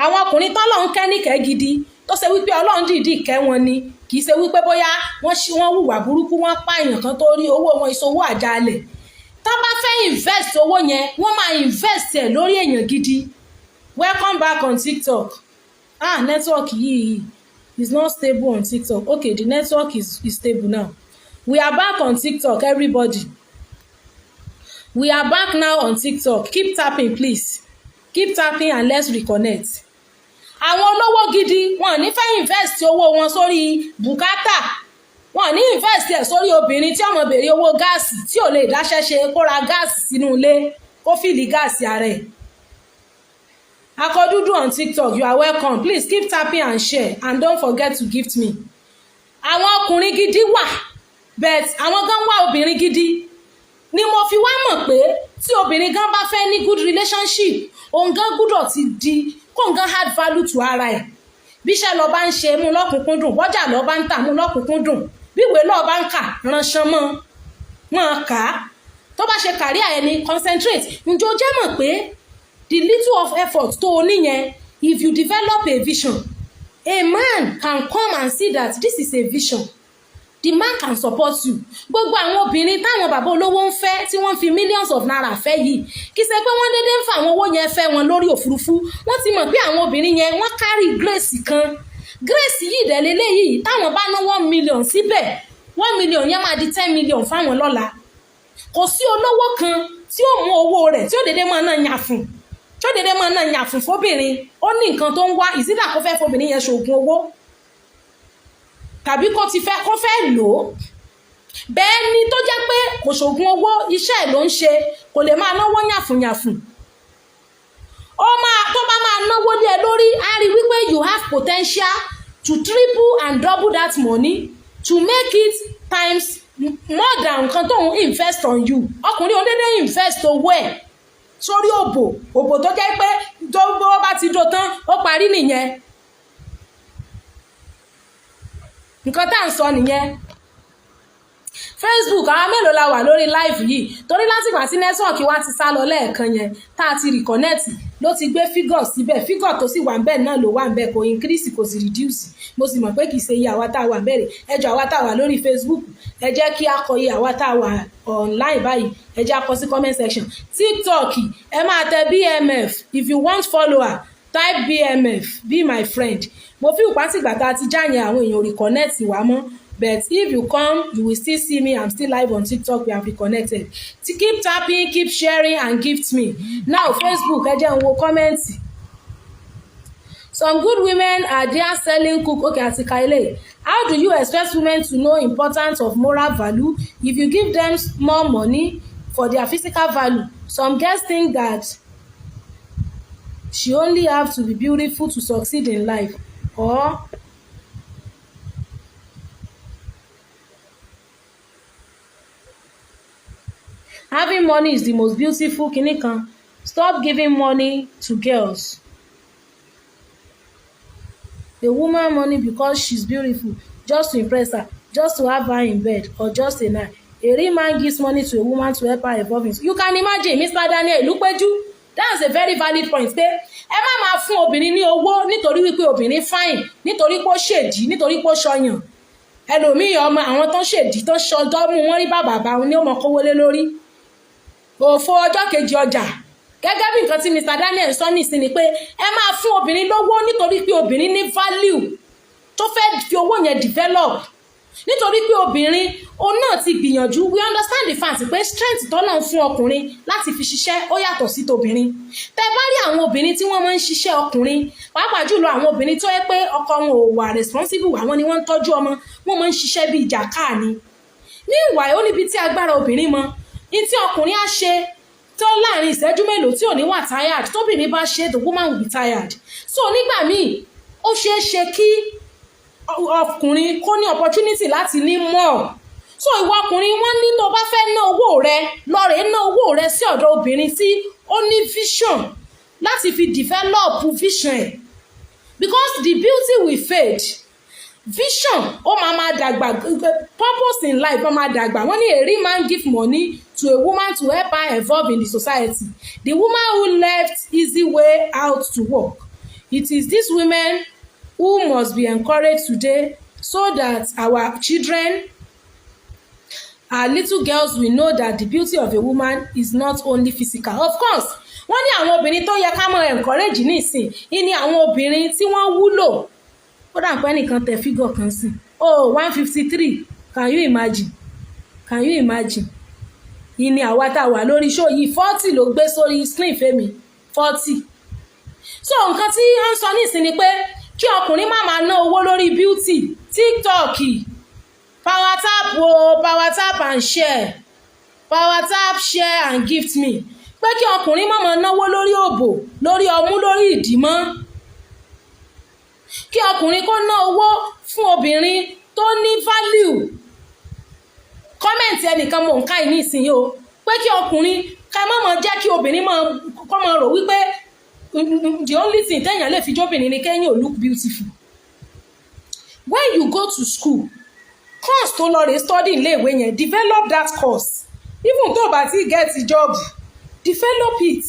Àwọn ọkùnrin tọ́lọ́run kẹ́ níkẹ́ gidi, tó ṣe wípé Ọlọ́run dìídì kẹ́ wọn ni, kì í ṣe wípé bóyá wọ́n ṣí wọ́n hùwà burúkú, wọ́n pààyàn kan tó rí owó wọn, ìṣòwò àjálẹ̀. Tó bá fẹ́ invest owó yẹn, wọ́n máa invest ẹ̀ lórí èèyàn gidi. Welcome back on TikTok. Ah, network yìí is not stable on TikTok. Okay, the network is stable now. We are back on TikTok, everybody. We are back now on TikTok. Keep tapping, please. Keep tapping and let's reconnect. Àwọn olówó gidi, wọn ò ní fẹ́ invest owó wọn sórí bùkátà, wọn ò ní invest ẹ̀ sórí obìnrin tí ọmọ béèrè owó gáàsì, tí ò lè dáṣẹ́ ṣe kó ra gáàsì sínú ilé, kó fill gáàsì ara ẹ̀. Akọdúdú on TikTok, you are welcome. Please keep tapping and share, and don't forget to gift me. Àwọn ọkùnrin gidi wà, but àwọn gan wá obìnrin gidi ni. Mo fi wá mọ̀ pé tí obìnrin gan bá fẹ́ ní good relationship, òun gan gbúdọ̀ ti di kó n gan add value to ara ẹ̀. Bí iṣẹ́ lọ bá ń ṣe, mú lọ́kùnkúndùn. Bọ́jà lọ bá ń tà, mú lọ́kùnkúndùn. Bí ìwé lọ́ọ́ bá ń kà, ránṣán mọ́ mọ́ kà á. Tó bá ṣe career ẹni, concentrate. Ǹjẹ́ o jẹ́ mọ̀ pé the little of effort tó o níyẹn, if you develop a vision, a man can come and see that this is a vision, the man can support you? Gbogbo àwọn obìnrin táwọn bàbá olówó ń fẹ́, tí wọ́n fi millions of naira fẹ́ yìí, kì í ṣe pé wọ́n dédé ń fa àwọn owó yẹn fẹ́ wọn lórí òfurufú. Wọ́n ti mọ̀ pé àwọn obìnrin yẹn, wọ́n carry grace kan. Grace yìí dẹ̀ lélẹ́yìí, táwọn bá ná 1 million síbẹ̀, 1 million yẹn máa di 10 million fáwọn lọ́la. Kò sí olówó kan tí ó mú owó rẹ̀ tí ó dédé máa ná yàfùn, tí ó dédé máa ná yàfùn fóbìnrin. Ó ní nǹkan tó ń wá ìsídà, kó fẹ́ fóbìnrin yẹn ṣoògùn owó, tàbí kó ti fẹ́ kó fẹ́ lò ó. Bẹ́ẹ̀ ni tó jẹ́ pé kò ṣoògùn owó, iṣẹ́ ẹ̀ ló ń ṣe, kò lè máa náwó yàfùnyàfùn. Ó máa tó bá máa náwó lé ẹ lórí, á rí wípé you have potential to triple and double that money, to make it times more than nǹkan tóun invest on you. Ọkùnrin ò dédé invest owó ẹ̀ sórí òbò, òbò tó jẹ́ pé tó bá ti do tán, ó parí nìyẹn. Nǹkan tá à ń sọ nìyẹn. Facebook, àwọn mélòó la wà lórí live yìí? Torí látìgbà tí network wa ti sá lọ lẹ́ẹ̀kan yẹn, tá a ti reconnect, ló ti gbé figure síbẹ̀. Figure tó sì wà ń bẹ̀ náà ló wà ń bẹ̀, kò increase, kò sì reduce. Mo sì mọ̀ pé kì í ṣe iye àwa tá a wà ń bẹ̀rẹ̀. Ẹ jọ̀ọ́, àwa tá a wà lórí Facebook, ẹ jẹ́ kí a kọ iye àwa tá a wà online báyìí, ẹ jẹ́ a kọ sí comment section. TikTok, ẹ máa tẹ BMF. If you want follower, type BMF, be my friend. Mo fi ìpátìgbà tá a ti já yẹn, àwọn èèyàn reconnect wá mọ́, but if you come, you will still see me. I'm still live on TikTok. We have reconnected. To keep tapping, keep sharing and gift me. Now Facebook, ẹ jẹ́ n wo comment. Some good women are there selling cook. Okay, àti kaile. How do you expect women to know importance of moral value if you give them more money for their physical value? Some girls think that she only have to be beautiful to succeed in life, or having money is the most beautiful kinní kan. Stop giving money to girls. A woman money because she's beautiful, just to impress her, just to have her in bed, or just a night. A real man gives money to a woman to help her evolve. You can imagine, Mr. Daniel Ìlúpéjú, that's a very valid point, pé ẹ má máa fún obìnrin ní owó nítorí wípé obìnrin fine, nítorí pé ó ṣèdí, nítorí pé ó ṣọyàn. Ẹlòmíì, ọmọ àwọn tó ń ṣèdí, tó ṣọjọ́ mú wọn rí bàbà bá wọn ní ó mọ kówó lé lórí, òfò ọjọ́ kejì ọjà. Gẹ́gẹ́ bí nǹkan tí Mr. Daniel sọ nísìn ni pé ẹ máa fún obìnrin lówó nítorí pé obìnrin ní value tó fẹ́ fi owó yẹn develop, nítorí pé obìnrin òun náà ti gbìyànjú. We understand the fact pé strength tọ́nà ń fún ọkùnrin láti fi ṣiṣẹ́, ó yàtọ̀ sí tobìnrin. Tẹ bá rí àwọn obìnrin tí wọ́n máa ń ṣiṣẹ́ ọkùnrin, pàápàá jùlọ àwọn obìnrin tó yẹ pé ọkọ wọn ò wà responsible, àwọn ni wọ́n ń tọ́jú ọmọ, wọ́n máa ń ṣiṣẹ́ bíi jàkáà ni. Ní ìwà ó níbi tí agbára obìnrin mọ ní tí ọkùnrin á ṣe tó láàrin ìṣẹ́jú mélòó tí ò ní wà tired, tóbìnrin bá ṣe, the woman will be tired. So nígbà míì, ó ṣeé ṣe kí ọkùnrin kó ní opportunity láti ní more. So ìwọ ọkùnrin, wọ́n ní tó bá fẹ́ ná owó rẹ, lọ́ọ̀rẹ́ ná owó rẹ sí ọ̀dọ̀ obìnrin tí ó ní vision láti fi develop vision ẹ̀, because the beauty will fade, vision ó máa máa dàgbà, purpose in life ó máa dàgbà. Wọ́n ní a real man give money to a woman to help her evolve in the society. The woman who left easy way out to work. It is these women who must be encouraged today so that our children, our little girls, will know that the beauty of a woman is not only physical. Of course, wọ́n ní àwọn obìnrin tó yẹ ká máa encourage nísìn ní àwọn obìnrin tí wọ́n wúlò. Ó dà pé ẹnìkan tẹ figure kan sí. Oh, 153. Can you imagine? Can you imagine? Ìní àwa tá a wà lórí show yìí, 40 ló gbé sórí screen fẹ́mi, 40. So nǹkan tí wọ́n ń sọ nísìn ni pé kí ọkùnrin má máa ná owó lórí beauty. TikTok, power tap o, power tap and share, power tap, share and gift me. Pé kí ọkùnrin má máa náwó lórí òbò, lórí ọmú, lórí ìdí mọ́. Kí ọkùnrin kó ná owó fún obìnrin tó ní value. Comment ẹnìkan mò ń ká yìí nísìnyí o, pé kí ọkùnrin ká má máa jẹ́ kí obìnrin máa kọ́ máa rò wípé the only thing téèyàn lè fi jóbìnrin ni kéèyàn ò look beautiful. When you go to school, course tó lọ rè study iléèwé yẹn, develop that course. Even tó o bá ti get job, develop it.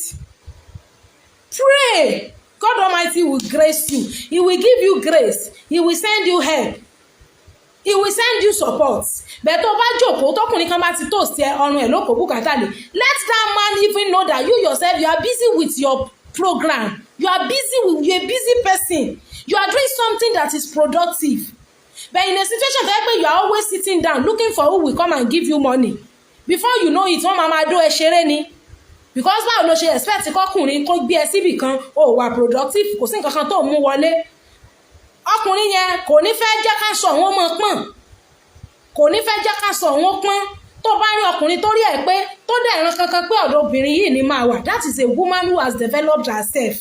Pray. God Almighty will grace you. He will give you grace. He will send you help. He will send you support. Bẹ́ẹ̀ tó bá jókòó, tọkùnrin kan bá ti toast ẹ, ọrùn ẹ̀ ló kó bùkátà lè. Let that man even know that you yourself, you are busy with your program. You are busy with, you are a busy person. You are doing something that is productive. But in a situation tó yẹ pé you are always sitting down looking for who will come and give you money, before you know it, wọ́n máa máa dó ẹ ṣeré ni. Because báwo ló ṣe expect kọkùnrin kó gbé ẹ síbì kan, ó wà productive, kò sí nǹkan kan tó ń mú wọlé? Ọkùnrin yẹn kò ní fẹ́ jẹ́ ká sọ òun mọ̀ pọ́n, kò ní fẹ́ jẹ́ ká sọ òun pọ́n. Tó bá rí ọkùnrin tó rí ẹ̀ pé tó dẹ̀ ran kankan pé ọ̀dọ̀ obìnrin yìí ni máa wà, that is a woman who has developed herself.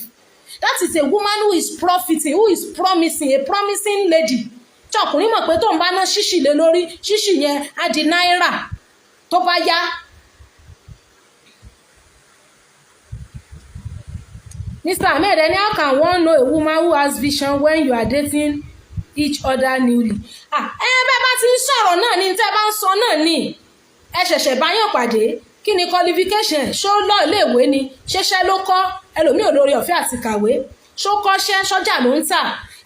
That is a woman who is profiting, who is promising, a promising lady, tí ọkùnrin mọ̀ pé tóun bá ná ṣíṣì lé lórí, ṣíṣì yẹn á di náírà tó bá yá. Mr. Ahmed, any how can one know a woman who has vision when you are dating each other newly? Ah, ẹ bẹ́ẹ̀ bá ti ń sọ̀rọ̀ náà ni, tẹ́ bá ń sọ náà ni. Ẹ ṣẹ̀ṣẹ̀ báyàn pàdé, kí ni qualification? Ṣó lọ iléèwé ni? Ṣẹṣẹ́ ló kọ́? Ẹlòmíì ò lórí ọ̀fẹ́ àti kàwé. Ṣó kọ́ṣẹ́? Ṣọ́jà ló ń tà?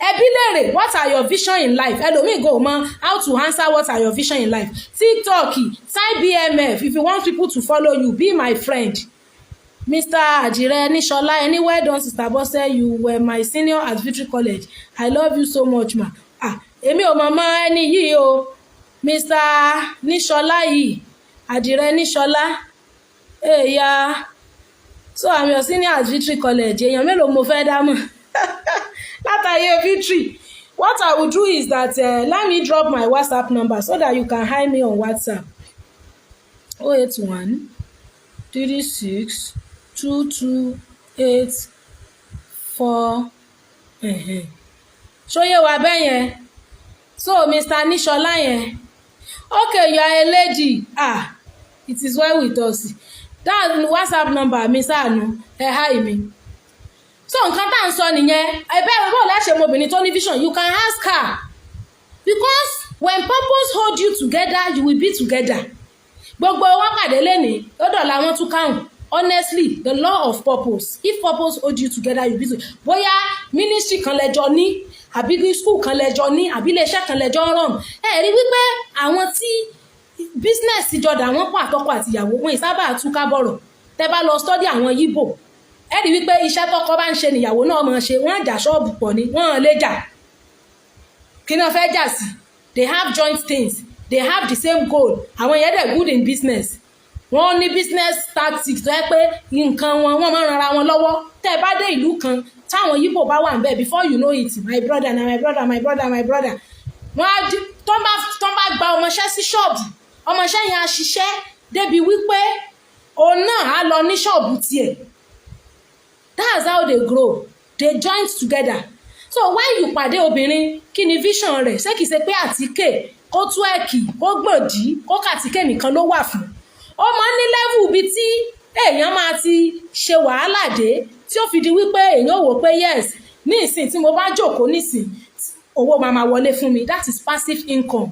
Ẹbí léèrè, what are your vision in life? Ẹlòmíì go mọ how to answer what are your vision in life. TikTok, type BMF if you want people to follow you. Be my friend. Mr. Ajire Nishola, any well done, Sister Bose. You were my senior at Victory College. I love you so much, ma. Ah, èmi ò mọ̀ mọ́ ẹni yìí o. Mr. Nishola yìí, Ajire Nishola. Èèyà, so I'm your senior at Victory College. Èèyàn mélòó mo fẹ́ dá mọ̀ látàyè Victory? What I will do is that let me drop my WhatsApp number so that you can hide me on WhatsApp. 081 36 22 8 4. Ṣóyè wà bẹ́ẹ̀ yẹn? So Mr. Nishola yẹn, okay, you are a lady. Ah, it is well with us. That WhatsApp number mi sáànù ẹ hi mi. So nǹkan tá à ń sọ nìyẹn. Ẹbẹ bó láṣẹ ọmọbìnrin tó ní vision, you can ask her, because when purpose hold you together, you will be together. Gbogbo wọn pàdé lẹ́nìí, lọ́dọ̀ làwọn tún káhùn. Honestly, the law of purpose, if purpose hold you together, you be together. Bóyá ministry kan lẹ́jọ́ ní, àbí school kan lẹ́jọ́ ní, àbí iléeṣẹ́ kan lẹ́jọ́ ń run, ẹ rí wípé àwọn tí business jọ dà wọ́n pọ̀, àtọkọ àtìyàwó wọn ìsábà túká bọ̀rọ̀. Tẹ́ bá lọ study àwọn Yíbò, ẹ rí wípé iṣẹ́ tọkọ bá ń ṣe nìyàwó náà máa ṣe. Wọ́n jà ṣọ́ọ̀bù pọ̀ ni, wọ́n lè jà. Kí náà fẹ́ jà sí? They have joint things. They have the same goal. Àwọn yẹn dẹ̀ good in business. Wọ́n ní business tactics tó yẹ pé nǹkan wọn, wọ́n máa ń ranra wọn lọ́wọ́. Tẹ́ ẹ bá dé ìlú kan táwọn Yíbò bá wà níbẹ̀, before you know it, my brother na my brother, my brother, my brother. Wọ́n á tó bá gba ọmọọṣẹ́ sí ṣọ́ọ̀bù, ọmọọṣẹ́ yẹn á ṣiṣẹ́ débi wípé òun náà á lọ ní ṣọ́ọ̀bù tiẹ̀. That's how they grow. They join together. So when you pàdé obìnrin, kí ni vision rẹ̀? Ṣé kìí ṣe pé àtíkè, kó tú ẹ̀kì, kó gbòdì, kó kàtíkè nìkan ló wà fún? Ó máa ń ní level bíi tí èèyàn máa ti ṣe wàhálà dé tí ó fi di wípé èèyàn ò wò pé yes, ní ìsìn tí mo bá jókòó nísìn, owó máa máa wọlé fún mi. That is passive income.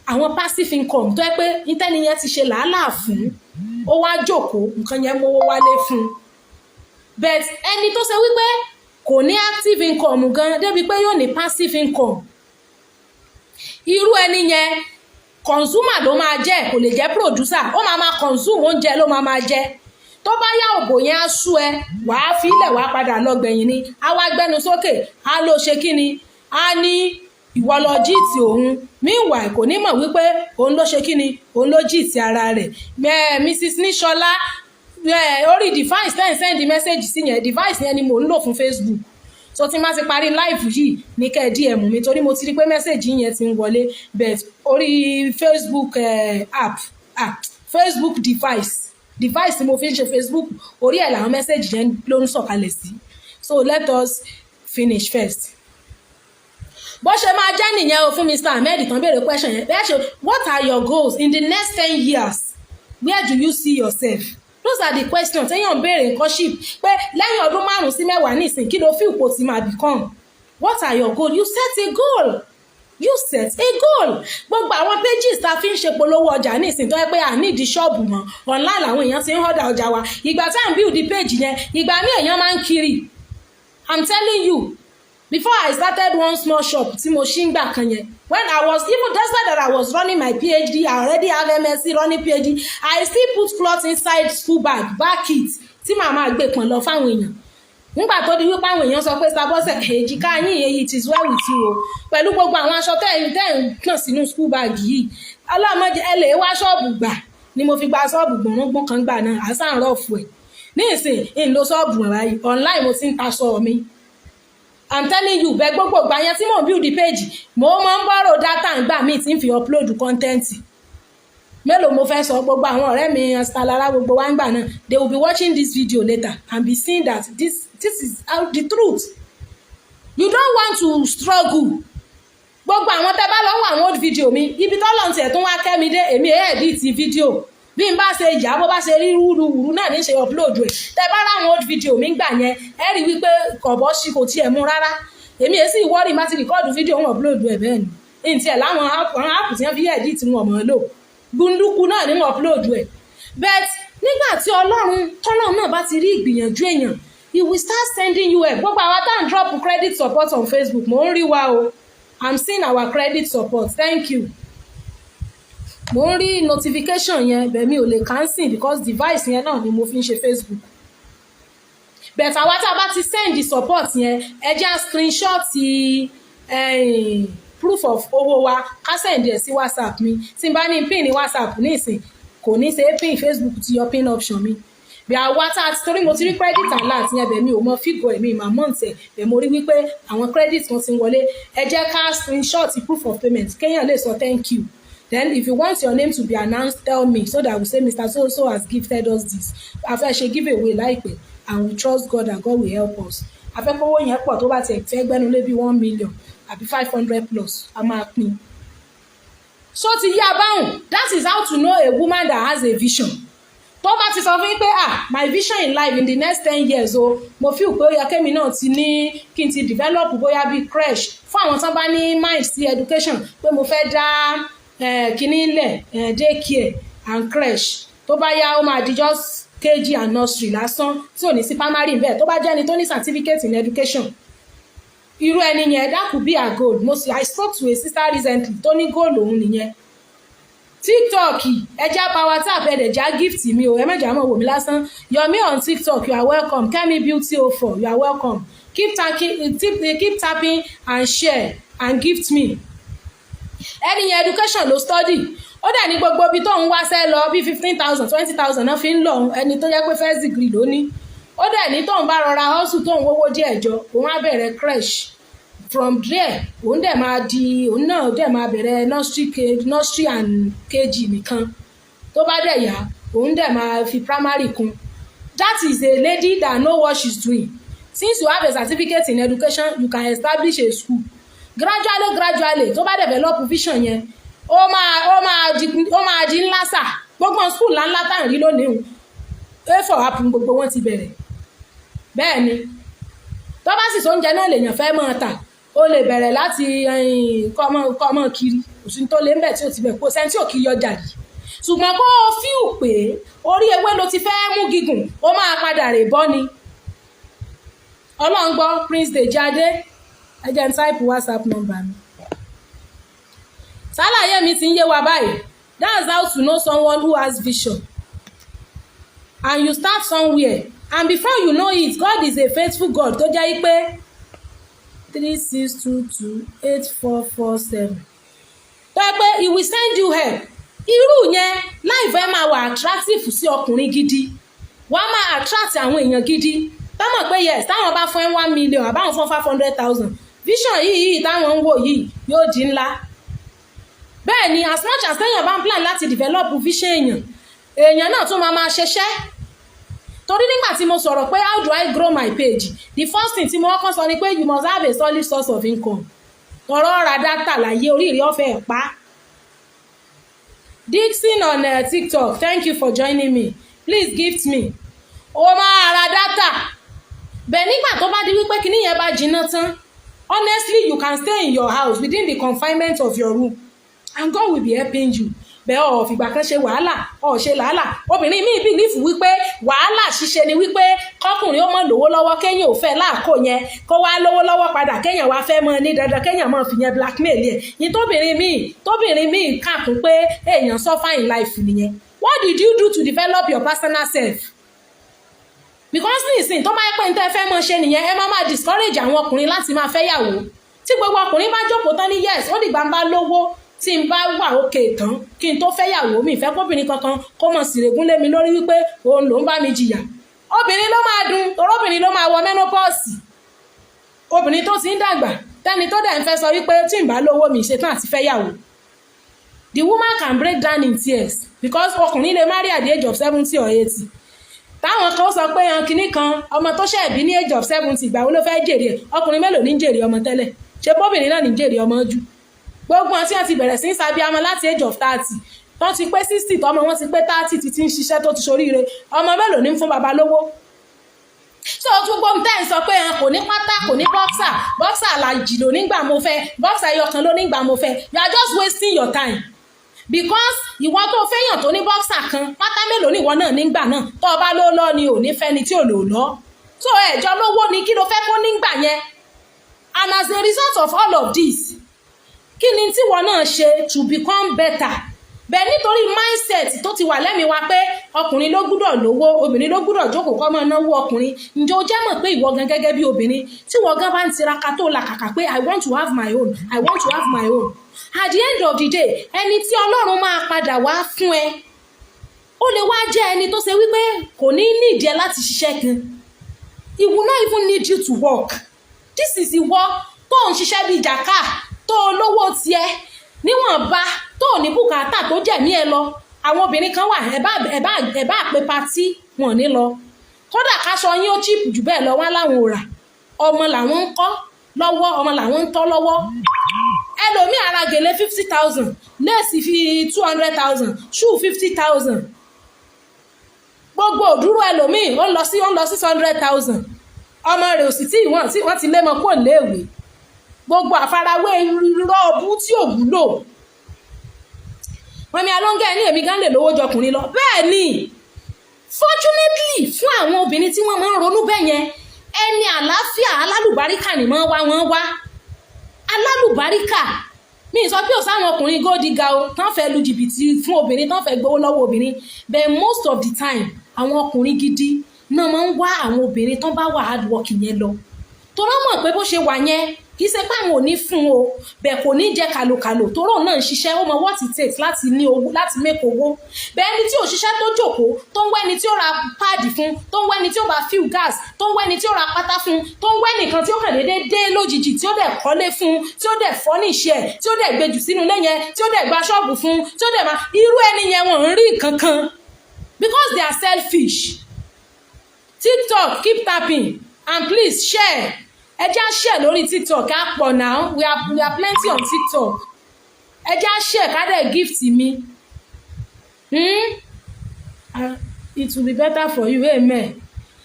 Àwọn passive income tó yẹ pé ìtẹ́ni yẹn ti ṣe làálàá fún, ó wá jókòó, nǹkan yẹn mówó wálé fún un. But ẹni tó ṣe wípé Kò ní active income gan débi pé yóò ní passive income. Irú ẹni yẹn, consumer ló máa jẹ́, kò lè jẹ́ producer. Ó máa máa consume oúnjẹ, ló máa máa jẹ. Tó bá yá, òbò yẹn á sú ẹ, wàá filẹ̀, wàá padà lọ gbẹ̀yìn ni. Á wá gbẹnu sókè, á ló ṣe kí ni, á ní ìwọ lọ cheat òun. Meanwhile, kò ní mọ̀ wípé òun ló ṣe kí ni, òun ló cheat ara rẹ̀. Mrs Níṣọlá, orí device ten send message sí yẹn, device yẹn ni mò ń lò fún Facebook. So tí n bá ti parí live yìí ní kẹ́ ẹ DM mi, torí mo ti rí pé message yẹn ti ń wọlé, but orí Facebook app, ah, Facebook device tí mo fi ń ṣe Facebook, orí ẹ̀ làwọn message yẹn ló ń sọ̀kalẹ̀ sí. So let us finish first. Bó ṣe máa jẹ́ nìyẹn o fún Mr Ahmed tán béèrè question yẹn. Bẹ́ẹ̀ ṣe, what are your goals in the next 10 years? Where do you see yourself? Those are the questions téèyàn ń béèrè courtship, pé lẹ́yìn ọdún 5 sí 10 nísìn, kí ló feel pó ti máa become? What are your goals? You set a goal, you set a goal. Gbogbo àwọn pages tá a fi ń ṣe polówó ọjà nísìn, tó yẹ pé à nídìí ṣọ́ọ̀bù mọ́, online làwọn èèyàn ti ń order ọjà wa. Ìgbà tá à ń build the page yẹn, ìgbà míì èèyàn máa ń kiri. I'm telling you, before I started one small shop tí mo ṣí ń gbà kan yẹn, when I was even, despite that I was running my PhD, I already have MSc, running PhD, I still put cloth inside school bag, back it, tí màá máa gbé pọ̀n lọ fáwọn èèyàn. Nígbà tó di wípé àwọn èèyàn sọ pé, "Sábọ́sẹ̀ èjìká yín èyí, it is well with you o, pẹ̀lú gbogbo àwọn aṣọ tẹ́ ń pọ̀n sínú school bag yìí, ọlọ́mọdé ẹ lè wá ṣọ́ọ̀bù gbà." Ni mo fi gba ṣọ́ọ̀bù gbọ̀nrúngbọ̀n kan gbà náà, àṣà ń rọ̀fù ẹ̀. Ní ìsìn ń lo ṣọ́ọ̀bù báyìí, online mo ti ń taṣọ mi. I'm telling you. Bẹ́ẹ̀ gbogbo ìgbà yẹn tí mò ń build the page, mo máa ń borrow data ńgbà míì tí ń fi upload content. Mélòó mo fẹ́ sọ? Gbogbo àwọn ọ̀rẹ́ mi, Astalara, gbogbo wa ń gbà náà, they will be watching this video later and be seeing that this is how the truth. You don't want to struggle. Gbogbo àwọn tẹ́ bá lọ́wọ́ àwọn old video mi, ibi tọ́lọ̀ tiẹ̀ tún wá kẹ́ mi dé, èmi edit video. Bí n bá ṣe yà, bó bá ṣe rí wúruwúru náà ní ṣe upload ẹ̀. Tẹ́ bá ráwọn old video mi gbà yẹn, ẹ rí wípé kọ̀bọ̀ sí, kò tiẹ̀ mú rárá. Èmi èsì ìwọ́rì má ti record video, ń upload ẹ̀. Bẹ́ẹ̀ ni n tiẹ̀ láwọn app tí wọ́n fi edit, wọn mọ̀ ọ́ lò, gbunduku náà ní wọ́n upload ẹ̀. But nígbà tí Ọlọ́run tọ́lọ́run náà bá ti rí ìgbìyànjú èèyàn, he will start sending you help. Gbogbo àwa tá à ń drop credit support on Facebook, mò ń rí wa o. I'm seeing our credit support, thank you. Mo ń rí notification yẹn bẹ́ẹ̀, mi ò lè cancel because device yẹn náà ni mo fi ń ṣe Facebook. But àwa tá a bá ti send the support yẹn, ẹ jẹ́ á screenshot proof of owó wa, ká send ẹ̀ sí WhatsApp mi. Tí n bá ní pin ní WhatsApp nísìn, kò ní ṣe pin. Facebook ti yọ pin option mi. Bí àwa tá a ti, torí mo ti rí credit alert yẹn bẹ́ẹ̀, mi ò mọ figure ẹ̀, mi ìmọ̀ amount ẹ̀ bẹ́ẹ̀. Mo rí wípé àwọn credit kan ti ń wọlé. Ẹ jẹ́ ká screenshot proof of payment, kéèyàn lè sọ thank you. Then if you want your name to be announced, tell me so that we say Mr. So so has gifted us this. A fẹ́ ṣe give away láìpẹ́ and we trust God that God will help us. A fẹ́ kówó yẹn pọ̀, tó bá tiẹ̀ fẹ́ gbẹ́nu lé bí 1 million àbí 500 plus, a máa pín. So ti yá báhùn. That is how to know a woman that has a vision. Tó bá ti sọ fún yín pé, "Ah, my vision in life in the next 10 years o, mo feel pé ó yẹ kémi náà ti ní, kí n ti develop bóyá bíi crèche fún àwọn tán bá ní mind sí education, pé mo fẹ́ dá kínní lẹ̀, daycare and crèche. Tó bá yá, ó máa di just KG and nursery lásán, tí ò ní sí primary bẹ́ẹ̀." Tó bá jẹ́ ẹni tó ní certificate in education, irú ẹni yẹn, that could be her goal. Mo sì, I spoke to a sister recently tó ní goal òun nìyẹn. TikTok, ẹja power tap, ẹdẹ̀já gift mi o. Ẹ mẹ́jà mọ̀ wò mí lásán. Yomi on TikTok, you are welcome. Kemi Beauty 04, you are welcome. Keep tapping, keep tapping and share and gift me. Ẹni yẹn, education ló study. Ó dẹ̀ ní gbogbo ibi tó ń wáṣẹ́ lọ, bí 15,000, 20,000 náà fi ń lọ. Ẹni tó jẹ́ pé first degree ló ní, ó dẹ̀ ní tóun bá rọra hustle, tóun wówó díẹ̀ jọ, òun á bẹ̀rẹ̀ crèche. From there, òun dẹ̀ máa di, òun náà dẹ̀ máa bẹ̀rẹ̀ nursery and KG nìkan. Tó bá dẹ̀ yá, òun dẹ̀ máa fi primary kún. That is a lady that know what she's doing. Since you have a certificate in education, you can establish a school gradually, gradually. Tó bá develop vision yẹn, ó máa di ńlá sà. Gbogbo school ńláńlá tá à ń rí lónìí, A for apple, gbogbo wọn ti bẹ̀rẹ̀ bẹ́ẹ̀ ni. Tó bá sì sóúnjẹ náà lèèyàn fẹ́ máa tà, ó lè bẹ̀rẹ̀ láti kọ́mọ kiri. Kò sí tó lé ń bẹ̀ tí ò ti bẹ̀, kó sẹ́ni tí ò kí yọjà yìí. Ṣùgbọ́n kó o fíù pé orí ewé ló ti fẹ́ mú gígùn, ó máa padà rè bọ́ ni. Ọlọ́run gbọ́. Prince Dejade, ẹ jẹ́ n type WhatsApp number mi. Sálàyé mi ti ń yé wa báyìí. That's how to know someone who has vision. And you start somewhere, and before you know it, God is a faithful God tó jẹ́ pé 36228447 tó yẹ pé he will send you help. Irú yẹn láìfẹ́ máa wà attractive sí ọkùnrin gidi, wàá máa attract àwọn èèyàn gidi táwọn pé yes, táwọn bá fún ẹ 1 million àbáwọn fún 500,000, vision yìí táwọn ń wò yìí yóò di ńlá. Bẹ́ẹ̀ ni, as much as téèyàn bá ń plan láti develop vision èèyàn, èèyàn náà tún máa máa ṣiṣẹ́. Torí nígbà tí mo sọ̀rọ̀ pé how do I grow my page, the first thing tí mo kọ́kọ́ sọ ni pé you must have a solid source of income. Ọ̀rọ̀ ra data láyé oríire ọ̀fẹ́ ẹ̀ pa. Dixon on TikTok, thank you for joining me. Please gift me. O máa ra data bẹ́ẹ̀. Nígbà tó bá di wípé kíní yẹn bá jiná tán, honestly, you can stay in your house within the confinement of your room and God will be helping you. Bẹ́ẹ̀ ọ̀ fìgbà kan ṣe wàhálà, ọ̀ ṣe làálà. Obìnrin míì believe wípé wàhálà ṣíṣe ni wípé kọkùnrin ó mọ̀ lówó lọ́wọ́, kéèyàn ò fẹ́ láàkó yẹn, kó wá lówó lọ́wọ́ padà, kéèyàn wá fẹ́ mọ ní dandan, kéèyàn mọ̀ fìyẹn blackmail yẹn ní. Tóbìnrin míì kàkún pé èèyàn suffer in life nìyẹn. What did you do to develop your personal self? Because nísìnyí, tó máa ń pẹ́ ní tẹ́ fẹ́ mọ̀ ṣe nìyẹn, ẹ máa máa discourage àwọn ọkùnrin láti máa fẹ́ yàwó. Tí gbogbo ọkùnrin bá jókòó tán ní yes, ó dìgbà ń bá lówó, tí n bá wà òkè tán kí n tó fẹ́ yàwó, mi ìfẹ́ kóbìnrin kankan kó mọ̀ sírègùn lé mi lórí wípé òun ló ń bá mi jìyà. Obìnrin ló máa dùn torí obìnrin ló máa wọ menopause. Obìnrin tó ti ń dàgbà, tẹ́ni tó dẹ̀ ń fẹ́ sọ wípé tí n bá lówó, mi ṣetán àti fẹ́ yàwó, the woman can break down in tears, because ọkùnrin lè marry at the age of 70 or 80. Táwọn kan sọ pé yan kinní kan, ọmọ tó ṣẹ̀ bí ní age of 70, ìgbà wo ló fẹ́ jèrè ẹ̀? Ọkùnrin mélòó ní jèrè ọmọ tẹ́lẹ̀? Ṣe bóbìnrin náà ní jèrè ọmọ jù? Gbogbo wọn tí wọ́n ti bẹ̀rẹ̀ sí í sábíamọ láti age of 30, tó ti pé 60, tọmọ wọn ti pé 30, ti ń ṣiṣẹ́, tó ti ṣoríire, ọmọ mélòó ní fún baba lówó? So gbogbo tẹ́ ń sọ pé kò ní pátá, kò ní boxer, boxer làjì ló nígbà mo fẹ́, boxer ẹyọ kan ló nígbà mo fẹ́, you are just wasting your time, because ìwọ tó fẹ́yàn tó ní boxer kan, pátá mélòó ní ìwọ náà nígbà náà? Tó o bá ló lọ ni ò ní fẹ́ni tí ò lò lọ. So ẹ̀jọ́ lówó ni, kí ló fẹ́ kó nígbà yẹn? And as a result of all of this, kí ni tíwọ náà ṣe to become better? Bẹ́ẹ̀ nítorí mindset tó ti wà lẹ́mìí wa pé ọkùnrin ló gbúdọ̀ lówó, obìnrin ló gbúdọ̀ jókòó kó máa náwó ọkùnrin. Ǹjẹ́ o jẹ́ mọ̀ pé ìwọ gan gẹ́gẹ́ bí obìnrin, tí ìwọ gan bá ń tiraka tó làkàkà pé I want to have my own, I want to have my own, at the end of the day, ẹni tí Ọlọ́run máa padà wá fún ẹ, ó lè wá jẹ́ ẹni tó ṣe wípé kò ní nídìí ẹ láti ṣiṣẹ́ gan. He will not even need you to work. This is ìwọ tó ń ṣiṣẹ́ bíi jàkà, tó lówó tiẹ̀ níwọ̀nba, tó ní bùkátà tó jẹ̀mí ẹ lọ. Àwọn obìnrin kan wà, ẹ bá pé party, wọn ní lọ. Kódà káṣọ yín ó cheap jù bẹ́ẹ̀ lọ, wọ́n láwọn ò rà. Ọmọ làwọn ń kọ́ lọ́wọ́, ọmọ làwọn ń tọ́ lọ́wọ́. Ẹlòmíì, ara gèlè 50,000, lace fi 200,000, shoe 50,000, gbogbo òdúró ẹlòmíì ó ń lọ 600,000. Ọmọ rẹ̀ ò sì tí wọ́n tí wọ́n ti lé mọ́ kó léèwé. Gbogbo àfarawé rọ́ọ̀bù tí ò wúlò. Wọ́n mi alóńgẹ́ ní èmi gan lè lówó jọkùnrin lọ. Bẹ́ẹ̀ ni, fortunately fún àwọn obìnrin tí wọ́n máa ń ronú bẹ́ẹ̀ yẹn, ẹni àlàáfíà alálùbáríkà ni wọ́n wá, wọ́n wá alálùbáríkà. Mi sọ pé ò sáwọn ọkùnrin gold digger o tán fẹ́ lu jìbìtì fún obìnrin, tán fẹ́ gbowó lọ́wọ́ obìnrin, but most of the time, àwọn ọkùnrin gidi náà máa ń wá àwọn obìnrin tán bá wà hard working yẹn lọ, torí wọ́n mọ̀ pé bó ṣe wà yẹn, kì í ṣe pé àwọn ò ní fún o, bẹ́ẹ̀ kò ní jẹ́ kàlòkàlò, toró náà ń ṣiṣẹ́, ó mọ what it takes láti ní owó, láti make owó. Bẹ́ẹ̀ ni tí ò ṣiṣẹ́, tó jókòó, tó ń wẹ́ni tí ó ra pad fún, tó ń wẹ́ni tí ó bá fill gas, tó ń wẹ́ni tí ó ra pátá fún, tó ń wẹ́ nìkan tí ó kàn déédéé dé lójijì, tí ó dẹ̀ kọ́lé fún, tí ó dẹ̀ furnish ẹ̀, tí ó dẹ̀ gbejù sínú ilé yẹn, tí ó dẹ̀ gba ṣọ́ọ̀bù fún, tí ó dẹ̀ máa irú ẹni yẹn, wọ́n ń rí nǹkan kan because they are selfish. TikTok, keep tapping and please share. Ẹ já share lórí TikTok, á pọ̀ now. We are plenty on TikTok. Ẹ já share, ká dẹ̀ gift mi. It will be better for you, amen.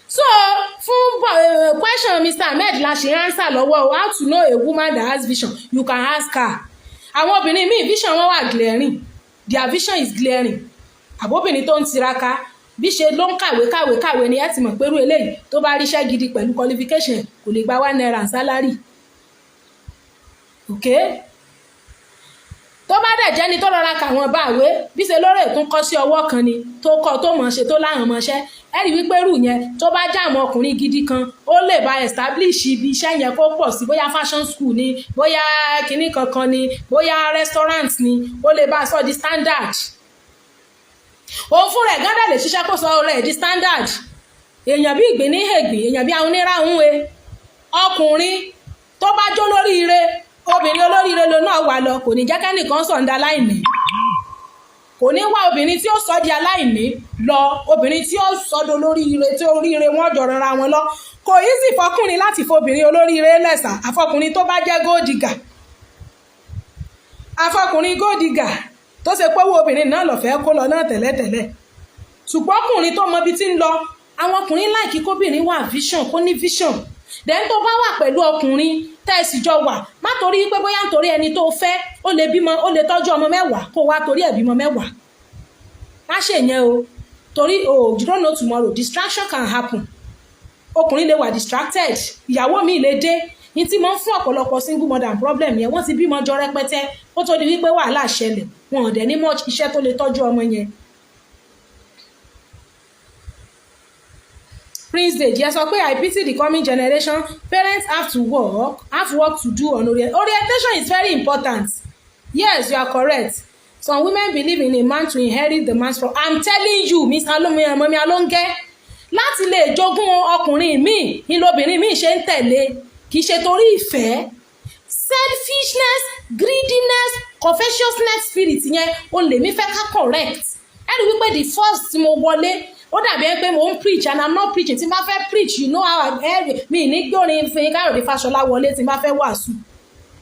So fún question Mr. Ahmed la ṣe answer lọ́wọ́ o. How to know a woman that has vision? You can ask her. Àwọn obìnrin míì, vision wọn wà glaring. Their vision is glaring. Àbóbìnrin tó ń tiraka Bí ṣe ló ń kàwé, kàwé, kàwé ni, ẹ ti mọ̀ pé irú eléyìí, tó bá ríṣẹ́ gidi pẹ̀lú qualification, kò lè gba ₦1 salary. Okay, tó bá dẹ̀ jẹ́ni tó rọra kà wọ́n bá àwé, bí ṣe lórí ètò kọ́ sí ọwọ́ kan ni, tó kọ́, tó mọ̀ ṣe, tó láwọn mọṣẹ́, ẹ rí wípé rù yẹn, tó bá já àwọn ọkùnrin gidi kan, ó lè bá establish ibi iṣẹ́ yẹn kó pọ̀ sí, bóyá fashion school ni, bóyá kinní kankan ni, bóyá restaurant ni, ó lè bá a sọ di standard. Òun fúnra ẹ̀ gán dẹ̀ lè ṣiṣẹ́ kó sọ rẹ̀ di standard. Èèyàn bí ìgbín ní ègbìn, èèyàn bí àwọn oníràhùn e. Ọkùnrin tó bá jó lóríire, obìnrin olóríire ló náà wà lọ. Kò ní jẹ́ kẹ́nìkan sọ̀ǹda aláìní, kò ní wá obìnrin tí ó sọ di aláìní lọ, obìnrin tí ó sọ di olóríire, tí oríire wọn jọ rọra wọn lọ. Kò easy fọkùnrin láti fobìnrin olóríire lẹ́sà, àfọkùnrin tó bá jẹ́ gold digger, àfọkùnrin gold digger tó ṣe pé owó obìnrin náà lọ́fẹ̀ẹ́ kó lọ náà tẹ́lẹ̀tẹ́lẹ̀. Ṣùgbọ́n ọkùnrin tó mọ ibi tí ń lọ, àwọn ọkùnrin like kóbìnrin wà vision, kó ní vision. Then tó bá wà pẹ̀lú ọkùnrin tẹ́ ẹ sì jọ wà, má torí pé bóyá nítorí ẹni tó fẹ́ ó lè bímọ, ó lè tọ́jú ọmọ 10, kó wá torí ẹ̀ bímọ 10. Má ṣe yẹn o, torí oh, you don't know tomorrow. Distraction can happen. Ọkùnrin lè wà distracted, ìyàwó mi lè dé. Ní tí mo ń fún ọ̀pọ̀lọpọ̀ single mother problem yẹn, wọ́n ti bímọ jọ rẹpẹtẹ kó tó di wípé wàhálà ṣẹlẹ̀, wọn ò dẹ̀ ní much iṣẹ́ tó lè tọ́jú ọmọ yẹn. Prince Deji, ẹ sọ pé, "I pity the coming generation. Parents have work to do on orientation is very important." Yes, you are correct. Some women believe in a man to inherit the man's property. I'm telling you, Mr. Mummy Alonge, láti lè jogún ọkùnrin míì ní lobìnrin míì ṣe ń tẹ̀lé, kì í ṣe torí ìfẹ́. Selfishness, greediness, covetousness spirit yẹn, o lè mi fẹ́ ká correct. Ẹ rí wípé the first tí mo wọlé, ó dàbí ẹni pé mo ń preach, and I'm not preaching. Tí n bá fẹ́ preach, you know how I mi ní gbórin fún Káyọ̀dé Fáṣọlá wọlé. Tí n bá fẹ́ wàásù,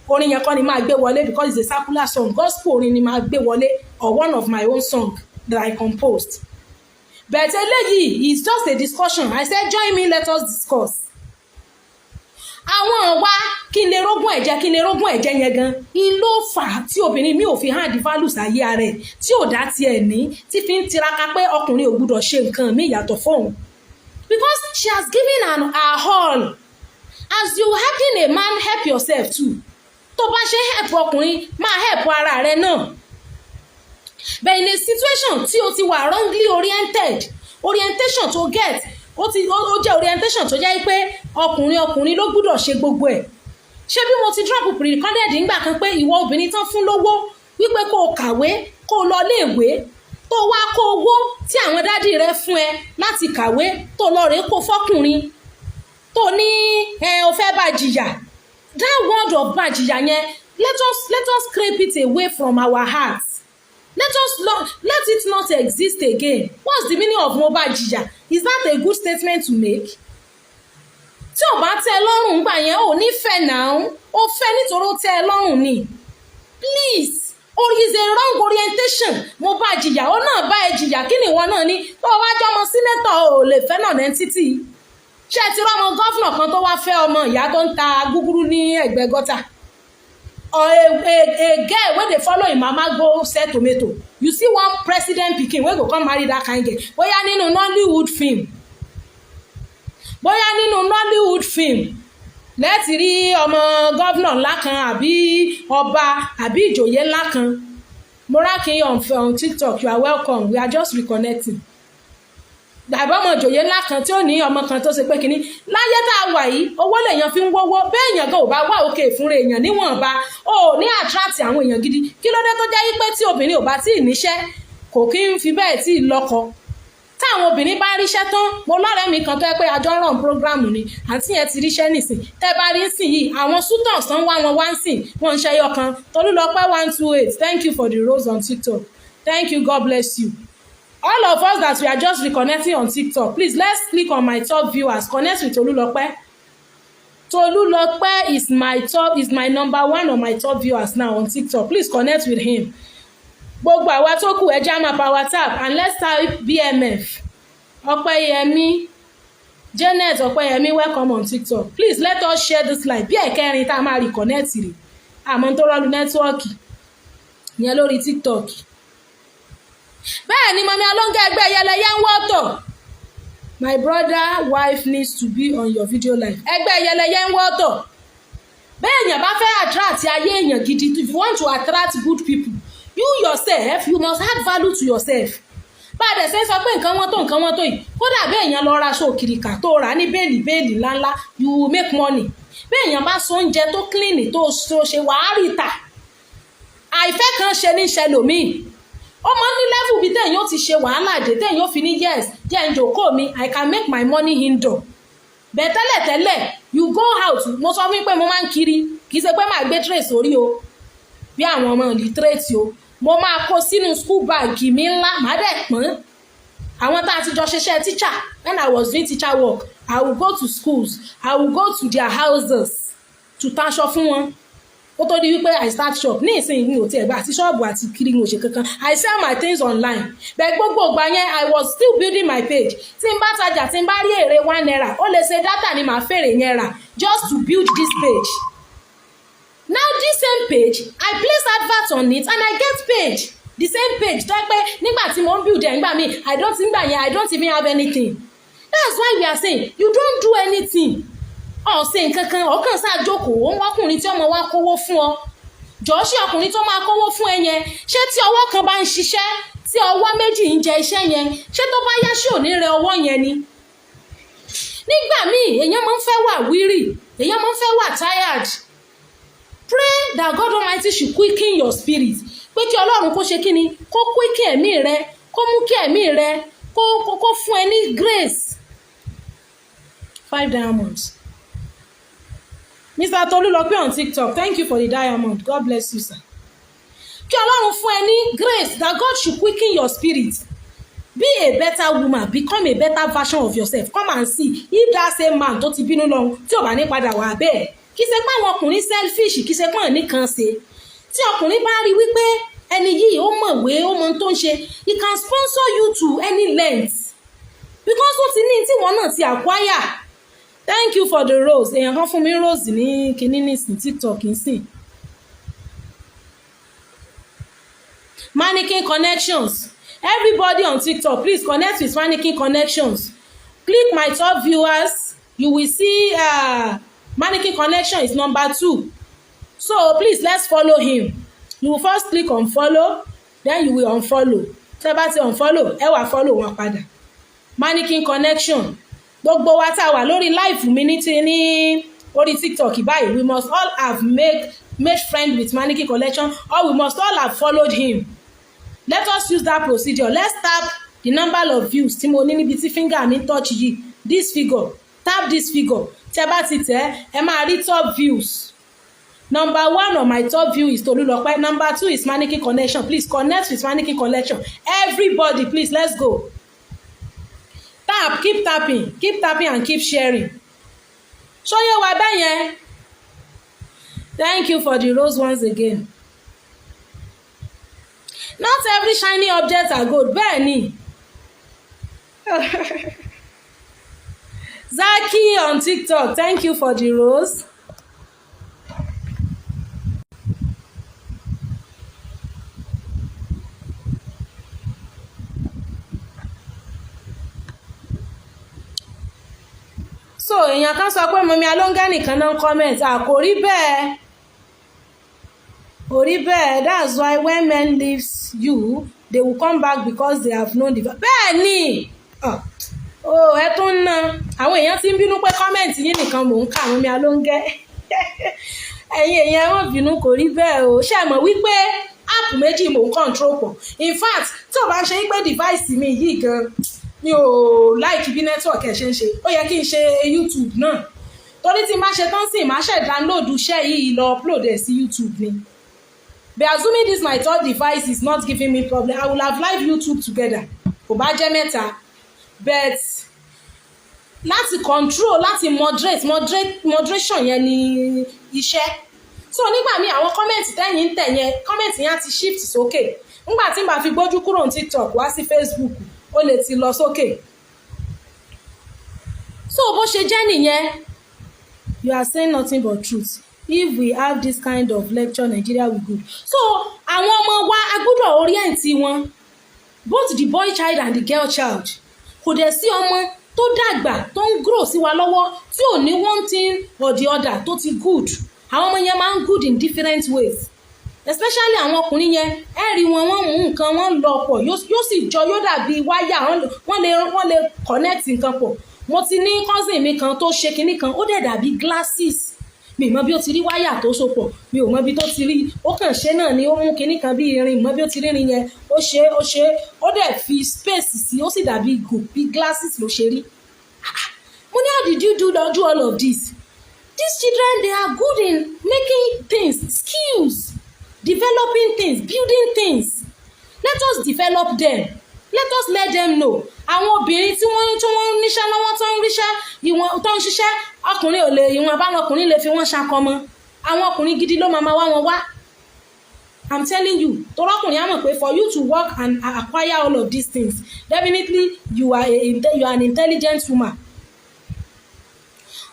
orin yẹn kọ́ ni máa gbé wọlé, because it's a secular song. Gospel orin ni máa gbé wọlé, or one of my own song that I composed. But eléyìí is just a discussion. I said, join me, let us discuss. Àwọn wa, kí n lè rógún ẹ̀jẹ̀, kí n lè rógún ẹ̀jẹ̀ yẹn gan in ló fà á tí obìnrin mi ò fi hàn di values ayé ara ẹ̀, tí ò dá tiẹ̀ ní, tí fi ń tiraka pé ọkùnrin ò gbúdọ̀ ṣe nǹkan mi yàtọ̀ fóun, because she has given her all. As you helping a man, help yourself too. Tó bá ṣe help ọkùnrin, máa help ara rẹ náà. But in a situation tí o ti wà wrongly oriented, orientation to get, ó ti ó jẹ́ orientation tó jẹ́ pé ọkùnrin, ọkùnrin ló gbúdọ̀ ṣe gbogbo ẹ̀. Ṣé bí mo ti drop pre-recorded ńgbà kan pé ìwọ obìnrin tán fún lówó wípé kó o kàwé, kó o lọ léèwé, tó wá kó owó tí àwọn daddy rẹ fún ẹ láti kàwé, tó lọ rèé kó fọkùnrin, tó ní ẹ o fẹ́ bá jìyà, that word of bá jìyà yẹn, let us scrape it away from our hearts. Let us not let it not exist again. What's the meaning of mo bá jìyà? Is that a good statement to make? Tí ò bá tẹ́ ẹ lọ́rùn gbà yẹn, ò ní fẹ́ náà. Ó fẹ́ nítorí ó tẹ́ ẹ lọ́rùn ni. Please, or is a wrong orientation. Mo bá jìyà, ó náà bá ẹ jìyà. Kí ni ìwọ náà ní tó o wá jọmọ senator, ò lè fẹ́ náà nẹ́ńtítì? Ṣé ẹ ti rọ́mọ governor kan tó wá fẹ́ ọmọ ìyá tó ń ta gúgúrú ní ẹ̀gbẹ́ gutter, or a girl wey dey follow im mama go sell tomato? You see one president pikin wey go come marry that kind girl? Bóyá nínú Nollywood film, bóyá nínú Nollywood film lẹ́ẹ̀tì rí ọmọ governor ńlá kan, àbí ọba, àbí ìjòyè ńlá kan. Morakin on TikTok, you are welcome. We are just reconnecting. Gbàgbọ́ ọmọ ìjòyè ńlá kan tí ó ní ọmọ kan tó ṣe pé kínní. Láyé tá a wà yìí, owó lèèyàn fi ń wówó. Bẹ́ẹ̀ èèyàn gan ò bá wà òkè fúnra èèyàn níwọ̀nba, ó ní attract àwọn èèyàn gidi. Kí ló dé tó jẹ́ wípé tí obìnrin ò bá tí ì níṣẹ́, kò kí ń fi bẹ́ẹ̀ tí ì lọ́kọ? Táwọn obìnrin bá ríṣẹ́ tán, mo lọ́rẹ̀ẹ́ mi kan tó yẹ pé àjọ ràn program ni, àǹtí yẹn ti ríṣẹ́ nìsín. Tẹ́ bá rí sìn yìí, àwọn suitors tán wá wọn wá ń sìn, wọ́n ń ṣẹyọ kan. Tolúlọpẹ́ 128, thank you for the rose on TikTok. Thank you, God bless you. All of us that we are just reconnecting on TikTok, please, let's click on my top viewers. Connect with Tolúlọpẹ́. Tolúlọpẹ́ is my number one on my top viewers now on TikTok. Please connect with him. Gbogbo àwa tó kù, ẹ jẹ́ á máa power tap and let's type BMF. Ọpẹ́yẹmí Janet, Ọpẹ́yẹmí, welcome on TikTok. Please, let us share this live. Bí ẹ̀kẹrin tá a máa reconnect rè, àmọ́ tó rọ́ọ̀lù network yẹn lórí TikTok. Bẹ́ẹ̀ ni, Mummy Alonge, ẹgbẹ́ yẹlẹyẹ ń wọ́tọ̀. My brother wife needs to be on your video live. Ẹgbẹ́ yẹlẹyẹ ń wọ́tọ̀. Bẹ́ẹ̀ èèyàn bá fẹ́ attract ayé èèyàn gidi, if you want to attract good people, you yourself, you must add value to yourself. Bá a dẹ̀ ṣe ń sọ pé nǹkan wọ́n tó, nǹkan wọ́n tó yìí, kódà bẹ́ẹ̀ èèyàn lọ ra aṣọ òkìrìkà tó rà á ní bale bale ńláńlá, you will make money. Bẹ́ẹ̀ èèyàn bá so oúnjẹ tó clean tó ṣe, wàá rí tà. Àìfẹ́ kan ṣe ní ṣẹlòmíì, ó máa ń ní level bíi téèyàn ó ti ṣe wàhálà dé, téèyàn ó fi ní, "Yes, jẹ́ ń jòkó mi, I can make my money indoor." Bẹ́ẹ̀ tẹ́lẹ̀ tẹ́lẹ̀, you go out. Mo sọ fún yín pé mo máa ń kiri. Kì í ṣe pé màá gbé tray sórí o bí àwọn ọmọ illiterate o. Mo máa kó sínú school bag mi ńlá, màá dẹ̀ pọ́n àwọn tá a ti jọ ṣiṣẹ́ teacher. When I was doing teacher work, I will go to schools, I will go to their houses to taṣọ fún wọn kó tó di wípé I start shop. Ní ìsìn, mi ò tiẹ̀ gbà àti ṣọ́ọ̀bù àti kiri, mi ò ṣe kankan. I sell my things online. Bẹ́ẹ̀ gbogbo ìgbà yẹn, I was still building my page. Tí n bá tajà, tí n bá rí èrè ₦1, ó lè ṣe data ni màá fèrè yẹn rà just to build this page. Now this same page, I place advert on it and I get paid. The same page tó yẹ pé nígbà tí mo ń build ẹ̀ nígbà míì, I don't, nígbà yẹn, I don't even have anything. That's why we are saying you don't do anything. Ọ̀sẹ̀ nǹkan kan, ọ̀kan sáà jókòó, ó ń wákùnrin tí ọmọ wa kówó fún ọ. Jọ̀ọ́, ṣé ọkùnrin tó máa kówó fún ẹ yẹn, ṣé tí ọwọ́ kan bá ń ṣiṣẹ́, tí ọwọ́ méjì ń jẹ iṣẹ́ yẹn, ṣé tó bá yá, ṣé ò ní rẹ ọwọ́ yẹn ni? Nígbà míì, èèyàn máa ń fẹ́ wà weary, èèyàn máa ń fẹ́ wà tired. Pray that God Almighty should quicken your spirit, pé kí Ọlọ́run kó ṣe kí ni, kó quicken ẹ̀mí rẹ, kó mú kí ẹ̀mí rẹ kó fún ẹ ní grace. Five diamonds. Mr. Tolulope on TikTok, thank you for the diamond. God bless you, sir. Kí Ọlọ́run fún ẹ ní grace, that God should quicken your spirit. Be a better woman, become a better version of yourself. Come and see if that same man tó ti bínú lọ, tí ò bá ní padà wà bẹ́ẹ̀. Kì í ṣe pé àwọn ọkùnrin selfish, kì í ṣe pé àwọn nìkan ṣe. Tí ọkùnrin bá rí wípé ẹni yìí, ó mọ̀wé, ó mọ ohun tó ń ṣe, he can sponsor you to any length because ó ti ní tí wọn náà ti acquire. Thank you for the rose. Èèyàn kan fún mi rose ní kinní nísìn, TikTok nísìn. Mannequin Connections, everybody on TikTok, please connect with Mannequin Connections. Click my top viewers, you will see Mannequin Connection is number 2. So please, let's follow him. You will first click on follow, then you will unfollow. Tẹ́ bá ti unfollow, ẹ wá follow wọn padà. Mannequin Connection. Gbogbo wa tá a wà lórí live mi ní ti ní orí TikTok báyìí, we must all have made friend with Mannequin Collection or we must all have followed him. Let us use that procedure. Let's tap the number of views tí mo ní níbi tí finger mi touch yìí, this figure. Tap this figure. Tẹ́ bá ti tẹ̀, ẹ máa rí top views. Number one on my top view is Tolulope. Number two is Mannequin Connection. Please connect with Mannequin Collection. Everybody, please, let's go. Tap, keep tapping, keep tapping and keep sharing. Ṣó yé wa bẹ́ẹ̀ yẹn? Thank you for the rose once again. Not every shiny object are gold. Bẹ́ẹ̀ ni. Zaki on TikTok, thank you for the rose. So èèyàn kan sọ pé Mummy Alonga nìkan náà ń comment. À kò rí bẹ́ẹ̀, kò rí bẹ́ẹ̀. That's why when men leaves you, they will come back because they have known the. Bẹ́ẹ̀ ni. Oh, ẹ tún ń ná àwọn èèyàn tí ń bínú pé comment yín nìkan mò ń kà. Mummy Alonga, ẹ̀yin èèyàn, ẹ má bínú, kò rí bẹ́ẹ̀ o. Ṣe mọ̀ wípé app méjì mò ń control pọ̀? In fact, tí ò bá ń ṣe wípé device mi yìí gan, mi ò like bí network ẹ̀ ṣe ń ṣe, ó yẹ kí n ṣe YouTube náà, torí tí n bá ṣe tán sí, màá ṣe download iṣẹ́ yìí, lọ upload ẹ̀ sí YouTube ni. But assuming this my third device is not giving me problem, I will have live YouTube together, kò bá jẹ́ mẹ́ta. But láti control, láti moderate, moderation yẹn ni iṣẹ́. So nígbà míì, àwọn comment tẹ́yìn ń tẹ̀ yẹn, comment yẹn á ti shift sókè. Nígbà tí n bá fi gbójú kúrò ní TikTok wá sí Facebook, ó lè ti lọ sókè. So bó ṣe jẹ́ nìyẹn. You are saying nothing but truth. If we have this kind of lecture, Nigeria will good. So àwọn ọmọ wa, a gbọ́dọ̀ orient wọn. Both the boy child and the girl child. Kò dẹ̀ sí ọmọ tó dàgbà tó ń grow sí wa lọ́wọ́ tí ò ní one thing or the other tó ti good. Àwọn ọmọ yẹn máa ń good in different ways, especially àwọn ọkùnrin yẹn. Ẹ rí wọn, wọ́n mú nǹkan, wọ́n lọ pọ̀, yóò sì jọ, yóò dàbí wáyà, wọ́n lè connect nǹkan pọ̀. Mo ti ní cousin mi kan tó ṣe kinní kan, ó dẹ̀ dàbí glasses. Mi mọ bí ó ti rí wáyà tó so pọ̀, mi ò mọ bí tó ti rí. Ó kàn ṣe náà ni, ó mú kinní kan bí irin, mọ bí ó ti rí irin yẹn, ó ṣe, ó ṣe, ó dẹ̀ fi space sí, ó sì dàbí ìgò, bí glasses ló ṣe rí. Mo ní, "How did you do all of this?" These children, they are good in making things, skills, developing things, building things. Let us develop them. Let us let them know. Àwọn obìnrin tí wọ́n níṣẹ́ lọ́wọ́, tó ń ríṣẹ́, ìwọ̀n tó ń ṣiṣẹ́, ọkùnrin ò lè, ìwọ̀n abáwọn ọkùnrin lè fi wọ́n ṣakọmọ. Àwọn ọkùnrin gidi ló máa ma wá wọn wá, I'm telling you. Torọ́kùnrin á mọ̀ pé for you to work and acquire all of these things, definitely you are an intelligent woman.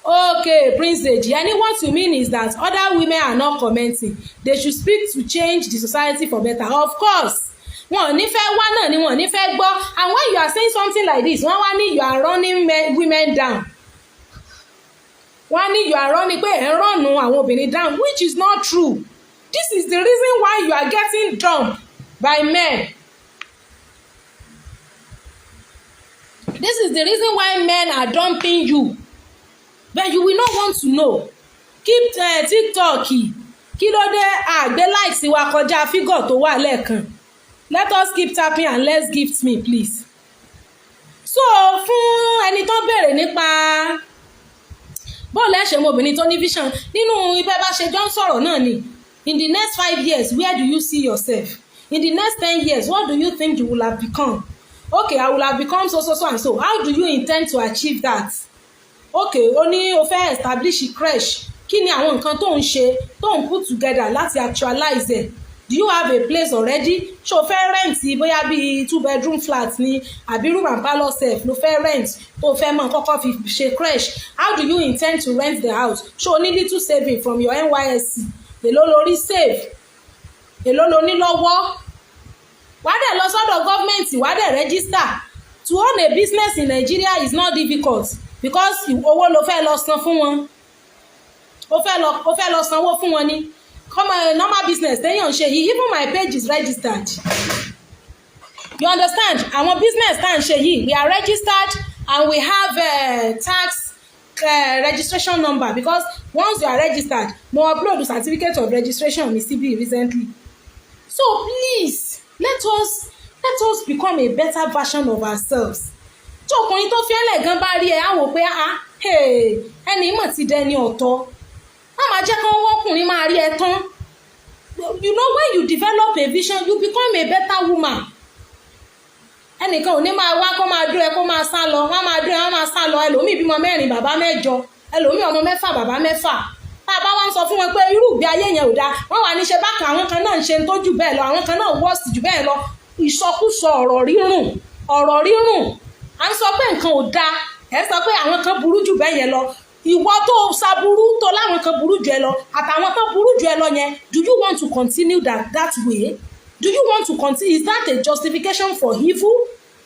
Okay, Prince Deji, and what you mean is that other women are not commenting. They should speak to change the society for better. Of course, wọn ò ní fẹ́ wá náà ni, wọn ò ní fẹ́ gbọ́. And when you are saying something like this, wọ́n wá ní you are running men, women down. Wọ́n ní you are running, pé ẹ̀ ń run àwọn obìnrin down, which is not true. This is the reason why you are getting dumped by men. This is the reason why men are dumping you, but you will not want to know. Keep TikTok. Kí ló dé àgbẹ̀ likes wa kọjá figure tó wà lẹ́ẹ̀kan? Let us keep tapping and let's gift me, please. So fún ẹni tó béèrè nípa bóòlù ẹ̀ṣẹ̀ mọ obìnrin tó ní vision nínú ibẹ̀, bá ṣe jọ ń sọ̀rọ̀ náà ni. In the next 5 years, where do you see yourself? In the next 10 years, what do you think you will have become? Okay, I will have become so so so and so. How do you intend to achieve that? Okay, o ní o fẹ́ establish crèche. Kí ni àwọn nǹkan tó ń ṣe, tó ń put together láti actualize ẹ̀? Do you have a place already? Ṣé o fẹ́ rent, bóyá bíi two bedroom flat ni, àbí room and parlour sef ló fẹ́ rent tó fẹ́ mọ̀ kọ́kọ́ fi ṣe crèche? How do you intend to rent the house? Ṣé o ní little saving from your NYSC? Èló lórí save? Èló lo ní lọ́wọ́? Wàá dẹ̀ lọ sọ́dọ̀ gọ́ọ̀mẹ̀ntì, wàá dẹ̀ register. To own a business in Nigeria is not difficult, because owó ló fẹ́ lọ san fún wọn, ó fẹ́ lọ sanwó fún wọn ni. Common normal business téèyàn ń ṣe yìí, even my page is registered, you understand? Àwọn business tá à ń ṣe yìí, we are registered and we have tax registration number, because once you are registered, mo upload certificate of registration mi síbí recently. So please, let us become a better version of ourselves. Tí ọkùnrin tó fi ẹlẹ̀ gan bá rí ẹ, á wò pé, "Ah, ẹni mọ̀ ti dẹni ọ̀tọ̀." Má máa jẹ́ kí wọ́n ọkùnrin máa rí ẹ tán. When you develop a vision, you become a better woman. Ẹnìkan ò ní máa wá kó máa dúró ẹ, kó máa sá lọ. Wọ́n máa dúró ẹ, wọ́n máa sá lọ. Ẹlòmíì bímọ mẹ́rin, bàbá mẹ́jọ. Ẹlòmíì, ọmọ mẹ́fà, bàbá mẹ́fà. Tá a bá wá ń sọ fún wọn pé irú ìgbé ayé yẹn ò dáa, wọ́n wà ní ṣe bákan, àwọn kan náà ń ṣe tó jù bẹ́ẹ̀ lọ, àwọn kan náà worst jù bẹ́ẹ̀ lọ. Ìsọkúsọ, ọ̀rọ̀ rírùn, ọ̀rọ̀ rírùn. À ń sọ pé nǹkan ò dáa, ẹ sọ pé àwọn kan burú jù bẹ́ẹ̀ yẹn lọ. Ìwọ tó ṣaburú tó láwọn kan burú jù ẹ lọ, àtàwọn kan burú jù ẹ lọ yẹn, do you want to continue that way? Do you want to continue? Is that a justification for evil?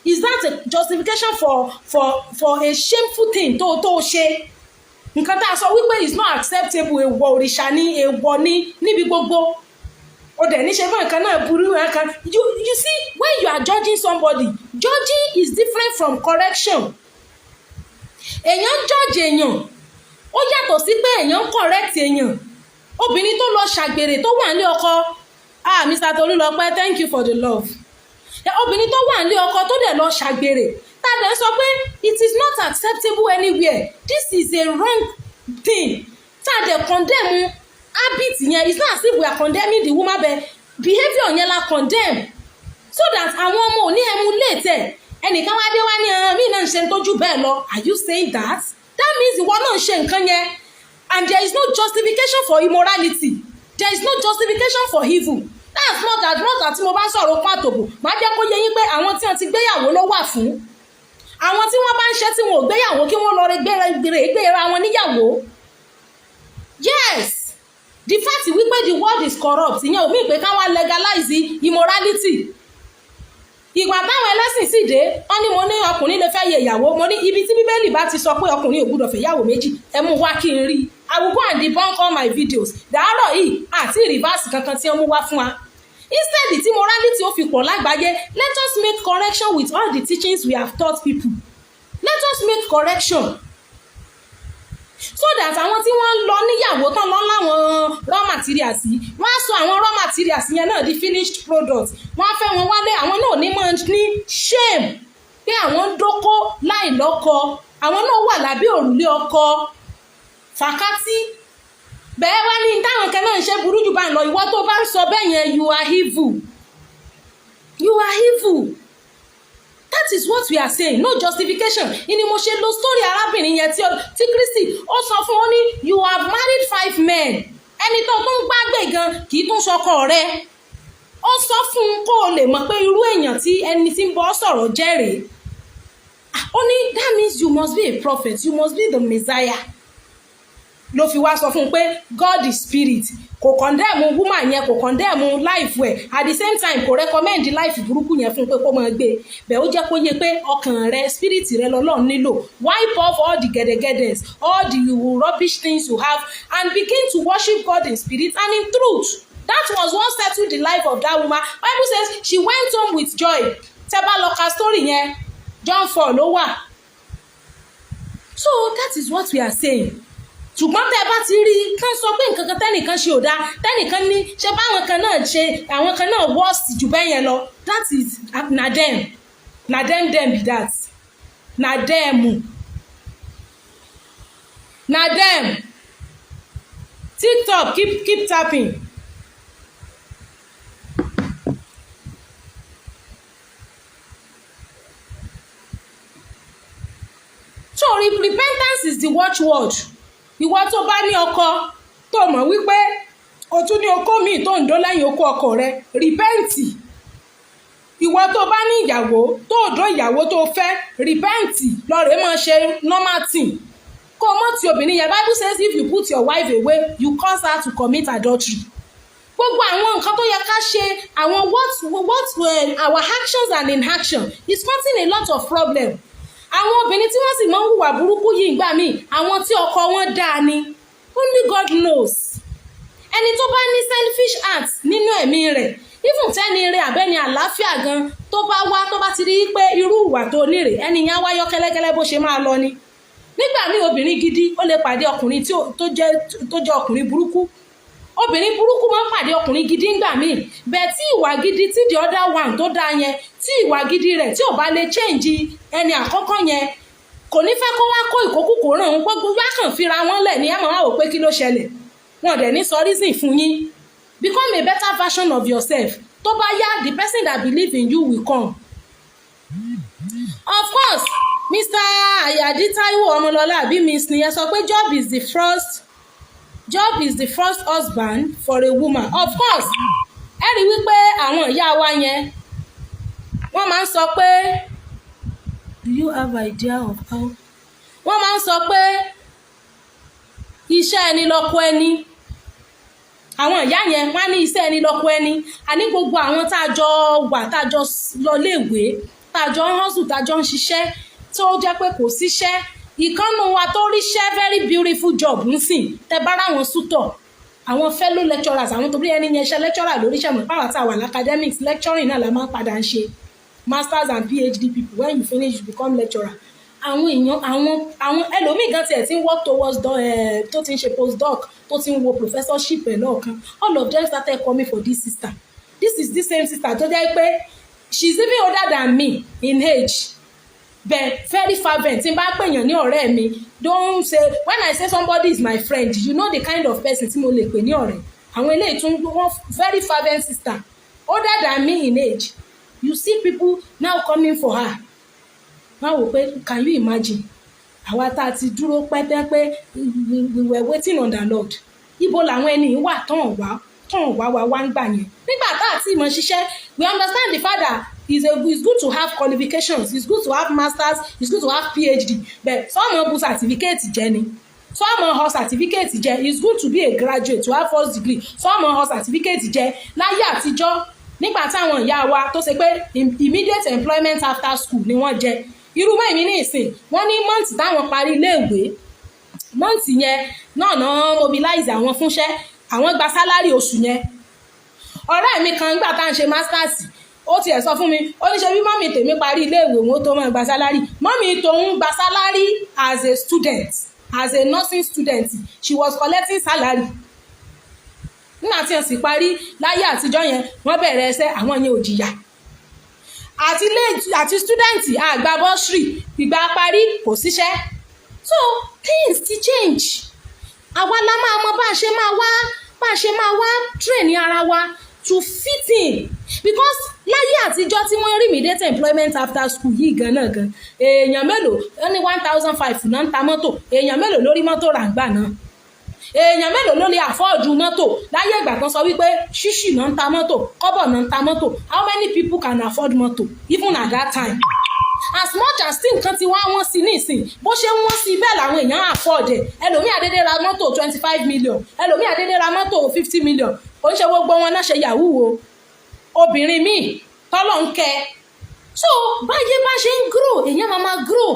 Is that a justification for a shameful thing tó ṣe? Nǹkan tá a sọ wípé is not acceptable, èèwọ̀ òrìṣà ni, èèwọ̀ ni níbi gbogbo, o dẹ̀ ní ṣe fún nǹkan náà burú nǹkan. You see, when you are judging somebody, judging is different from correction. Èèyàn judge èèyàn, ó yàtọ̀ sí pé èèyàn correct èèyàn. Obìnrin tó lọ ṣàgbèrè, tó wà ní ọkọ, ah, Mr. Tolúlọpẹ́, thank you for the love. Obìnrin tó wà ní ọkọ, tó dẹ̀ lọ ṣàgbèrè, tá a dẹ̀ sọ pé it is not acceptable anywhere, this is a wrong thing, tá a dẹ̀ condemn habit yẹn. It's not as if we are condemning the woman, but behaviour yẹn la condemn, so that àwọn ọmọ ò ní emulate ẹ̀. Ẹnìkan wá dé, wá ní ẹran míì náà ń ṣe tó jù bẹ́ẹ̀ lọ. Are you saying that? That means ìwọ náà ń ṣe nǹkan yẹn, and there is no justification for immorality, there is no justification for evil. That's not that, not that. Tí mo bá ń sọ̀rọ̀ pàtòbò, máa jẹ́ kó yé yín pé àwọn tí wọ́n ti gbéyàwó ló wà fún. Àwọn tí wọ́n bá ń ṣe tí wọn ò gbéyàwó, kí wọ́n lọ gbéra wọn níyàwó. Yes, the fact wípé the world is corrupt, ìyẹn ò mean pé ká wá legalize immorality. Ìgbà táwọn ẹlẹ́sìn sì dé, wọ́n ní mo ní ọkùnrin lè fẹ́ yẹ ìyàwó. Mo ní ibi tí Bíbélì bá ti sọ pé ọkùnrin ò gbúdọ̀ fẹ́ ìyàwó méjì, ẹ mú wá kí n rí. I will go and debunk all my videos. Dàárọ̀ yìí àti reverse kankan tí wọ́n mú wá fún wa. Instead tí morality ó fi pọ̀ lágbàáyé, let us make correction with all the teachings we have taught people. Let us make correction so that àwọn tí wọ́n ń lọ níyàwó tán lọ láwọn raw materials yìí, wọ́n á sọ àwọn raw materials yẹn náà di finished product. Wọ́n á fẹ́ wọn wálé, àwọn náà ní máa ní shame pé àwọn ń dóko láì lọ́kọ, àwọn náà wà lábẹ́ òrùlé ọkọ fàkátì. Bẹ́ẹ̀ wá ní táwọn kan náà ń ṣe burú jù bá ń lọ. Ìwọ tó bá ń sọ bẹ́ẹ̀ yẹn, you are evil, you are evil. That is what we are saying. No justification. Ìní mo ṣe lo story arábìnrin yẹn tí Kristi ó sọ fún ọ ní, "You have married five men." Ẹni tó tún gbàgbé gan kì í tún sọkọ rẹ. Ó sọ fún un kó o lè mọ̀ pé irú èèyàn tí ẹni tí ń bọ́ sọ̀rọ̀ jẹ́ rèé. Ó ní, "That means you must be a prophet, you must be the Messiah." Ló fi wá sọ fún un pé God is spirit. Kò condemn woman yẹn, kò condemn life ẹ̀. At the same time, kò recommend life burúkú yẹn fún un pé kó máa gbé bẹ́ẹ̀. Ó jẹ́ kó yé pé ọkàn rẹ, spirit rẹ lọ́lọ́run nílò. Wipe off all the gẹ̀dẹ̀gẹ̀dẹ̀s, all the rubbish things you have, and begin to worship God in spirit and in truth. That was what settled the life of that woman. Bible says she went home with joy. Tẹ́ bá lọ ka story yẹn, John 4 ló wà. So that is what we are saying. Ṣùgbọ́n tẹ́ ẹ bá ti rí i kán sọ pé nǹkan kan tẹ́nìkan ṣe ò dáa, tẹ́nìkan ní ṣe báwọn kan náà ṣe, àwọn kan náà worst jù bẹ́ẹ̀ yẹn lọ, that is na dem, na dem dem be that. Na dem, na dem. TikTok, keep tapping. So repentance is the watchword. Ìwọ tó bá ní ọkọ, tó mọ̀ wípé o tún ní okó míì tó ń dó lẹ́yìn okó ọkọ rẹ, repent. Ìwọ tó bá ní ìyàwó, tó dó ìyàwó tó fẹ́, repent, lọ́ọ̀rẹ́ máa ṣe normal thing, kó o mọ̀ tí obìnrin yẹn. Bible says if you put your wife away, you cause her to commit adultery. Gbogbo àwọn nǹkan tó yẹ ká ṣe, àwọn what our actions and inaction is causing a lot of problem. Àwọn obìnrin tí wọ́n sì máa ń hùwà burúkú yìí gbà míì, àwọn tí ọkọ wọn dáa ni. Only God knows. Ẹni tó bá ní selfish heart nínú ẹ̀mí rẹ̀, even tẹ́ni rẹ̀ àbẹ́ni àlàáfíà gan tó bá wá, tó bá ti rí pé irú ìwà tó ní rè, ẹni yẹn á wáyọ́ kẹ́lẹ́kẹ́lẹ́ bó ṣe máa lọ ni. Nígbà míì, obìnrin gidi ó lè pàdé ọkùnrin tó jẹ́ ọkùnrin burúkú. Obìnrin burúkú máa ń pàdé ọkùnrin gidi ńgbà míì bẹ́ẹ̀. Tí ìwà gidi tí the other one tó dáa yẹn, tí ìwà gidi rẹ̀ tí ò bá lè change ẹni àkọ́kọ́ yẹn, kò ní fẹ́ kó wá kó ìkókùkò ràn ń gbogbo wá kàn fira wọn lẹ̀ ní ẹ̀mọ́ wá wò pé kí ló ṣẹlẹ̀. Wọn dẹ̀ ní sọ reason fún yín. Become a better version of yourself. Tó bá yá, the person that believe in you will come. Of course, Mr. Ayadi Taiwo Ọmọlọlá àbí Miss nìyẹn sọ pé job is the first husband for a woman. Of course, ẹ rí wípé àwọn ìyá wa yẹn, wọ́n máa ń sọ pé, do you have idea of how, wọ́n máa ń sọ pé iṣẹ́ ẹni lọ́kọ ẹni. Àwọn ìyá yẹn, wọ́n á ní iṣẹ́ ẹni lọ́kọ ẹni. Àní gbogbo àwọn tá a jọ wà, tá a jọ lọ léèwé, tá a jọ ń hustle, tá a jọ ń ṣiṣẹ́, tó jẹ́ pé kò síṣẹ́, ìkànnù wa tó ríṣẹ́, very beautiful job ń sìn. Tẹ bá ráwọn suitor, àwọn fellow lecturers, àwọn tó bí ẹni yẹn ṣe lecturer lórí iṣẹ́ mọ̀ pàwọn tá a wà l'academics, lecturing náà la máa ń padà ń ṣe. Masters and PhD people, when you finish, you become lecturer. Àwọn èèyàn, àwọn ẹlòmíì gan tiẹ̀ ti ń work towards tó ti ń ṣe postdoc, tó ti ń wo professorship ẹ̀ lọ́ọ̀kan. All of them started coming for this sister. This is the same sister tó jẹ́ pé she is even older than me in age, but very fervent. Tí n bá pèèyàn ní ọ̀rẹ́ mi, don't say, when I say somebody is my friend, you know the kind of person tí mo lè pè ní ọ̀rẹ́. Àwọn eléyìí tún wọ́n, very fervent sister, older than me in age. You see people now coming for her. Wọ́n wò pé, can you imagine, àwa tá a ti dúró pẹ́tẹ́ pé we were waiting on the Lord, ibo làwọn ẹni wà tán wá wá wá ń gbà yẹn nígbà tá a ti mọ̀ ṣiṣẹ́? We understand the father is a it's good to have qualifications, it's good to have masters, it's good to have PhD, but some bu certificate jẹ ni, some họ certificate jẹ. It's good to be a graduate, to have first degree. Some họ certificate jẹ láyé àtijọ́. Nígbà táwọn ìyá wa tó ṣe pé immediate employment after school ni wọ́n jẹ, irú mọ́ èmi ní ìsìn, wọ́n ní month táwọn parí iléèwé, month yẹn náà mobilize àwọn fúnṣẹ́, àwọn gba salary oṣù yẹn. Ọ̀rẹ́ mi kan, nígbà tá à ń ṣe masters, ó tiẹ̀ sọ fún mi, ó ní ṣe bí mummy tèmi parí iléèwé wọn tó máa gba salary. Mummy tòun gba salary as a student, as a nursing student, she was collecting salary. Nígbà tí wọ́n sì parí láyé àtijọ́ yẹn, wọ́n bẹ̀rẹ̀ ẹsẹ̀, àwọn yẹn ò jìyà àti ilé àti student àgbà bursary. Ìgbà parí, kò síṣẹ́. So things ti change. Àwa la máa mọ bá a ṣe máa wá train ara wa to fit in, because láyé àtijọ́ tí wọ́n rí immediate employment after school yìí gan náà gan, èèyàn mélòó? Ó ní 1,500 náà ń ta mọ́tò. Èèyàn mélòó lórí mọ́tò ràǹgbà náà? Èèyàn mélòó ló lè afford mọ́tò láyé ìgbà kan sọ wípé ṣíṣì náà ń ta mọ́tò, kọ́bọ̀ náà ń ta mọ́tò? How many people can afford mọ́tò even at that time? As much as tí nǹkan ti wá wọ́n sí nísìn, bó ṣe ń wọ́n sí bẹ́ẹ̀ làwọn èèyàn afford ẹ̀. Ẹlòmíì àdédé ra mọ́tò 25 million, ẹlòmíì àdédé ra mọ́tò 50 million. Kò ń ṣe gbogbo wọn náà ṣe yahoo o. Obìnrin míì tọ́lọ̀ ń kẹ́. So báyé bá ṣe ń grow, èèyàn máa máa grow,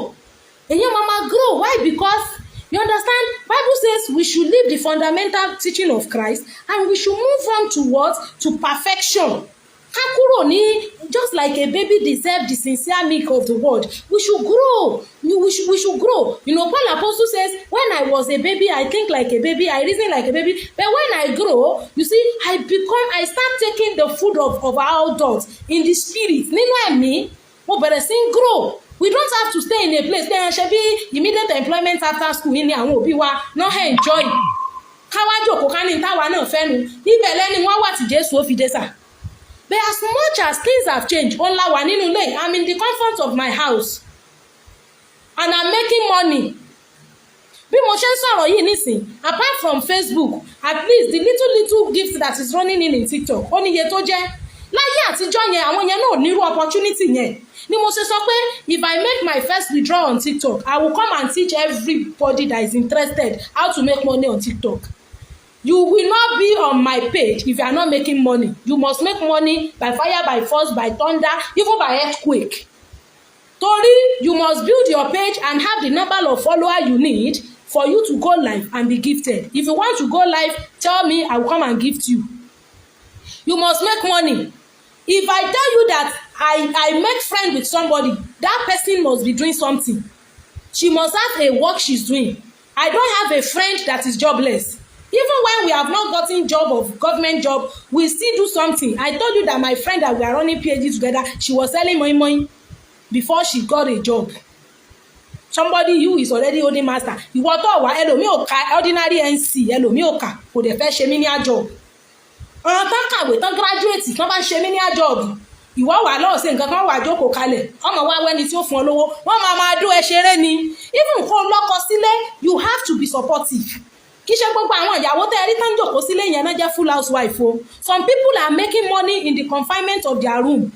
èèyàn máa máa grow. Why? Because, you understand, Bible says we should leave the fundamental teaching of Christ and we should move on to what? To perfection. Ká kúrò ní, just like a baby deserve the sincere milk of the word, we should grow, we should grow. Paul Apostle says, "When I was a baby, I think like a baby, I reason like a baby, but when I grow, you see, I start taking the food of our adults in the spirit." Nínú ẹ̀mí, mo bẹ̀rẹ̀ sí ń grow. We don't have to stay in a place pé ẹ ṣe bí immediate employment after school ní àwọn òbí wa náà enjoy, káwá jòkó, ká ní táwa náà fẹ́ nu. Ibẹ̀ lẹ́ni wọ́n wà tí Jésù ó fi dé sà. But as much as things have changed, ó ń la wà nínú ilé. I'm in the comfort of my house and I'm making money. Bí mo ṣe ń sọ̀rọ̀ yìí nísìn, apart from Facebook, at least the little little gift that is running in TikTok, ó níye tó jẹ́. Láyé àtijọ́ yẹn, àwọn yẹn náà nírú opportunity yẹn. Ni mo ṣe sọ pé if I make my first withdrawal on TikTok, I will come and teach everybody that is interested how to make money on TikTok. You will not be on my page if you are not making money. You must make money by fire, by force, by thunder, even by earthquake, torí you must build your page and have the number of followers you need for you to go live and be gifted. If you want to go live, tell me, I will come and gift you. You must make money. If I tell you that I make friend with somebody, that person must be doing something. She must have a work she's doing. I don't have a friend that is jobless. Even when we have not gotten job of government job, we still do something. I told you that my friend that we are running PhD together, she was selling moi moi before she got a job. Somebody who is already holding master, ìwọ tó wà, ẹlòmíì ò ka ordinary NC, ẹlòmíì ò kà, kò dẹ̀ fẹ́ ṣe menial job. Ọ̀ràn tán kàwé tán, graduate tán, bá ń ṣe menial job, ìwọ wà lọ́ọ̀ sí nǹkan kan, wà jókòó kalẹ̀, ọmọ wa wẹ́ni tí ó fún ọ lówó, wọ́n máa máa dún ẹ ṣeré ni. Even kó lọ́kọ sílé, you have to be supportive. Kì í ṣe gbogbo àwọn ìyàwó tẹ́ ẹ rí tán jòkó sílé yẹn náà jẹ́ full housewife o. Some people are making money in the confinement of their room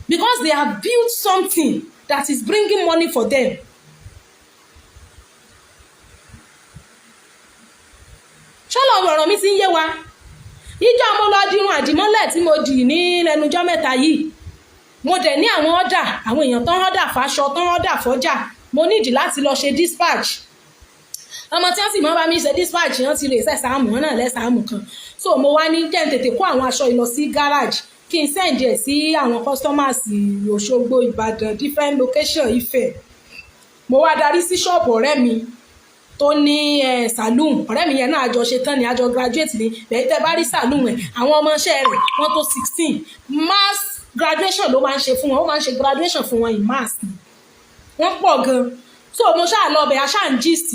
because they have built something that is bringing money for them. Ṣọlọ ọ̀rọ̀ mi ti ń yé wa? Ìjọ mo lọ dirun àdìmọ́lẹ̀ tí mo dì ní lẹ́nujọ́ mẹ́ta yìí, mo dẹ̀ ní àwọn order, àwọn èèyàn tán order fáṣọ, tán order fọ́jà. Mo nídìí láti lọ ṣe dispatch. Ọmọ tí wọ́n sì máa bá mi ṣe dispatch, wọ́n ti lè sẹ̀sáàmù wọn náà lẹ́sàámù kan. So mo wá ní jẹ́ n tètè kó àwọn aṣọ yìí lọ sí garage, kí n send ẹ̀ sí àwọn customers, Òṣogbo, Ìbàdàn, different location, Ifẹ̀. Mo wá darí sí ṣọ́ọ̀bù ọ̀rẹ́ mi tó ní saloon. Ọ̀rẹ́ mi yẹn náà, àjọ ṣe tán ni, àjọ graduate ni. Bẹ́ẹ̀ tẹ́ bá rí saloon ẹ̀, àwọn ọmọọṣẹ́ rẹ̀ wọ́n tó 16. Mass graduation ló máa ń ṣe fún wọn. Ó máa ń ṣe graduation fún wọn in mass ni. Wọ́n pọ̀ gan. So mo ṣáà lọ bẹ̀, aṣáà ń gist.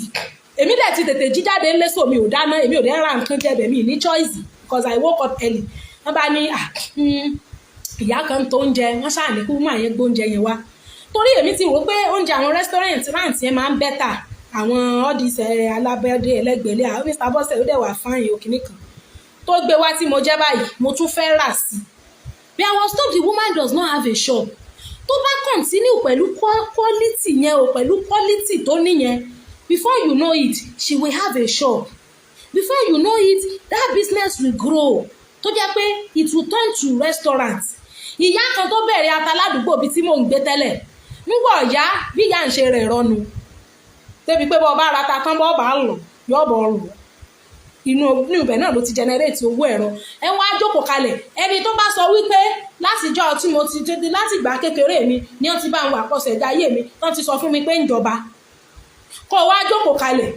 Èmi dẹ̀ ti tètè jí jáde ńlé, so mi ò dáná, èmi ò dẹ̀ ra nǹkan jẹ bẹ̀, mi ní choice because I woke up early. Wọ́n bá ní ìyá kan tó ń jẹ, wọ́n ṣáà ní kí wọ́n yẹn gbóúnjẹ yẹn wá, torí èmi ti wò pé oúnjẹ àwọn restaurant rant yẹn máa ń better. Àwọn all this alábẹ́dẹ́ ẹlẹ́gbẹ̀lẹ́, àwọn Mr Bọ́sẹ̀, ó dẹ̀ wà fáyín òkìní kan tó gbé wá tí mo jẹ́ báyìí, mo tún fẹ́ rà sí. But I was told the woman does not have a shop. Tó bá continue pẹ̀lú quality yẹn o, pẹ̀lú quality tó níyẹn, before you know it, she will have a shop. Before you know it, that business will grow. Tó jẹ́ pé it will turn to restaurant. Ìyá kan tó bẹ̀rẹ̀ ata ládùúgbò bíi tí mò ń gbé tẹ́lẹ̀, ńgbọ̀ ọ̀yá bí ìyá ń ṣe rẹ̀ rọnu débi pé bọ́ bá ra ta tán, bọ́ bá lọ yọ̀ bọ̀ rò inú inú ibẹ̀ náà ló ti generate owó ẹ̀rọ. Ẹ wá jókòó kalẹ̀. Ẹni tó bá sọ wípé látijọ́ tí mo ti dédé, láti ìgbà kékeré mi ni wọ́n ti bá ń wà kọsẹ̀ jáyé mi, tán ti sọ fún mi pé ń jọba, kó o wá jókòó kalẹ̀,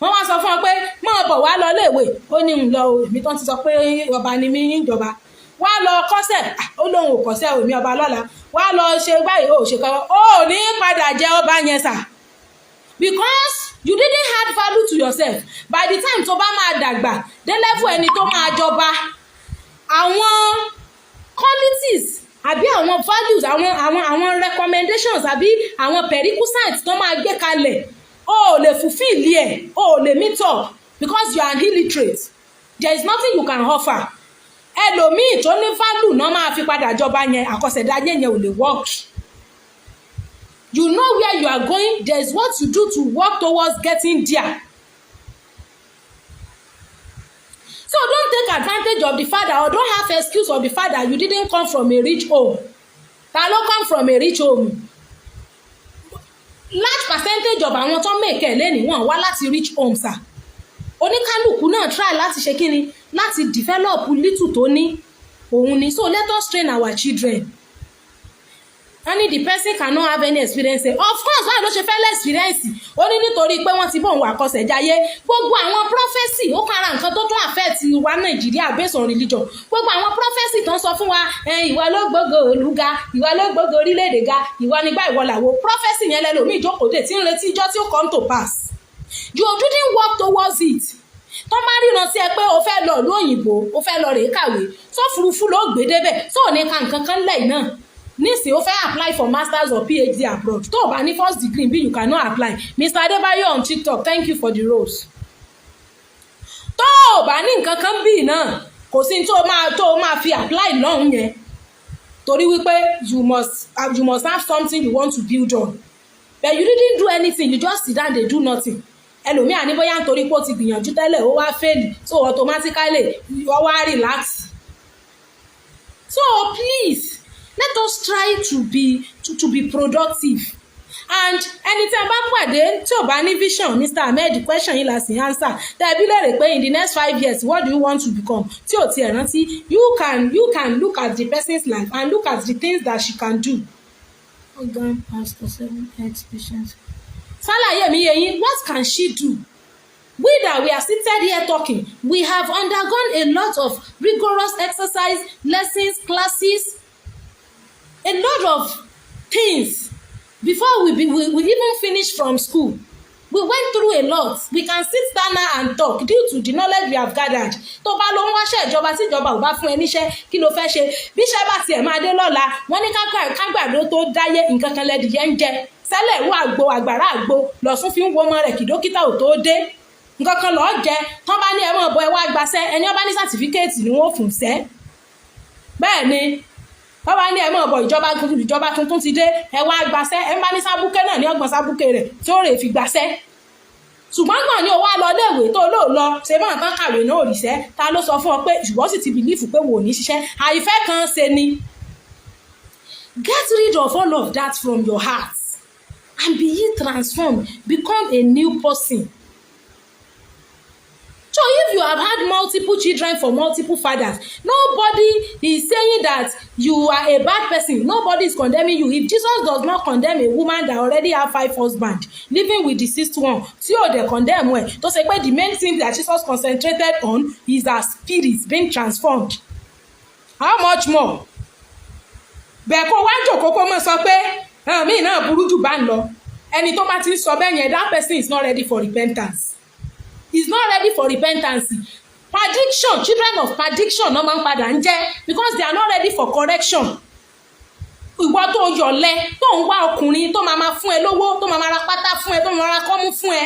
wọ́n wá sọ fún ọ pé máa bọ̀ wá lọ léèwé, ó ní ń lọ o, èmi tán ti sọ pé ọba ni mí ń jọba. Wá lọ kọ́sẹ̀, ó lóun ò kọ́sẹ̀, èmi ọba lọ́la. Wá lọ ṣe báyìí, ó ṣe kọ́, ó ní padà jẹ ọba yẹn sà, because you didn't add value to yourself. By the time tó bá máa dàgbà dé level ẹni tó máa jọba, àwọn qualities àbí àwọn values, àwọn recommendations àbí àwọn prerequisites tó máa gbé kalẹ̀, o ò lè fulfill ẹ̀, o ò lè meet up, because you are an illiterate. There is nothing you can offer. Ẹlòmíì tó ní value náà máa fi padà jọba yẹn. Àkọsẹ̀dáyé yẹn ò lè work. You know where you are going. There is what you do to work towards getting there. So don't take advantage of the fact that, or don't have excuse of the fact that you didn't come from a rich home. Ta ló come from a rich home? Large percentage of àwọn tó make ẹ̀ lẹ́nìí, wọ́n wá láti rich home sir. Oníkálukú náà try láti ṣe kíni, láti develop little tó ní òun ni. So let us train our children. Wọ́n ní the person cannot have any experience. Of course, báwo ló ṣe fẹ́ lẹ́ experience? Ó ní nítorí pé wọ́n ti bóun àkọsẹ̀jayé. Gbogbo àwọn prophecy, ó kára nǹkan tó tún affect wa Nàìjíríà based on religion. Gbogbo àwọn prophecy tó ń sọ fún wa, ìwọ ló gbógo olúga, ìwọ ló gbógo orílẹ̀-èdè ga, ìwọ nígbà, ìwọ làwo, prophecy yẹn lẹ́lòmíì ìjókòó dè tí ń retí ijọ́ tí ó come to pass. You didn't work towards it. Tó bá ríran sí ẹ pé o fẹ́ lọ ìlú òyìnbó, o fẹ́ lọ rèé kàwé, tó furuufú ló gbé débẹ̀, tó ò ní ka nǹkan kan lẹ́yìn náà. Nísìnyí, o fẹ́ apply for masters or PhD abroad, tó o bá ní first degree bí, you cannot apply. Mr Adebayo on TikTok, thank you for the rose. Tó o bá ní nǹkan kan bí náà, kò sí tó o máa fi apply lọ́hùn yẹn, torí wípé you must have something you want to build on, but you didn't do anything. You just sit down dey do nothing. Ẹlòmíà ní bóyá nítorí pé ó ti gbìyànjú tẹ́lẹ̀, ó wá fail, so automatically ó wá relax. So please, let us try to be productive. And ẹni tí a bá pàdé tí ò bá ní vision, Mr Ahmed, question yìí la sì answer. Tẹ́ ẹ bí léèrè pé in the next 5 years, what do you want to become, tí ò tiẹ̀ rántí, you can look at the person's life and look at the things that she can do. Organ pastor seven health patients. Sálàyé mi yé yín? What can she do? We that we are seated here talking, we have undergone a lot of rigorous exercise, lessons, classes, a lot of things before we even finish from school. We went through a lot. We can sit down now and talk due to the knowledge we have gathered. Tó bá ló ń wáṣẹ́ ìjọba, tí ìjọba ò bá fún ẹ níṣẹ́, kí ló fẹ́ ṣe? Bí iṣẹ́ bá tiẹ̀ máa dé lọ́la, wọ́n ní kágbàdo tó dáyé, nǹkan kan lẹ́dìyẹ ń jẹ sẹ́lẹ̀ ìwọ àgbo àgbàrá àgbo lọ́sùn fi ń wo ọmọ rẹ̀ kí dókítà ò tó dé. Nǹkan kan lọ́ọ́ jẹ. Tán bá ní ẹ mọ̀ bọ́, ẹ wá gbaṣẹ́, ẹni ọba ní certificate ni wọ́n fún ṣẹ́. Bẹ́ẹ̀ ni wọ́n bá ní ẹ mọ̀ bọ̀, ìjọba tuntun ti dé, ẹ wá gbaṣẹ́, ẹ bá ní sábúkẹ́ náà ní ọgbọ̀n sábúkẹ́ rẹ̀ tí ó rè fi gbaṣẹ́. Ṣùgbọ́n gbọ̀n ní o wá lọ léèwé tó lóò lọ ṣe máa tán kàwé náà òrìṣẹ́. Ta ló sọ fún ọ pé ṣùgbọ́n sì ti believe pé wò ní ṣiṣẹ́? Àìfẹ́ kan ṣe ni. Get rid of all of that from your heart and be ye transformed, become a new person. So if you have had multiple children for multiple fathers, nobody is saying that you are a bad person. Nobody is condemning you. If Jesus does not condemn a woman that already have five husbands, living with the sixth one, tí ò dẹ̀ condemn ẹ̀, tó ṣe pé the main thing that Jesus concentrated on is her spirit being transformed, how much more? Bẹ́ẹ̀ kó wá jòkó, kó mọ̀ sọ pé míì náà burú jù bá ń lọ. Ẹni tó bá ti ń sọ bẹ́ẹ̀ yẹn, that person is not ready for repentance, is not ready for repentance. Perdition, children of perdition náà máa ń padà ń jẹ́, because they are not ready for correction. Ìwọ tó yọ̀lẹ, tó ń wá ọkùnrin tó máa ma fún ẹ lówó, tó máa ma ra pátá fún ẹ, tó máa ra kọ́mú fún ẹ,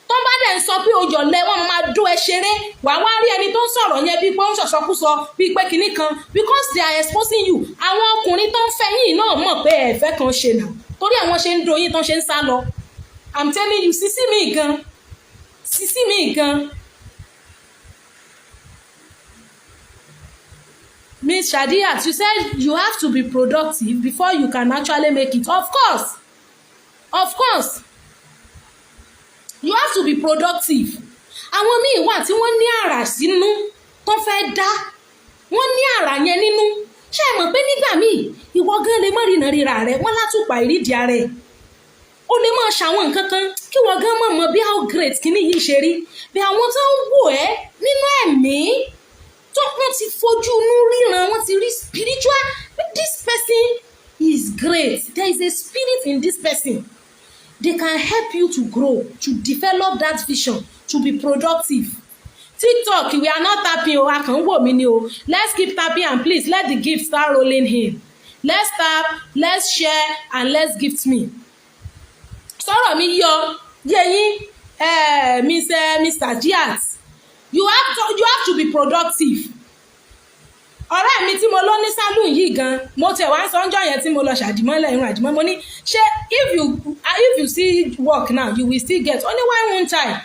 tó bá dẹ̀ ń sọ pé o yọ̀lẹ, wọ́n máa dó ẹ ṣeré. Wà wá rí ẹni tó ń sọ̀rọ̀ yẹn bíi pé ó ń ṣọ̀ṣọ́kúsọ, bíi pé kinní kan, because they are exposing you. Àwọn ọkùnrin tó ń fẹ́ yín náà mọ̀ pé ẹ̀fẹ́ kan ṣe nà, torí àwọn ṣe ń do yín, tó ń ṣe ń sá lọ. I'm telling you, sísí mi gan, sísí mi gan. Miss Shadiat, you said you have to be productive before you can actually make it. Of course, of course, you have to be productive. Àwọn míì wà tí wọ́n ní àrà sínú tó fẹ́ dá, wọ́n ní àrà yẹn nínú. Ṣé ẹ mọ̀ pé nígbà míì, ìwọ gan lè má rìnà ríra rẹ, wọ́n látùpà ìrídìí ara ẹ̀. Ó lè máa ṣàwọn nǹkan kan kí wọ́n gan mọ̀ mọ̀ bí how great kíní yìí ṣe rí, bí àwọn tó ń wò ẹ́ nínú ẹ̀mí tó wọ́n ti fojú inú ríran, wọ́n ti rí spiritual, this person is great, there is a spirit in this person. They can help you to grow, to develop that vision, to be productive. TikTok, we are not tapping o, a kàn ń wò mí ni o. Let's keep tapping and please let the gift start rolling in. Let's tap, let's share and let's gift me. Sọ̀rọ̀ mi yọ yé yín, Mr. Jiat, you have to be productive. Ọ̀rẹ́ mi tí mo lọ ní salon yìí gan, mo tiẹ̀ wá ń sọ ọ́njọ́ yẹn tí mo lọ ṣàdìmọ́lẹ̀ irun àdìmọ́, mo ní, ṣé if you see work now, you will still get? Ó ní, "Why won't I?"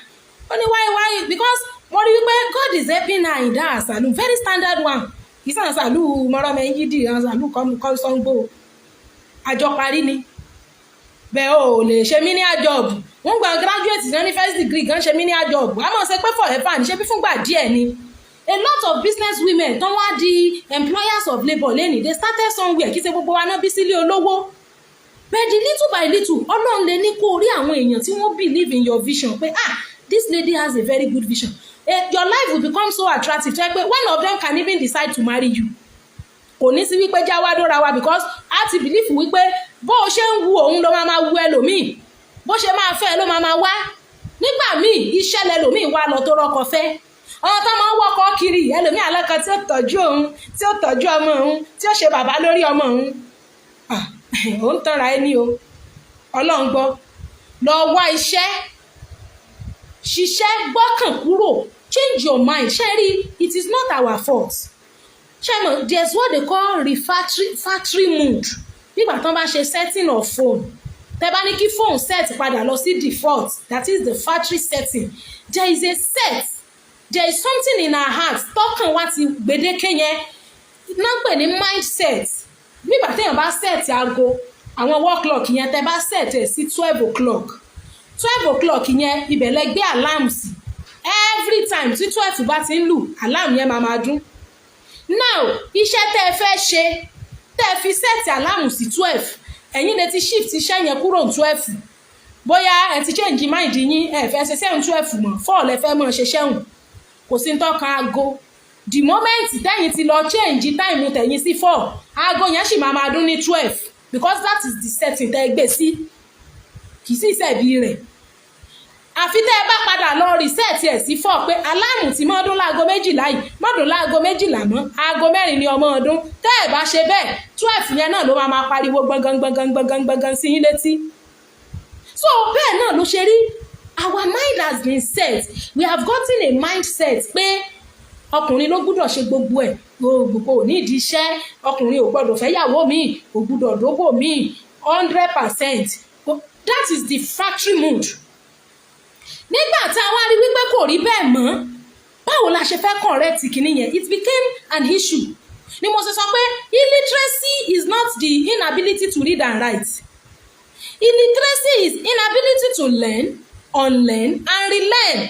Ó ní, Why?" Because mo rí wípé God is helping her in that salon, very standard one. Kì í sàn salon mọ́rọ́mẹ́yídì, salon kọ́ sọ́ngbó àjọ parí ni bẹ́ẹ̀ o lè ṣe menial job. Wọ́n gba graduate náà ní first degree gan ṣe menial job, àmọ́ ṣe pé forever ní ṣe bí fúngbà díẹ̀ ni. A lot of business women tó wá di employers of labour lẹ́nìí, they started somewhere. Kì í ṣe gbogbo wa náà bí sílé olówó. But the little by little, Ọlọ́run lè ní kó rí àwọn èèyàn tí wọ́n believe in your vision pé, "Ah, this lady has a very good vision." Your life will become so attractive tó yẹ pé one of them can even decide to marry you. Kò ní sí wípé jáwá dóra wa, because a ti believe wípé bó o ṣe ń wu òun ló máa máa wu ẹlòmíì, bó ṣe máa fẹ́ ló máa máa wá. Nígbà míì, iṣẹ́ lẹlòmíì wá lọ tó rọ́kọ fẹ́. Àwọn tó máa ń wọ́kọ̀ kiri, ẹlòmíì alákan tí ó tọ́jú òun, tí ó tọ́jú ọmọ òun, tí ó ṣe bàbá lórí ọmọ òun, ó ń tanra ẹni o. Ọlọ́run gbọ́, lọ wá iṣẹ́ ṣiṣẹ́, gbọ́kàn kúrò, change your mind. Ṣé rí, it is not our fault. Ṣé mọ̀, there is what they call refactory factory mode. Nígbà tí wọ́n bá ṣe setting of phone, tẹ́ bá ní kí phone set padà lọ sí default, that is the factory setting, there is a set, there is something in our heart, tọkàn wa ti gbèdéke yẹn náà pè ní mindset. Nígbà téèyàn bá set aago, àwọn wall clock yẹn, tẹ́ bá set ẹ̀ sí 12 o'clock, 12 o'clock yẹn, ibẹ̀ lẹ gbé alarm sí. Every time tí 12 bá ti ń lù, alarm yẹn máa máa dún. Now, iṣẹ́ tẹ́ ẹ fẹ́ ṣe tẹ́ ẹ fi set alarm sí 12, ẹ̀yin lè ti shift iṣẹ́ yẹn kúrò ní 12. Bóyá ẹ ti change mind yín, ẹ fẹ́ ṣe sẹ́hùn 12 mọ́, 4 lẹ fẹ́ mọ́ ṣe sẹ́hùn, kò sí tọ́ka aago. The moment tẹ́yìn ti lọ change time tẹ̀yìn sí 4, aago yẹn sì máa máa dún ní 12, because that is the setting tẹ́ ẹ gbé sí. Kì í sì ṣẹ̀bi rẹ̀, àfi tẹ́ ẹ bá padà lọ reset ẹ̀ sí 4, pé alarm tí mọ́dún láago 12 yìí, mọ́dún láago 12 mọ́, aago 4 ni ọmọ ọdún. Tẹ́ ẹ bá ṣe bẹ́ẹ̀, 12 yẹn náà ló máa máa pariwo gbọ̀ngàn gbọ̀ngàn gbọ̀ngàn gbọ̀ngàn sí yín létí. So bẹ́ẹ̀ náà ló ṣe rí. Our mind has been set, we have gotten a mindset pé ọkùnrin ló gbúdọ̀ ṣe gbogbo ẹ̀, gbogbo ò ní ìdí iṣẹ́, ọkùnrin ò gbọ́dọ̀ fẹ́yàwó míì, kò gbúdọ̀ dóbò míì 100%. That is the factory mode. Nígbà tá a wá rí wípé kò rí bẹ́ẹ̀ mọ́, báwo la ṣe fẹ́ correct kìíní yẹn? It became an issue. Ni mo ṣe sọ pé illiteracy is not the inability to read and write. Illiteracy is inability to learn, unlearn and relearn.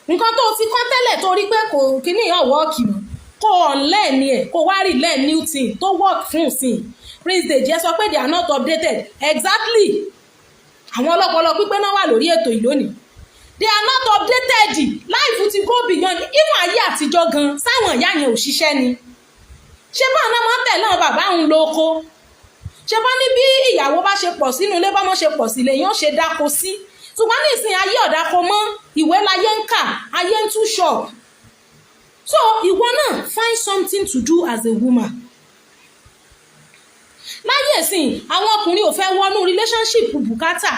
Nǹkan tó o ti kọ́ tẹ́lẹ̀, tó rí pé kò kíní yàn work mọ́, kó unlearn ẹ̀, kó wá relearn new thing tó work fún ìsìn. Prince Deji sọ pé they are not updated. Exactly. Àwọn ọlọ́pọlọ pípé náà wà lórí ètò yìí lónìí. They are not updated. Life ti go beyond. Even ayé àtijọ́ gan, sáwọn ìyá yẹn ò ṣiṣẹ́ ni? Ṣé báwọn náà máa ń tẹ̀lé àwọn bàbá òun lóko? Ṣé bá ní bí ìyàwó bá ṣe pọ̀ sínú ilé, bọ́mọ ṣe pọ̀ sílé, yóò ṣe dáko sí? Ṣùgbọ́n nísìnyí, ayé ọ̀dàkọ mọ́, ìwé láyé ń kà, ayé ń tú shop. So ìwọ náà, find something to do as a woman. Láyé ìsìn, àwọn ọkùnrin ò fẹ́ wọnú relationship bùkátà.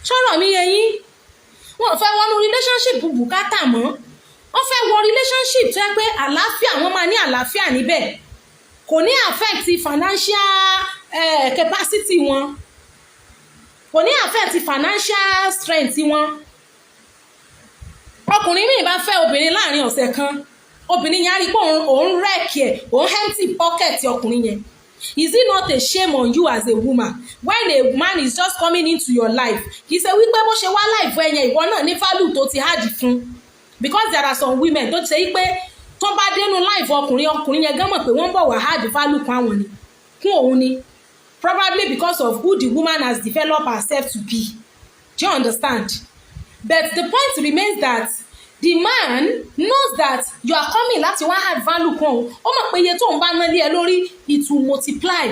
Sọ̀rọ̀ mi yé yín? Wọn ò fẹ́ wọnú relationship bùkátà mọ́. Wọ́n fẹ́ wọ relationship tó yẹ pé àlàáfíà, wọ́n máa ní àlàáfíà níbẹ̀, kò ní affect financial capacity wọn, kò ní affect financial strength wọn. Ọkùnrin Ọkùnrin míì bá fẹ́ obìnrin láàrin ọ̀sẹ̀ kan, obìnrin yẹn á rí i pé òun wreck ẹ̀, òun empty pocket ọkùnrin yẹn. Is it not a shame on you as a woman when a man is just coming into your life? Kì í ṣe wípé bó ṣe wá life ẹ yẹn, ìwọ náà ní value tó ti add fún, because there are some women tó ti ṣe wípé tó bá dénú life ọkùnrin, ọkùnrin yẹn gan mọ̀ pé wọ́n ń bọ̀ wá add value kún àwọn ni, kún òun ni, probably because of who the woman has developed herself to be. Do you understand? But the point remains that the man knows that you are coming láti wá add value kún òun. Ó mọ̀ pé iye tóun bá ná lé ẹ lórí, it will multiply.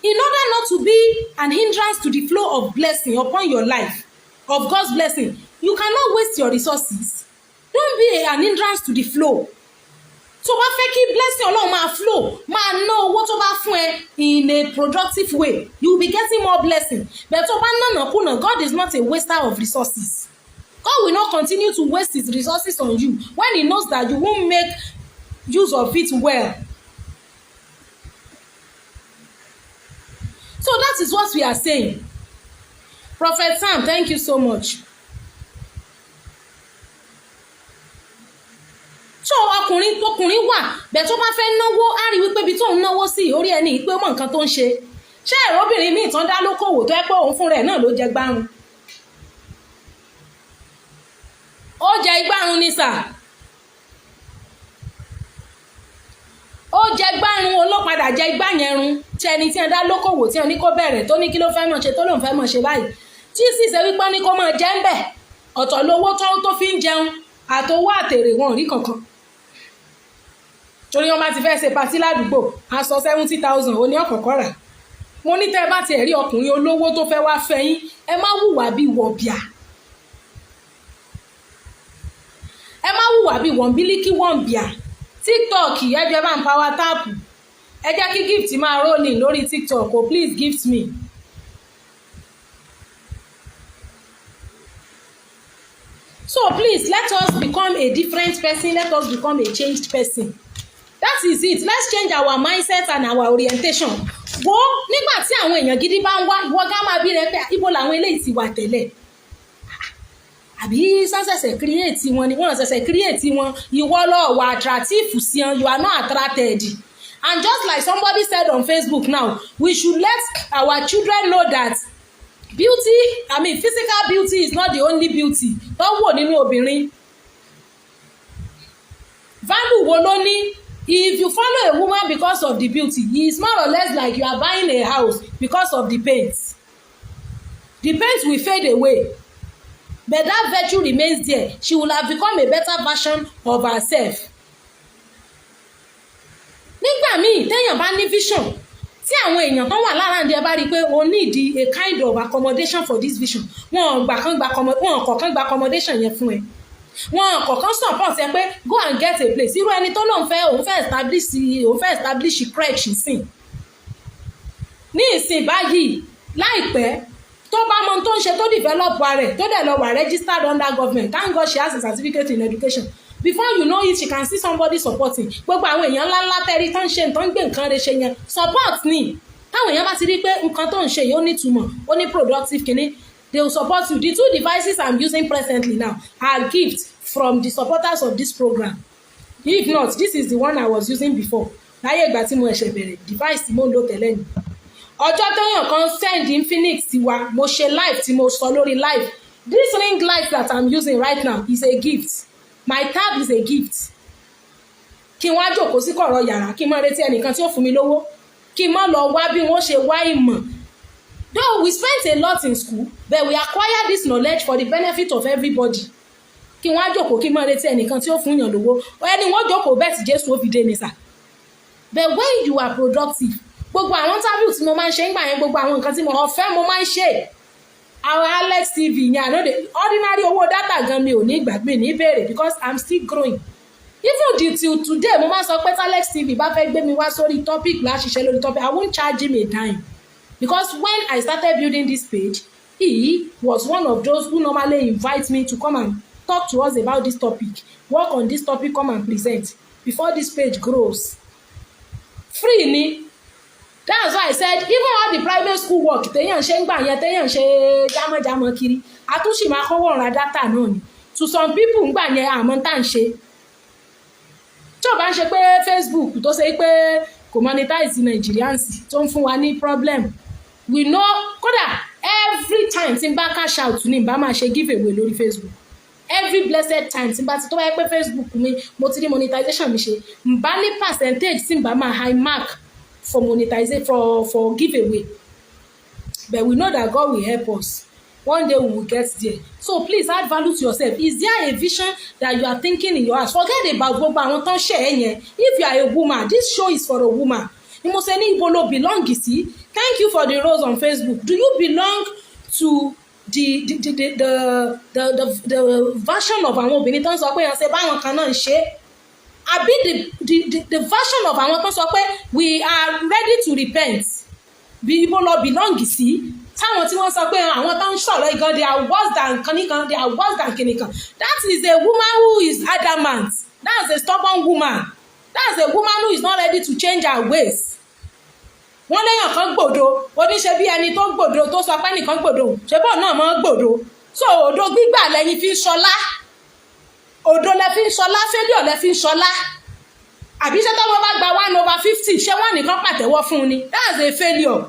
In order not to be an hindrance to the flow of blessing upon your life, of God's blessing, you cannot waste your resources. Don't be an hindrance to the flow. Tó bá fẹ́ kí blessing Ọlọ́run máa flow, máa ná owó tó bá fún ẹ in a productive way. You will be getting more blessing. But tó bá nànà kùnà, God is not a waster of resources. God will not continue to waste his resources on you when he knows that you won't make use of it well. So that is what we are saying. Prophet Sam, thank you so much. So ọkùnrin, ọkùnrin wà bẹ́ẹ̀, tó bá fẹ́ náwó, á rí wípé ibi tó ń náwó sí, orí ẹni pé ó mọ nǹkan tó ń ṣe. Ṣé ẹ̀rọ obìnrin míì tán dá lókòwò tó yẹ pé òun fúnra ẹ̀ náà ló jẹ gbárùn? Ó jẹ igbárùn ni sà. Ó jẹ gbárùn, olópadà jẹ igbá yẹn run. Tí ẹni tí ẹ dá lókòwò, tí ẹ ní kó bẹ̀rẹ̀, tó ní kí ló fẹ́ mọ̀ ṣe, tó lóun fẹ́ mọ̀ ṣe báyìí, tí sì ṣe wípé ó ní kó máa jẹ́ ń bẹ̀, ọ̀tọ̀ lówó tó fi ń jẹun, àtowó àtèrè wọn ò rí kankan, torí wọn bá ti fẹ́ ṣe patí ládùúgbò, aṣọ 70,000 ó ní ọ̀kọ̀ọ̀kọ̀ rà. Mo ní tẹ́ ẹ bá tiẹ̀ rí ọkùnrin olówó tó fẹ́ wá fẹ́ yín, ẹ má hùwà bíi wọ̀bìà, ẹ má hùwà bíi wọ̀nbílíkì wọ̀nbìà. TikTok, ẹ jẹ́ bá ń power tap. Ẹ jẹ́ kí gift máa rolling lórí TikTok o. Please gift me. So please, let us become a different person. Let us become a changed person. That is it. Let's change our mindset and our orientation. Wo nígbà tí àwọn èèyàn gidi bá ń wá, ìwọ gá máa bí rẹ pé ibo làwọn eléyìí ti wà tẹ́lẹ̀, àbí sọ́sẹ̀sẹ̀ create wọn ni? Wọ́n ṣẹ̀ṣẹ̀ create wọn. Ìwọ lọ wà attractive sí wọn. You are not attracted. And just like somebody said on Facebook now, we should let our children know that beauty, I mean, physical beauty is not the only beauty tó wò nínú obìnrin. Value wo ló ní? If you follow a woman because of the beauty, e is more or less like you are buying a house because of the paint. The paint will fade away, but that virtue remains there. She will have become a better version of herself. Nígbà míì, téèyàn bá ní vision, tí àwọn èèyàn tó wà lára ǹdí ẹ bá rí i pé o need a kind of accommodation for this vision, wọn gbà kán gba, wọn kọ̀ọ̀kan gba accommodation yẹn fún ẹ, wọn kọ̀ọ̀kan support ẹ pé go and get a place. Irú ẹni tó lóun fẹ́, òun fẹ́ establish crèche sìn ní ìsìn báyìí láìpẹ́, tó bá mọ tó ń ṣe, tó develop rẹ̀, tó dẹ̀ lọ wà registered under government, thank God she has a certificate in education, before you know it, she can see somebody supporting. Gbogbo àwọn èèyàn ńláńlá tẹ́rí tó ń ṣe, tó ń gbé nǹkan rẹ̀ ṣe yẹn, support ni. Táwọn èèyàn bá ti rí pé nǹkan tó ń ṣe yìí, ó ní ìtumọ̀, ó ní productive kìíní, they will support you. The two devices I'm using presently now are gifts from the supporters of this program. If not, this is the one I was using before. Láyé ìgbà tí mo ẹ̀ṣẹ̀ bẹ̀rẹ̀, device tí mo ń lò tẹ́lẹ̀ ni. Ọjọ́ téèyàn kan send Infinix tiwa, mo ṣe live, tí mo sọ lórí live, this ring light that I'm using right now is a gift. My tab is a gift. Kí n wá jókòó sí kọ̀rọ̀ yàrá, kí n má retí ẹnìkan tí ó fún mi lówó, kí n má lọ wá bí wọ́n ṣe wá ìmọ̀. Though we spent a lot in school, but we acquire this knowledge for the benefit of everybody. Kí n wá jókòó, kí n má retí ẹnìkan tí ó fún yàn lówó, ẹni wọ́n jókòó bẹ́ẹ̀ tí Jésù ó fi dé ni sà. But when you are productive, gbogbo àwọn interview tí mo máa ń ṣe ń gbà yẹn, gbogbo àwọn nǹkan tí mo ọ̀fẹ́ mo máa ń ṣe, àwọn Alex TV yẹn, àná de ordinary owó data gan mi ò ní gbàgbé ní ìbéèrè, because I'm still growing. Even till today, mo máa ń sọ pé Alex TV bá fẹ́ gbé mi wá sórí topic láti ṣiṣẹ́ lórí topic, I won't charge him a dime, because when I started building this page, he was one of those who normally invite me to come and talk to us about this topic, work on this topic, come and present before this page grows. Free ni. That's why I said even all the private school work téèyàn ṣe ń gbà yẹn, téèyàn ṣe jámọ́jámọ́ kiri, àtúnṣe máa kọ́wọ́ ra data náà ni. To some people ngbà yẹn, àmọ́ tá à ń ṣe tí ò bá ń ṣe pé Facebook tó ṣe pé kò monetize Nigerians, tó ń fún wa ní problem, we know. Kódà every time tí n bá cash out ní n bá máa ṣe give away lórí Facebook, every blessed time tí n bá ti, tó bá yẹ pé Facebook mi mo ti rí monetization mi ṣe, n bá ní percentage tí n bá máa high mark for monetization, for give away. But we know that God will help us. One day we will get there. So please add value to yourself. Is there a vision that you are thinking in your heart? Forget about gbogbo àwọn tó ń ṣe ẹ yẹn. If you are a woman, this show is for a woman ni mo ṣe ní, ibo lo belong sí? Thank you for the rose on Facebook. Do you belong to the version of àwọn obìnrin tó ń sọ pé ẹ ṣe báwọn kan náà ń ṣe, àbí the version of àwọn tó ń sọ pé we are ready to repent? Bí ibo lo belong sí? Táwọn tí wọ́n sọ pé àwọn tó ń sọ̀rọ̀ igan, they are worse than kìnìkan, they are worse than kìnìkan. That is a woman who is adamant. That's a stubborn woman. That's a woman who is not ready to change her ways. Wọ́n léèyàn kan gbòdo, oníṣe bí ẹni tó gbòdo tó sọ pé nìkan gbòdo, ṣé bọ́ọ̀ náà mọ́ gbòdo. So òdo gbígbà lẹ́yìn fi ń ṣọlá, òdo lẹ fi ń ṣọlá, failure lẹ fi ń ṣọlá. Àbí ṣé tọ́wọ́ bá gba 1/50, ṣé wọ́n nìkan pàtẹ́wọ́ fún un ni? That's a failure.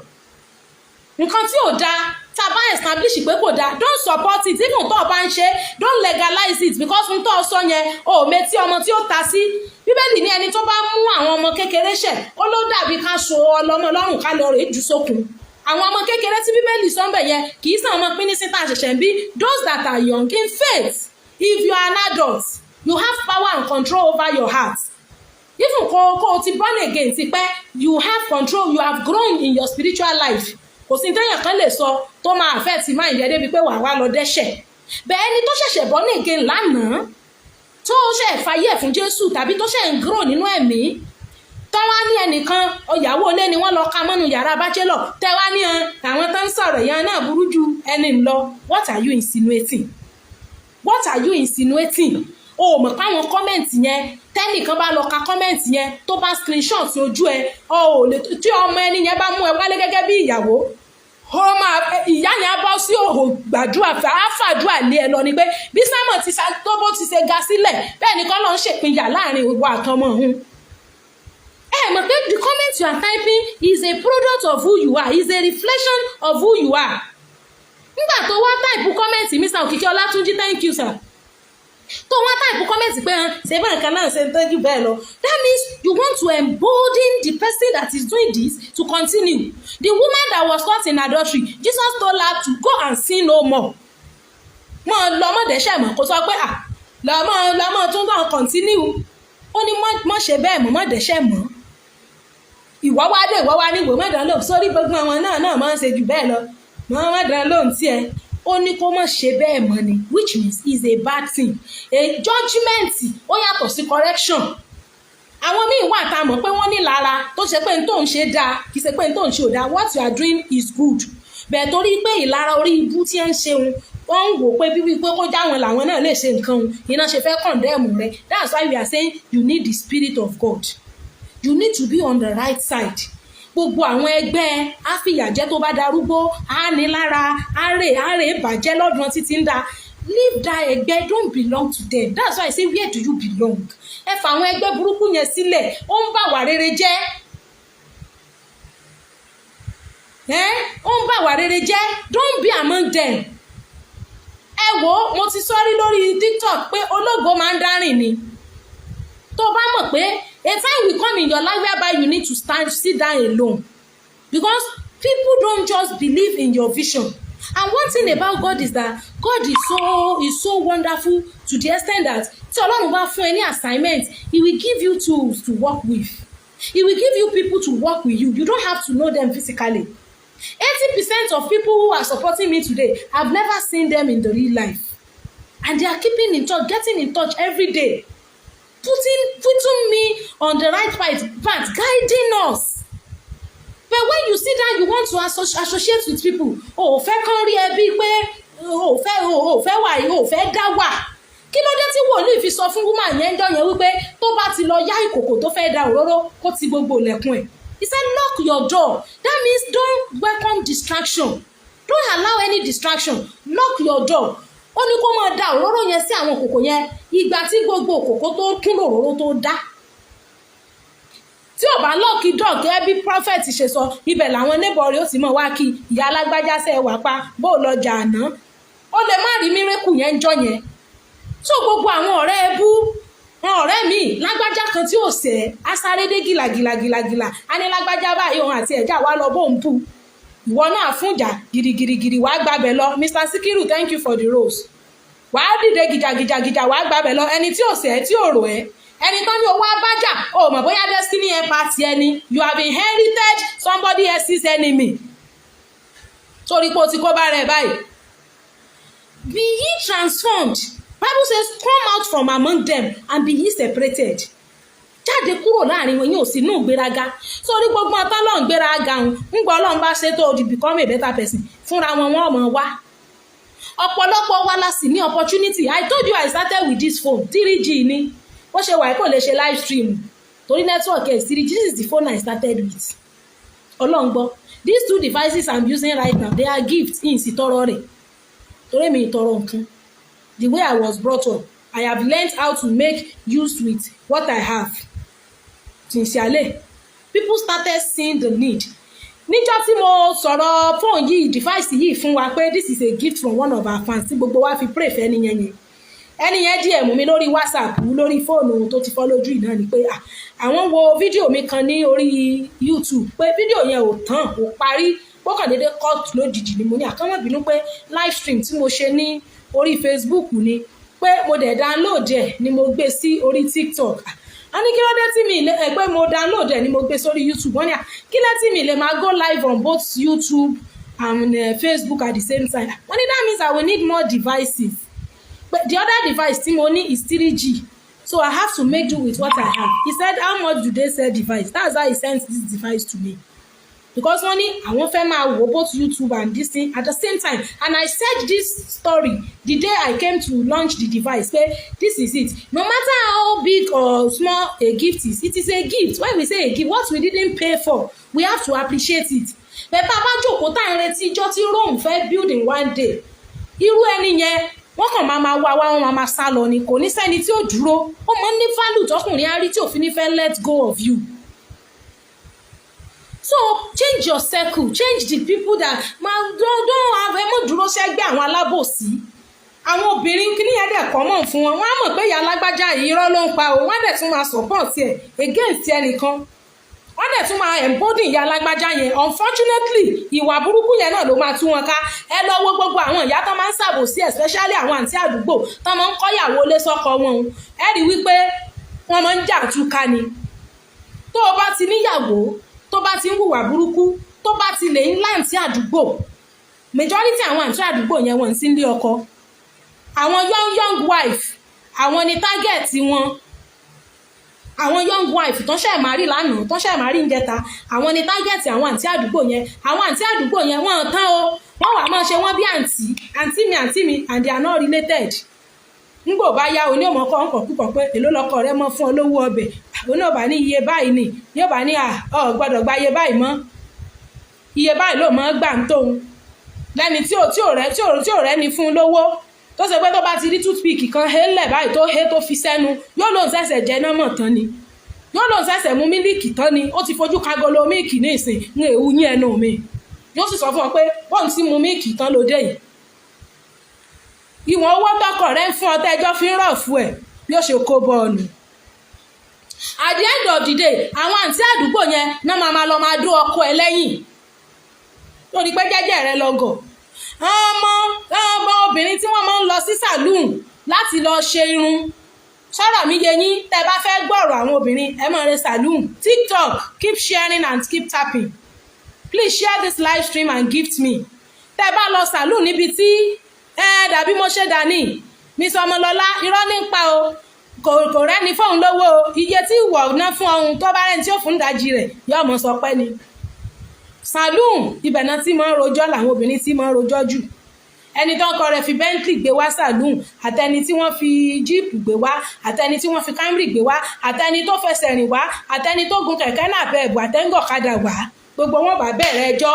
Nǹkan tí ò dáa, tá a bá establish pé kò dáa, don't support it. Even tó o bá ń ṣe, don't legalize it, because n tó o sọ yẹn, o ò metí ọmọ tí ó ta sí. Bíbélì ní ẹni tó bá mú àwọn ọmọ kékeré ṣẹ̀, ó ló dàbí ká so ọlọ́mọ lọ́rùn, ká lọ rèé jù sókun. Àwọn ọmọ kékeré tí Bíbélì sọ ń bẹ̀ yẹn, kì í sàn ọmọ pínísí tá a ṣẹ̀ṣẹ̀ ń bí, those that are young in faith. If you are an adult, you have power and control over your heart. Even kó o ti born again ti pẹ́, you have control, you have grown in your spiritual life. Kò sí téèyàn kan lè sọ tó máa affect mind ẹ débi pé wàá wá lọ dẹ́ṣẹ̀. Bẹ́ẹ̀ ẹni tó ṣẹ̀ṣẹ̀ born again lánàá, tó ṣe fàyè ẹ̀ fún Jésù, tàbí tó ṣe ń grow nínú ẹ̀mí, tọ́ wá ní ẹnìkan ọ̀yàwó ilé ni wọ́n lọ ka mọ́nu yàrá bachelor, tẹ́ wá ní àwọn tó ń sọ̀rọ̀ yẹn náà burú ju ẹni lọ. What are you insinuating? What are you insinuating? O mọ̀ pé àwọn comment yẹn, tẹ́nìkan bá lọ ka comment yẹn, tó bá screenshot ojú ẹ, ọ ò lè tí ọmọ ẹni yẹn bá mú ẹ wálé gẹ́gẹ́ bí ìyàwó, ó máa ìyá yẹn á bọ́ sí òhò gbàdúrà, á fàdúrà lé ẹ lọ ni pé bí sámọ̀ ti sa tó bó ti ṣe ga sílẹ̀, bẹ́ẹ̀ ni kọ́ ló ń ṣèpínyà láàrin ìwọ àtọmọ òun. Ẹ mọ̀ pé the comment you are typing is a product of who you are, is a reflection of who you are. Nígbà tó wá type comment, Mr. Òkìkí Ọlátúnjí, thank you, sir, tó wá type comment pé ṣe bá nǹkan náà ṣe ń tọ́jú bẹ́ẹ̀ lọ, that means you want to embolden the person that is doing this to continue. The woman that was caught in adultery, Jesus told her to go and sin no more. Mọ lọ, mọ dẹ́ṣẹ̀ mọ́. Kó sọ pé à lọ́mọ lọ́mọ tún kàn continue. Ó ní mọ́ ṣe bẹ́ẹ̀ mọ́, mọ́ dẹ́ṣẹ̀ mọ́. Ìwọ́ wá dé, ìwọ́ wá ní ìwò mọ́dàn lóhùn sórí gbogbo àwọn náà náà máa ń ṣe jù bẹ́ẹ̀ lọ, mọ́ mọ́dàn lóhùn tiẹ̀. Ó ní kó má ṣe bẹ́ẹ̀ mọ́ ni, which means is a bad thing. A judgement, ó yàtọ̀ sí correction. Àwọn míì wà tá a mọ̀ pé wọ́n ní lára tó ṣe pé n tó ń ṣe dáa, kì í ṣe pé n tó ń ṣe ò dáa. What you are doing is good, bẹ́ẹ̀ torí pé ìlara orí ibú tí ń ṣeun, wọ́n ń wò pé bíbí pé kó jáwọn làwọn náà lè ṣe nǹkan òun iná ṣe fẹ́ condemn rẹ. That's why we are saying you need the spirit of God. You need to be on the right side. Gbogbo àwọn ẹgbẹ́ àfìyàjẹ́ tó bá darúgbó á ní lára, á rè bàjẹ́ lọ́dún títí ń da. Leave that ẹgbẹ́, don't belong to them. That's why I say, where do you belong? Ẹ fà àwọn ẹgbẹ́ burúkú yẹn sílẹ̀, ó ń bà wà rere jẹ́. Ẹ ó ń bà wà rere jẹ́. Don't be among them. Ẹ wo, mo ti sọrí lórí TikTok pé ológo máa ń dárìn ni. Tó bá mọ̀ pé a time will come in your life whereby you need to stand, sit down alone, because people don't just believe in your vision. And one thing about God is that God is so wonderful to the extent that tí Ọlọ́run bá fún ẹ ní assignment, he will give you tools to work with, he will give you people to work with you. You don't have to know them physically. 80% of people who are supporting me today, I've never seen them in the real life, and they are keeping in touch, getting in touch every day, putting me on the right path, guiding us. But when you sit down, you want to associate with people, o ò fẹ́ kán rí ẹ bíi pé o ò fẹ́ wà, o ò fẹ́ dá wà. Kí ló dé tí wòlíì fi sọ fún woman yẹn jọ yẹn wípé tó bá ti lọ yá ìkòkò tó fẹ́ da òróró, kó ti gbogbo ilẹ̀kùn ẹ̀? He said, "Lock your door." That means don't welcome distraction, don't allow any distraction. Lock your door. Ó ní kó máa da òróró yẹn sí àwọn kòkò yẹn. Ìgbà tí gbogbo kòkó tó kún lòróró tó dá, tí ò bá lock door gẹ́gẹ́ bí prophet ṣe sọ, ibẹ̀ làwọn neighbor rẹ̀ ó sì mọ̀ wá kí ìyá alágbájá sẹ́ wà pa bó lọ jà àná. Ó lè má rí miracle yẹn ń jọ yẹn. Tó gbogbo àwọn ọ̀rẹ́ ẹbú wọn, ọ̀rẹ́ mi lágbájá kan tí ò sẹ́ á sáré dé gìlàgìlàgìlàgìlà, á ní lágbájá báyìí, òun àti ẹ̀já wa lọ bóun bù ìwọ náà fúnjà gidigidi, wàá gbàbẹ̀ lọ. Mr Sikiru, thank you for the rose. Wàá dìde gìjàgìjàgìjà, wàá gbàbẹ̀ lọ. Ẹni tí ò sẹ́, tí ò rò ẹ́, ẹni tán ní owó abájà, o mọ̀ bóyá destiny helper ti ẹni. You have inherited somebody else's enemy torí pé o ti kó bá rẹ̀ báyìí. Be ye transformed. Bible says, "Come out from among them and be ye separated." Jáde kúrò láàrin wọn yóò sí inú ìgbéraga. Sórí gbogbo ọtá lọ́n gbéraga ń ń gbọ́, Ọlọ́run bá ṣe tó di become a better person fúnra wọn, wọ́n mọ̀ wá. Ọ̀pọ̀lọpọ̀ wa la sì ní opportunity. I told you I started with this phone, 3G ni. Bó ṣe wà, kò lè ṣe live stream torí network ẹ̀ 3G. This is the phone I started with. Ọlọ́run gbọ́, these two devices I'm using right now, they are gifts. In sì tọrọ rẹ̀ torí mi ìtọrọ nǹkan. The way I was brought up, I have learned how to make use with what I have. Sincerely, people started seeing the need. Níjọ́ tí mo sọ̀rọ̀ fóònù yìí, device yìí fún wa pé this is a gift from one of our fans, tí gbogbo wa fi pray fẹ́ nìyẹn yẹn, ẹni yẹn DM mi lórí WhatsApp, lórí fóònù tó ti fọ́ lójú ìná ni, pé àwọn wo fídíò mi kan ní orí YouTube, pé fídíò yẹn ò tán, kò parí, ó kàn déédéé cut lójijì ni. Mo ní àkànmọ́ bínú pé live stream tí mo ṣe ní orí Facebook ni, pé mo dẹ̀ download ẹ̀ ni mo gbé sí orí TikTok. A ní kí ló dé tí mi lè ẹ pé mo download ẹ̀ ni mo gbé sórí YouTube. Wọ́n ní kí ló tí mi lè máa go live on both YouTube and Facebook at the same time. Wọ́n ní that means I will need more devices, but the other device tí mo ní is 3G, so I have to make do with what I have. He said, how much do they sell device? That's how he sent this device to me, because wọ́n ní àwọn fẹ́ máa wo both YouTube and this thing at the same time. And I said this story the day I came to launch the device, say this is it. No matter how big or small a gift is, it is a gift. When we say a gift, what we didn't pay for, we have to appreciate it. Bẹ́ẹ̀ bá bá jókòó tá à ń retí ijọ́ tí Rome fẹ́ build in one day, irú ẹni yẹn, wọ́n kàn máa máa wá wá, wọ́n máa máa sá lọ ni. Kò ní sẹ́ni tí ó dúró. Ó máa ń ní value tọkùnrin á rí tí òfin ní fẹ́ let go of you. So change your circle, change the people that ma don't have. Ẹ mọ̀ dúró sẹ́gbẹ́ àwọn alábòsí. Àwọn obìnrin, kí ni yẹn dẹ̀ kọ́ mọ̀ fún wọn, wọ́n á mọ̀ pé ìyá alágbájá yìí, irọ́ ló ń pa o. Wọ́n á dẹ̀ tún máa support ẹ̀ against ẹnìkan, wọ́n dẹ̀ tún máa embolden ìyá alágbájá yẹn. Unfortunately, ìwà burúkú yẹn náà ló máa tú wọn ká. Ẹ lọ wo gbogbo àwọn ìyá tó máa ń ṣàbòsí, especially àwọn àǹtí àdúgbò tó máa ń kọ́yàwó lé sọ́kọ wọn. Ẹ rí wípé wọ́n máa ń jà túká ni. Tó o bá ti níyàwó tó bá ti ń hùwà burúkú, tó bá ti lè ń láǹtí àdúgbò, majority àwọn àǹtí àdúgbò yẹn, wọ́n ti ń lé ọkọ. Àwọn young young wife, àwọn ni target wọn. Àwọn young wife tó ṣẹ̀ marry lánàá, tó ṣẹ̀ marry níjẹta, àwọn ni target àwọn àǹtí àdúgbò yẹn. Àwọn àǹtí àdúgbò yẹn, wọ́n tán o. Wọ́n wà máa ṣe wọ́n bí àǹtí, àǹtí mi, àǹtí mi, and they are not related. Ńgbò bá yá, oní ọmọ kọ́ ńkọ̀ púpọ̀ pé èló lọkọ rẹ mọ́ fún ọ lówó ọbẹ̀. Òun náà bá ní iye báyìí ni, yóò bá ní à ọ gbọ́dọ̀ gba iye báyìí mọ́, iye báyìí ló mọ́ gbà ń tóun lẹ́ni tí ò rẹ́ ni fún lówó, tó ṣe pé tó bá ti rí toothpick kan hélẹ̀ báyìí, tó hé, tó fi sẹ́nu, yóò lóun ṣẹ̀ṣẹ̀ jẹ náà mọ̀ tán ni, yóò lóun ṣẹ̀ṣẹ̀ mú mílíìkì tán ni. Ó ti fojú kagolo mílíìkì ní ìsìn ń èwu yín ẹnu mi, yóò sì sọ fún ọ pé bóun ti mu mílíìkì tán lóde yìí. Ìwọ̀n owó tọkọ rẹ ń fún ọ tẹ́jọ́ fi ń rọ̀ fún ẹ̀, bí ó ṣe kó bọ́ọ̀nù. At the end of the day, àwọn àǹtí àdúgbò yẹn náà máa ma lọ máa dó ọkọ ẹ lẹ́yìn lórí pé jẹ́jẹ́ rẹ lọ́gọ̀. Ọmọ ọmọ obìnrin tí wọ́n máa ń lọ sí saloon láti lọ ṣe irun, sọ̀rọ̀ mi yé yín? Tẹ́ bá fẹ́ gbọ́rọ̀ àwọn obìnrin, ẹ máa re saloon. TikTok, keep sharing and keep tapping. Please share this live stream and gift me. Tẹ́ bá lọ saloon níbi tí ẹ dàbí mo ṣe dání, Miss Ọmọlọ́lá, irọ́ ní pa o. Kò rẹ́ni fóun lówó o. Iye tí ìwọ ná fún ọ̀hún, tó bá rẹ́ni tí ó fún ìdajì rẹ̀, yóò mọ̀ sọ pé ni saloon ibẹ̀ náà tí máa ń rojọ́ làwọn obìnrin tí máa ń rojọ́ jù. Ẹni tó ń kọ rẹ̀ fi Bentley gbé wá saloon, àtẹni tí wọ́n fi jeep gbé wá, àtẹni tí wọ́n fi Camry gbé wá, àtẹni tó fẹsẹ̀ rìn wá, àtẹni tó gun kẹ̀kẹ́ náà bẹ́ẹ̀ bù, àtẹ́ńgọ̀kadà wá, gbogbo wọn bá bẹ̀rẹ̀ ẹjọ́.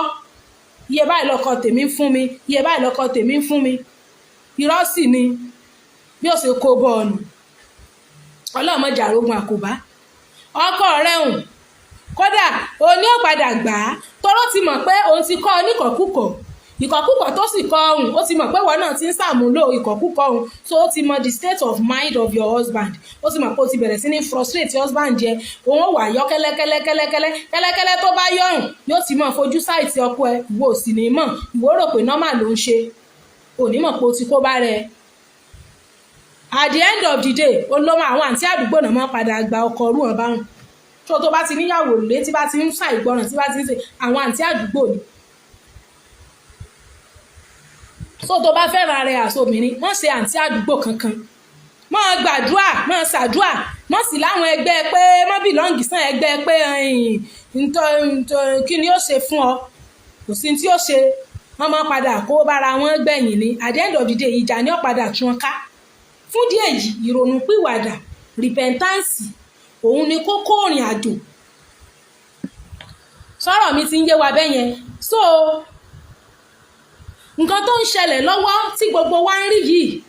Iye báyìí lọkọ tèmi ń fún mi, iye báyìí lọkọ tèmi ń fún mi. Irọ́ sì ni. Bí ó ṣe kó bọ́ọ̀nù, ọlọ́mọdé àrógun àkóbá. Ọkọ rẹ̀ hùn, kódà òní ò padà gbà á, tọ́rọ́ ti mọ̀ pé òun ti kọ́ ọ níkọ̀kúkọ̀. Ìkọ̀kúkọ̀ tó sì kọ́ ọ̀hún, ó ti mọ̀ pé ìwọ náà ti ń ṣàmúlò ìkọ̀kúkọ̀ ọ̀hún. So ó ti mọ the state of mind of your husband. Ó ti mọ̀ pé ó ti bẹ̀rẹ̀ sí ní frustrate husband jẹ. Òun ó wà yọ kẹ́lẹ́kẹ́lẹ́ kẹ́lẹ́kẹ́lẹ́ kẹ́lẹ́kẹ́lẹ́. Tó bá yọ̀hún, yóò ti mọ̀ fojú sáìtì ọkọ ẹ. Ìwọ ò sì ní mọ̀. Ìwọ rò pé normal ló ń ṣe, ò ní mọ̀ pé ó ti kó bá rẹ. At the end of the day, ó ló mọ àwọn àǹtí àdúgbò náà mọ́ padà gba ọkọ rú ọ̀ báwọn tó bá ti níyàwó lé, tí bá ti ń ṣàìgbọràn, tí bá ti ń ṣe àwọn àǹtí àdúgbò ni. So tó bá fẹ́ràn rẹ̀ àṣọ obìnrin, wọ́n ṣe àǹtí àdúgbò kankan. Máa gbàdúrà, máa ṣàdúrà, mọ́ sí láwọn ẹgbẹ́ pé mọ́ belong sàn ẹgbẹ́ pé kí ni ó ṣe fún ọ. Kò sí tí ó ṣe. Wọ́n máa padà kó bára wọn gbẹ̀yìn ni. At the end of the day, ìjà ni ó padà tún wọn ká. Fún díẹ̀ yìí, ìrònú pìwàdà, repentance, òun ni kókó ìrìn àjò. Sọ̀rọ̀ mi ti ń yé wa bẹ́yẹn? So nǹkan tó ń ṣẹlẹ̀ lọ́wọ́ tí gbogbo wa ń rí yìí,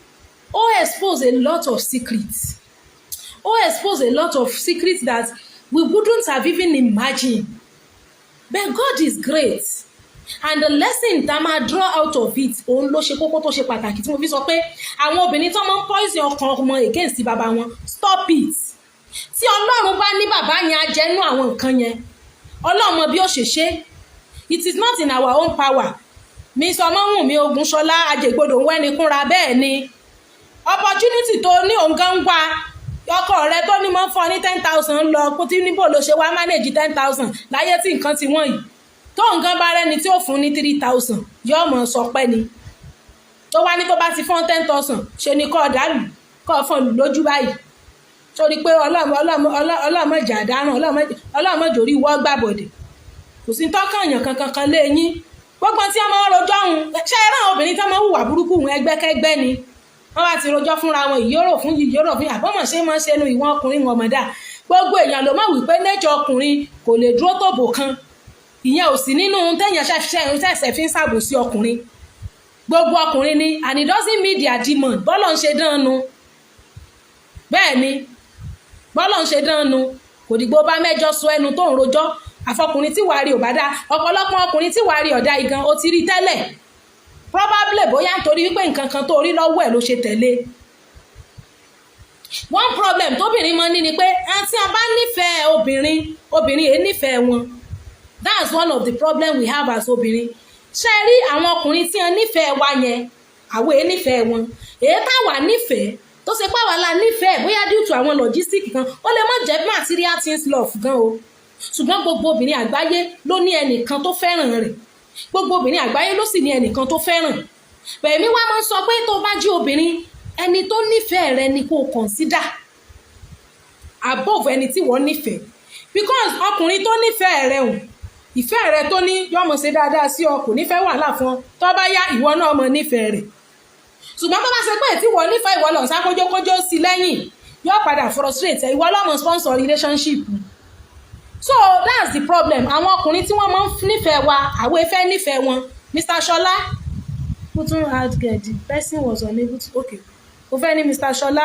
ó expose a lot of secrets. Ó expose a lot of secrets that we wouldn't have even imagined. But God is great, and the lesson tá a máa draw out of it, òun ló ṣe kókó, tó ṣe pàtàkì, tí mo fi sọ pé àwọn obìnrin tó máa ń poison ọkàn ọmọ against bàbá wọn, stop it. Tí Ọlọ́run bá ní bàbá yẹn á jẹ́nu àwọn nǹkan yẹn, Ọlọ́run mọ bí ó ṣe ṣe. It is not in our own power. Mi sọ mọ́wùn mi Ogunṣọlá Ajẹgbodò ń wẹ́ni kúnra. Bẹ́ẹ̀ ni opportunity tó ní òun gan wá. Ọkọ rẹ tó ní mọ́ fún ọ ní 10,000 lọ kó tí níbo ló ṣe wá manage 10,000 láyé tí nǹkan ti wọ́n yìí? Tó nǹkan bá rẹ́ni tí ó fún ní 3,000, yóò mọ̀ sọ pẹ́ ni. Tó wá ní tó bá ti fún 10,000, ṣe ni kọ́ dàlù kọ́ fún lù lójú báyìí, torí pé ọlọ́mọjà dáràn, ọlọ́mọjòrí wọ́ gbàbọ̀dẹ̀. Kò sí tọ́kànyàn kankan kan lé yín. Gbogbo tí wọ́n máa ń rojọ́ ọ̀hún, ṣé ẹ rán àwọn obìnrin tí wọ́n máa ń hùwà burúkú hùn, ẹgbẹ́kẹ́gbẹ́ ni. Wọ́n bá ti rojọ́ fúnra wọn, ìyóró fún yìí, ìyóró fún yìí, àbọ̀mọ̀ ṣe máa ń ṣe nu ìwọ̀n ọkùnrin wọn mọ̀dá. Gbogbo èèyàn ló mọ̀ wípé nature ọkùnrin kò lè dúró tòbò kan. Ìyẹn ò sí nínú téèyàn ṣẹ̀ṣẹ̀ fi ń ṣàbòsí ọkùnrin. Gbogbo ọkùnrin ni, and it doesn't mean they are demon. Bọ́lọ̀ ń ṣe dán nu. Bẹ́ẹ̀ ni, bọ́lọ̀ ń ṣe dán nu. Kò dìgbò bá mẹ́jọ sọ ẹnu tó ń rojọ́. Àfọkùnrin tí wàá rí ò bá dá, ọ̀pọ̀lọpọ̀ ọkùnrin tí wàá rí ọ̀dà igan, ó ti rí tẹ́lẹ̀. Probably bóyá nítorí wípé nǹkan kan tó rí lọ́wọ́ ẹ̀ ló ṣe tẹ̀lé. One problem tóbìnrin máa ń ní ni pé àti a bá nífẹ̀ẹ́ obìnrin, obìnrin èé nífẹ̀ẹ́ wọn. That's one of the problem we have as obìnrin. Ṣe rí àwọn ọkùnrin tí wọ́n nífẹ̀ẹ́ wa yẹn, àwọn èé nífẹ̀ẹ́ wọn. Èyí táwa nífẹ̀ẹ́, tó ṣe pé àwa la nífẹ̀ẹ́, bóyá due to àwọn logistic kan, ó lè má jẹ́ material things love gan o. Ṣùgbọ́n gbogbo obìnrin àgbáyé ló ní ẹnìkan tó fẹ́ràn rẹ̀. Gbogbo obìnrin àgbáyé ló sì ní ẹnìkan tó fẹ́ràn. Bẹ̀ẹ̀mí wá máa ń sọ pé tó bá jí obìnrin, ẹni tó nífẹ̀ẹ́ rẹ ni kó consider above ẹni tí wọ́n nífẹ̀ẹ́, because ọkùnrin tó nífẹ̀ẹ́ rẹ hùn, ìfẹ́ rẹ tó ní yọmọ ṣe dáadáa sí ọ, kò nífẹ̀ẹ́ wàhálà fún ọ. Tó bá yá, ìwọ náà mọ nífẹ̀ẹ́ rẹ̀. Ṣùgbọ́n tó bá ṣe pé tí wọ́n nífẹ̀ẹ́, ìwọ lọ sá kójókójó sí lẹ́yìn, yóò padà frustrate ẹ. Ìwọ lọ́mọ sponsor relationship. So that's the problem. Àwọn ọkùnrin tí wọ́n máa ń nífẹ̀ẹ́ wa, àwọn efẹ́ nífẹ̀ẹ́ wọn. Mr. Ṣọlá putun add get the person was unable to. Okay, o fẹ́ ní Mr. Ṣọlá,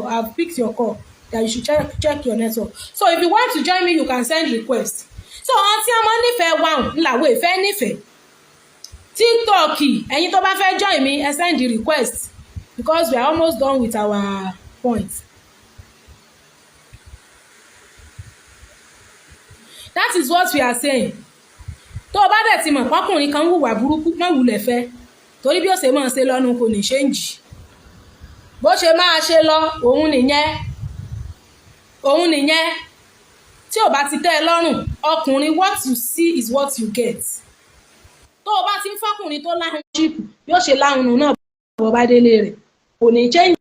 I've picked your call, that you should check your network. So if you want to join me, you can send request. So àwọn tí wọ́n máa ń nífẹ̀ẹ́ wa làwọn èfẹ́ nífẹ̀ẹ́. TikTok, ẹ̀yin tó bá fẹ́ join me, ẹ send the request, because we are almost done with our point. That is what we are saying. Tó o bá dẹ̀ ti mọ̀ pọ́kùnrin kan ń hùwà burúkú, má wulẹ̀ fẹ́, torí bí ó ṣe máa ṣe lọ́nu kò ní change. Bó ṣe máa ṣe lọ òun nìyẹn, òun nìyẹn. Tí ò bá ti tẹ́ ẹ lọ́rùn, ọkùnrin, what you see is what you get. Tó o bá ti ń fọ́kùnrin tó láhùn ṣíìpù, bí ó ṣe láhùn náà bọ́ bá délé rẹ̀, kò ní change.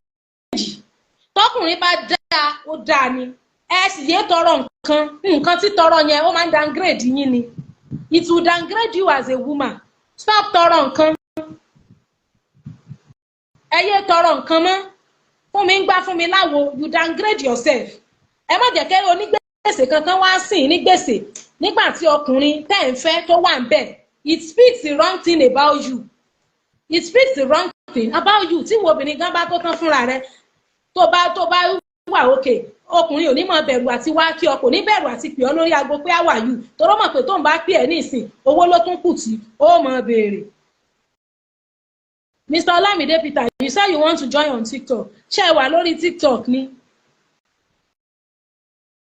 Tọkùnrin bá dáa, ó dáa ni. Ẹ sì yé tọrọ nǹkan. Nǹkan tí tọrọ yẹn, ó máa ń downgrade yín ni. It will downgrade you as a woman. Stop tọrọ nǹkan. Ẹ yé tọrọ nǹkan mọ́. Fún mi ń gbá, fún mi láwo, you downgrade yourself. Ẹ má jẹ́ kẹ́ onígbèsè kankan wá sìn ní gbèsè nígbà tí ọkùnrin tẹ́ ń fẹ́ tó wà ń bẹ̀. It speaks the wrong thing about you. It speaks the wrong something about you. Tí wo obìnrin gan bá tó tán fúnra rẹ, tó bá wà òkè, ọkùnrin ò ní mọ bẹ̀rù àti wá kí ọ, kò ní bẹ̀rù àti pè ọ́ lórí aago pé, "How are you?" Toró mọ̀ pé tóun bá pè ẹ́ nísìn, owó ló tún kù tí ó mọ̀ béèrè. Mr. Olamide Peter, you say you want to join on TikTok. Ṣé ẹ wà lórí TikTok ni?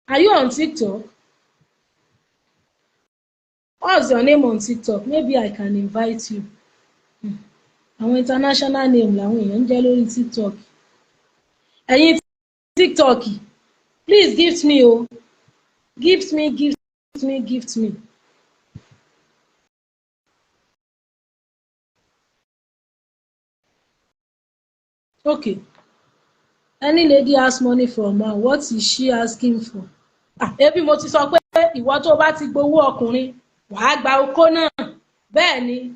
Are you on TikTok? What's your name on TikTok? Maybe I can invite you. Àwọn international name làwọn èèyàn ń jẹ́ lórí TikTok. Ẹ̀yin TikTok, please gift me o. Gift me, gift me, gift me. Okay. Any lady ask money from man, what is she asking for? Ah, ebi mo ti sọ pé ìwọ tó bá ti gbowó ọkùnrin, wàá gba okó náà. Bẹ́ẹ̀ ni.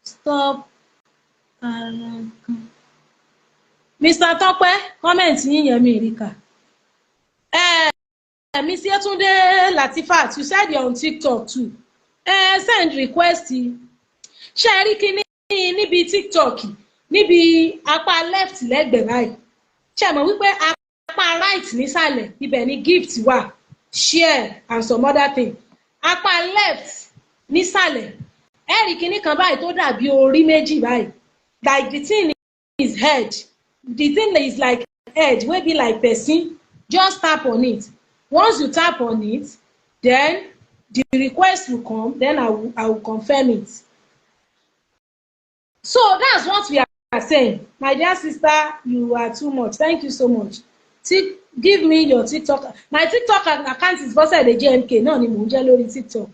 Stop. Mr. Tọ́pẹ́, comment yín yẹn mi rí kà. Miss Yetunde Latifat, you said you're on TikTok too. Send request. Ṣé ẹ rí kíní níbi TikTok, níbi apá left lẹ́gbẹ̀ẹ́ báyìí? Ṣé ẹ mọ̀ wípé apá right nísàlẹ̀, ibẹ̀ ni gift wà, share and some other thing. Apá left nísàlẹ̀, ẹ rí kíní kan báyìí tó dàbí orí méjì báyìí. Like the thing is head. The thing is like head wey be like person. Just tap on it. Once you tap on it, then the request will come, then I will confirm it. So that's what we are saying. My dear sister, you are too much. Thank you so much. Give me your TikTok. My TikTok account is Bọ́sẹ̀dé JMK náà ni mò ń jẹ́ lórí TikTok.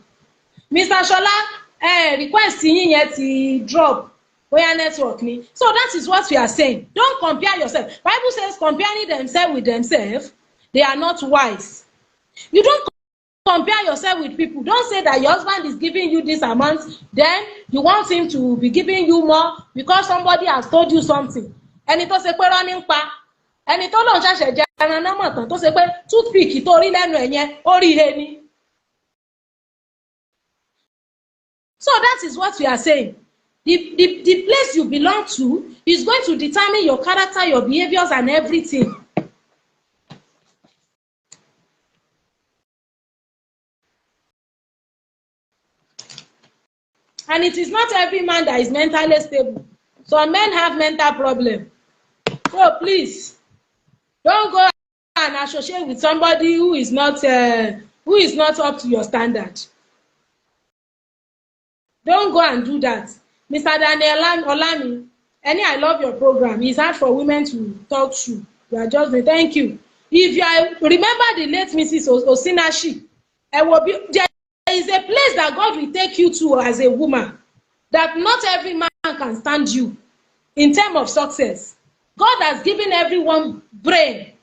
Mr. Ṣọlá, request yín yẹn ti drop, bóyá network ni. So that is what we are saying. Don't compare yourself. Bible says comparing themselves with themselves, they are not wise. You don't compare yourself with people. Don't say that your husband is giving you this amount, then you want him to be giving you more because somebody has told you something. Ẹni tó ṣe pé rọ́ ní ń pa, ẹni tó lòun ṣẹ̀ṣẹ̀ jẹ ẹran náà mọ̀ tán, tó ṣe pé toothpick tó rí lẹ́nu ẹ̀ yẹn, ó rí ihe ni. So that is what we are saying. The place you belong to is going to determine your character, your behaviors and everything. And it is not every man that is mentally stable. Some men have mental problem. So please, don't go and associate with somebody who is not up to your standard. Don't go and do that. Mr. Daniel Olami, any I love your program. It's hard for women to talk true. You are just thank you. If you are, remember the late Mrs. Osinachi, ẹ wo bí there is a place that God will take you to as a woman that not every man can stand you in terms of success. God has given everyone brain,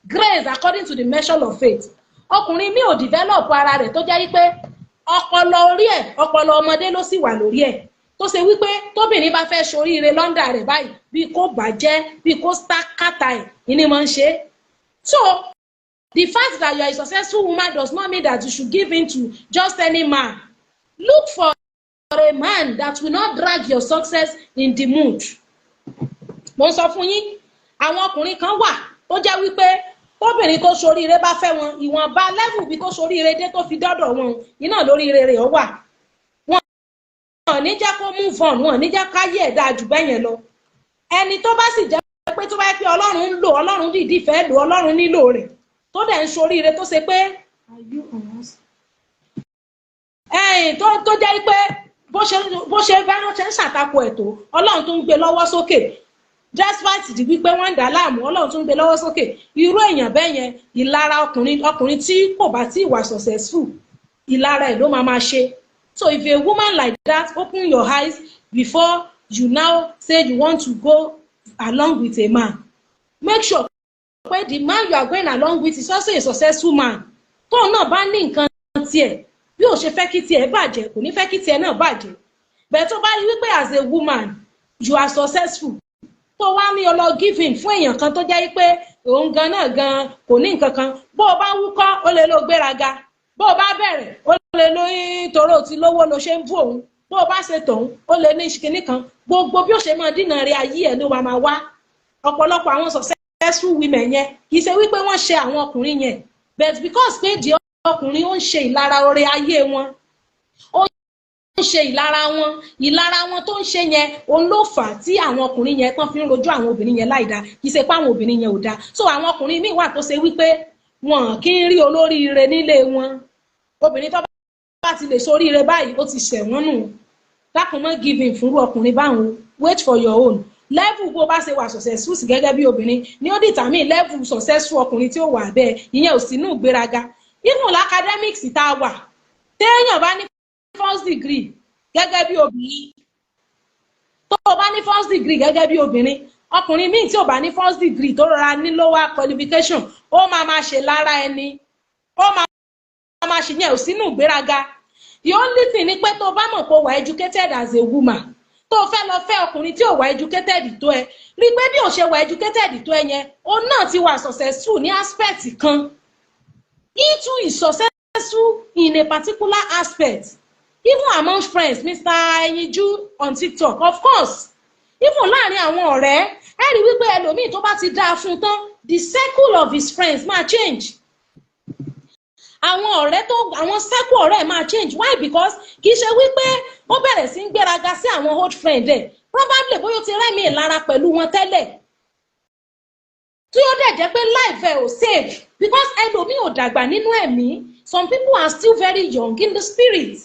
grace according to the measure of faith. Ọkùnrin mi ò develop ara rẹ̀ tó jẹ́ wípé ọpọlọ orí ẹ̀, ọpọlọ ọmọdé ló sì wà lórí ẹ̀, tó ṣe wípé tóbìnrin bá fẹ́ ṣoríire lọ́ndà rẹ̀ báyìí, bí kò bàjẹ́, bí kò kàtà ẹ̀ ìní máa ń ṣe. So the fact that you are a successful woman does not mean that you should give in to just any man. Look for a man that will not drag your success in the mood. Mo ń sọ fún yín, àwọn ọkùnrin kan wà tó jẹ́ wípé tóbìnrin tó ṣoríire bá fẹ́ wọn, ìwọ̀nba level bí tó ṣoríire dé tó fi dọ́dọ̀ wọn iná lóríire rẹ̀ ó wà. Wọn ò ní jẹ́ kó move on, wọn ò ní jẹ́ káyé ẹ̀ dáa jù bẹ́ẹ̀ yẹn lọ. Ẹni tó bá sì jẹ́ pé tó bá yẹ pé Ọlọ́run ń lò, Ọlọ́run dìídì fẹ́ lò, Ọlọ́run nílò rẹ̀, tó dẹ̀ ń ṣoríire, tó ṣe pé ẹ̀yìn tó jẹ́ pé bó ṣe bá ṣe ń ṣàtakò ẹ̀ tó, Ọlọ́run tó ń gbé lọ́wọ́ sókè despite di wípé wọ́n ń dà á láàmú, Ọlọ́run tún ń gbé lọ́wọ́ sókè. Irú èèyàn bẹ́ẹ̀ yẹn, ìlara ọkùnrin, ọkùnrin tí kò bá tí ì wà successful, ìlara ẹ̀ ló máa máa ṣe. So if a woman like that, open your eyes before you now say you want to go along with a man. Make sure pé the man you are going along with is also a successful man, tóun náà bá ní nǹkan tiẹ̀, bí ò ṣe fẹ́ kí tiẹ̀ bàjẹ́, kò ní fẹ́ kí tiẹ̀ náà bàjẹ́. Bẹ́ẹ̀ tó bá rí wípé as a woman you are successful, tó wá ní ọlọ give in fún èèyàn kan tó jẹ́ pé òun gan náà gan kò ní nǹkan kan, bó o bá wúkọ́, ó lè lọ gbéraga, bó o bá bẹ̀rẹ̀, ó Lè lóyún torí ó ti lówó ló ṣe ń bú òun. Bó o bá ṣe tòun, ó lè ní kinní kan. Gbogbo bí ó ṣe máa dínà rí ayé ẹ̀ ló wà máa wá. Ọ̀pọ̀lọpọ̀ àwọn successful women yẹn, kì í ṣe wípé wọ́n ṣe àwọn ọkùnrin yẹn, but because pé di ọkùnrin ó ń ṣe ìlara oore ayé wọn, ó ń ṣe ìlara wọn. Ìlara wọn tó ń ṣe yẹn, òun ló fà á tí àwọn ọkùnrin yẹn tán fi ń rojú àwọn obìnrin yẹn láìda. Kì í ṣe pé àwọn obìnrin yẹn ò dáa. So àwọn ọkùnrin míì wà tó ṣe wípé wọn kì í rí olóríire nílé wọn. Obìnrin tó bá ti lè soríire báyìí, ó ti ṣẹ̀ wọ́n nù. Dákun, mọ́ give in fúnrú ọkùnrin báwọn. Wait for your own level. Bó bá ṣe wà successful sí gẹ́gẹ́ bí obìnrin ní ó determine level successful ọkùnrin tí ó wà bẹ́ẹ̀. Ìyẹn ò sínú ìgbéraga. Even academics tá a wà, téèyàn bá ní first degree gẹ́gẹ́ bí obìnrin, tó o bá ní first degree gẹ́gẹ́ bí obìnrin, ọkùnrin míì tí ò bá ní first degree, tó rọra ní lower qualification, ó máa máa ṣe lára ẹni, ó máa máa ṣe. Yẹn ò sínú ìgbéraga. The only thing ni pé tó o bá mọ̀ pé o wà educated as a woman, tó o fẹ́ lọ fẹ́ ọkùnrin tí ò wà educated tó ẹ, rí i pé bí ò ṣe wà educated tó ẹ yẹn, òun náà ti wà successful ní aspect kan. He too is successful in a particular aspect. Even among friends, Mr. Ẹyinjú on TikTok, of course, even láàrin àwọn ọ̀rẹ́, ẹ rí wípé ẹlòmíì tó bá ti dáa fún un tán, the circle of his friends máa change. Àwọn ọ̀rẹ́ tó, àwọn circle ọ̀rẹ́ máa change. Why? Because kì í ṣe wípé ó bẹ̀rẹ̀ sí ń gbéraga sí àwọn old friend ẹ̀. Probably bóyá ó ti rẹ́mi ìlara pẹ̀lú wọn tẹ́lẹ̀, tí ó dẹ̀ jẹ́ pé life ẹ̀ ò save, because ẹlòmíì ò dàgbà nínú ẹ̀mí. Some people are still very young in the spirit.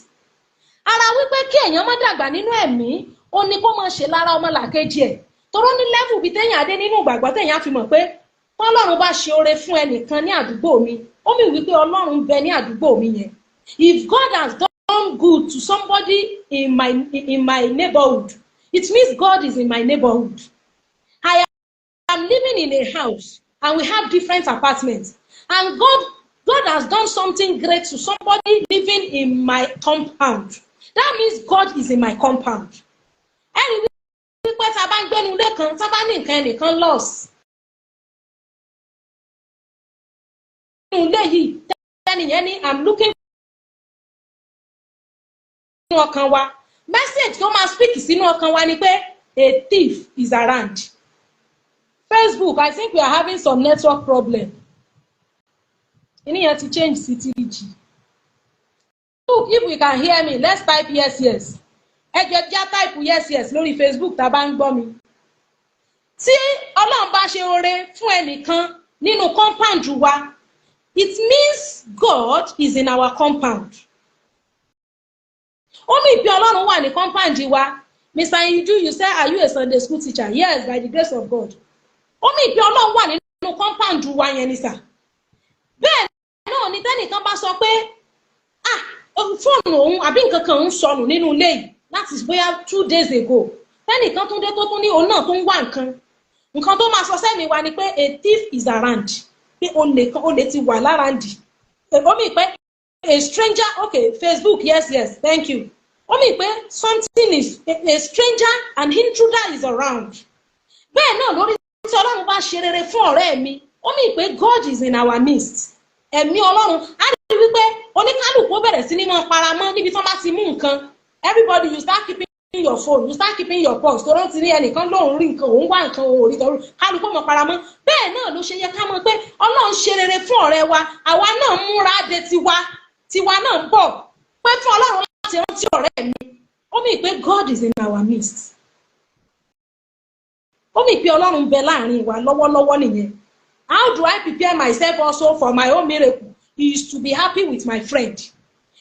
Ara wípé kí èèyàn má dàgbà nínú ẹ̀mí, ó ní kó máa ṣe lára ọmọlàkejì ẹ̀. Toró ní level bíi téèyàn adé nínú ìgbàgbọ́, téèyàn á fi mọ̀ pé tọ́lọ́run bá ṣe oore fún ẹnìkan ní àdúgbò mi, ó mì wípé Ọlọ́run ń bẹ ní àdúgbò mi yẹn. If God has done good to somebody in my neighborhood, it means God is in my neighborhood. I am living in a house and we have different apartments, and God has done something great to somebody living in my compound. That means God is in my compound. Ẹni wípé tá a bá ń gbénu ilé kan, tá a bá ní nǹkan ẹnìkan loss nínú ilé yìí, tẹ́nìyẹn ní "I'm looking" fún ọkàn wa, message tó máa speak sínú ọkàn wa ni pé a thief is around. Facebook, I think we are having some network problem. Ìníyẹn ti change sí 3G. Facebook, if we can hear me, let's type yes. Ẹ jẹ́ já type yes lórí Facebook tá a bá ń gbọ́ mi. Tí Ọlọ́run bá ṣe oore fún ẹnìkan nínú compound wa, it means God is in our compound. Ó mì pé Ọlọ́run wà ní compound wa. Mr. Iyiju, you say, are you a Sunday school teacher? Yes, by the grace of God. Ó mì pé Ọlọ́run wà nínú compound wa yẹn ni sà. Bẹ́ẹ̀ náà ni tẹ́nìkan bá sọ pé, ah, fóònù òun àbí nǹkan kan òun sọnù nínú ilé yìí láti bóyá 2 days ago, tẹ́nìkan tún dé tó tún ní òun náà tó ń wá nǹkan, nǹkan tó máa sọ sẹ́mi wa ni pé a thief is around, pé olè kan, olè ti wà lára ǹdì. Ó mì pé a stranger. Okay, Facebook, yes, thank you. Ó mì pé something is a stranger, an intruder is around. Bẹ́ẹ̀ náà lórí tí Ọlọ́run bá ṣe rere fún ọ̀rẹ́ mi, ó mì pé God is in our midst. Ẹ̀mí Ọlọ́run á rí wípé oníkálùkù ó bẹ̀rẹ̀ sí ní máa paramọ́ níbi tí wọ́n bá ti mú nǹkan. Everybody, you start keeping your phone, you start keeping your purse, tó rántí ní ẹnìkan lóun rí nǹkan, òun wá nǹkan, òun ò rí tọrú, kálukú mọ̀ paramọ́. Bẹ́ẹ̀ náà ló ṣe yẹ ká mọ̀ pé Ọlọ́run ṣe rere fún ọ̀rẹ́ wa, àwa náà múra de tiwa, tiwa náà ń bọ̀. Pé fún Ọlọ́run láti rántí ọ̀rẹ́ mi, ó mì pé God is in our midst. Ó mì pé Ọlọ́run ń bẹ láàrin wa lọ́wọ́lọ́wọ́ nìyẹn. How do I prepare myself also for my own miracle is to be happy with my friend.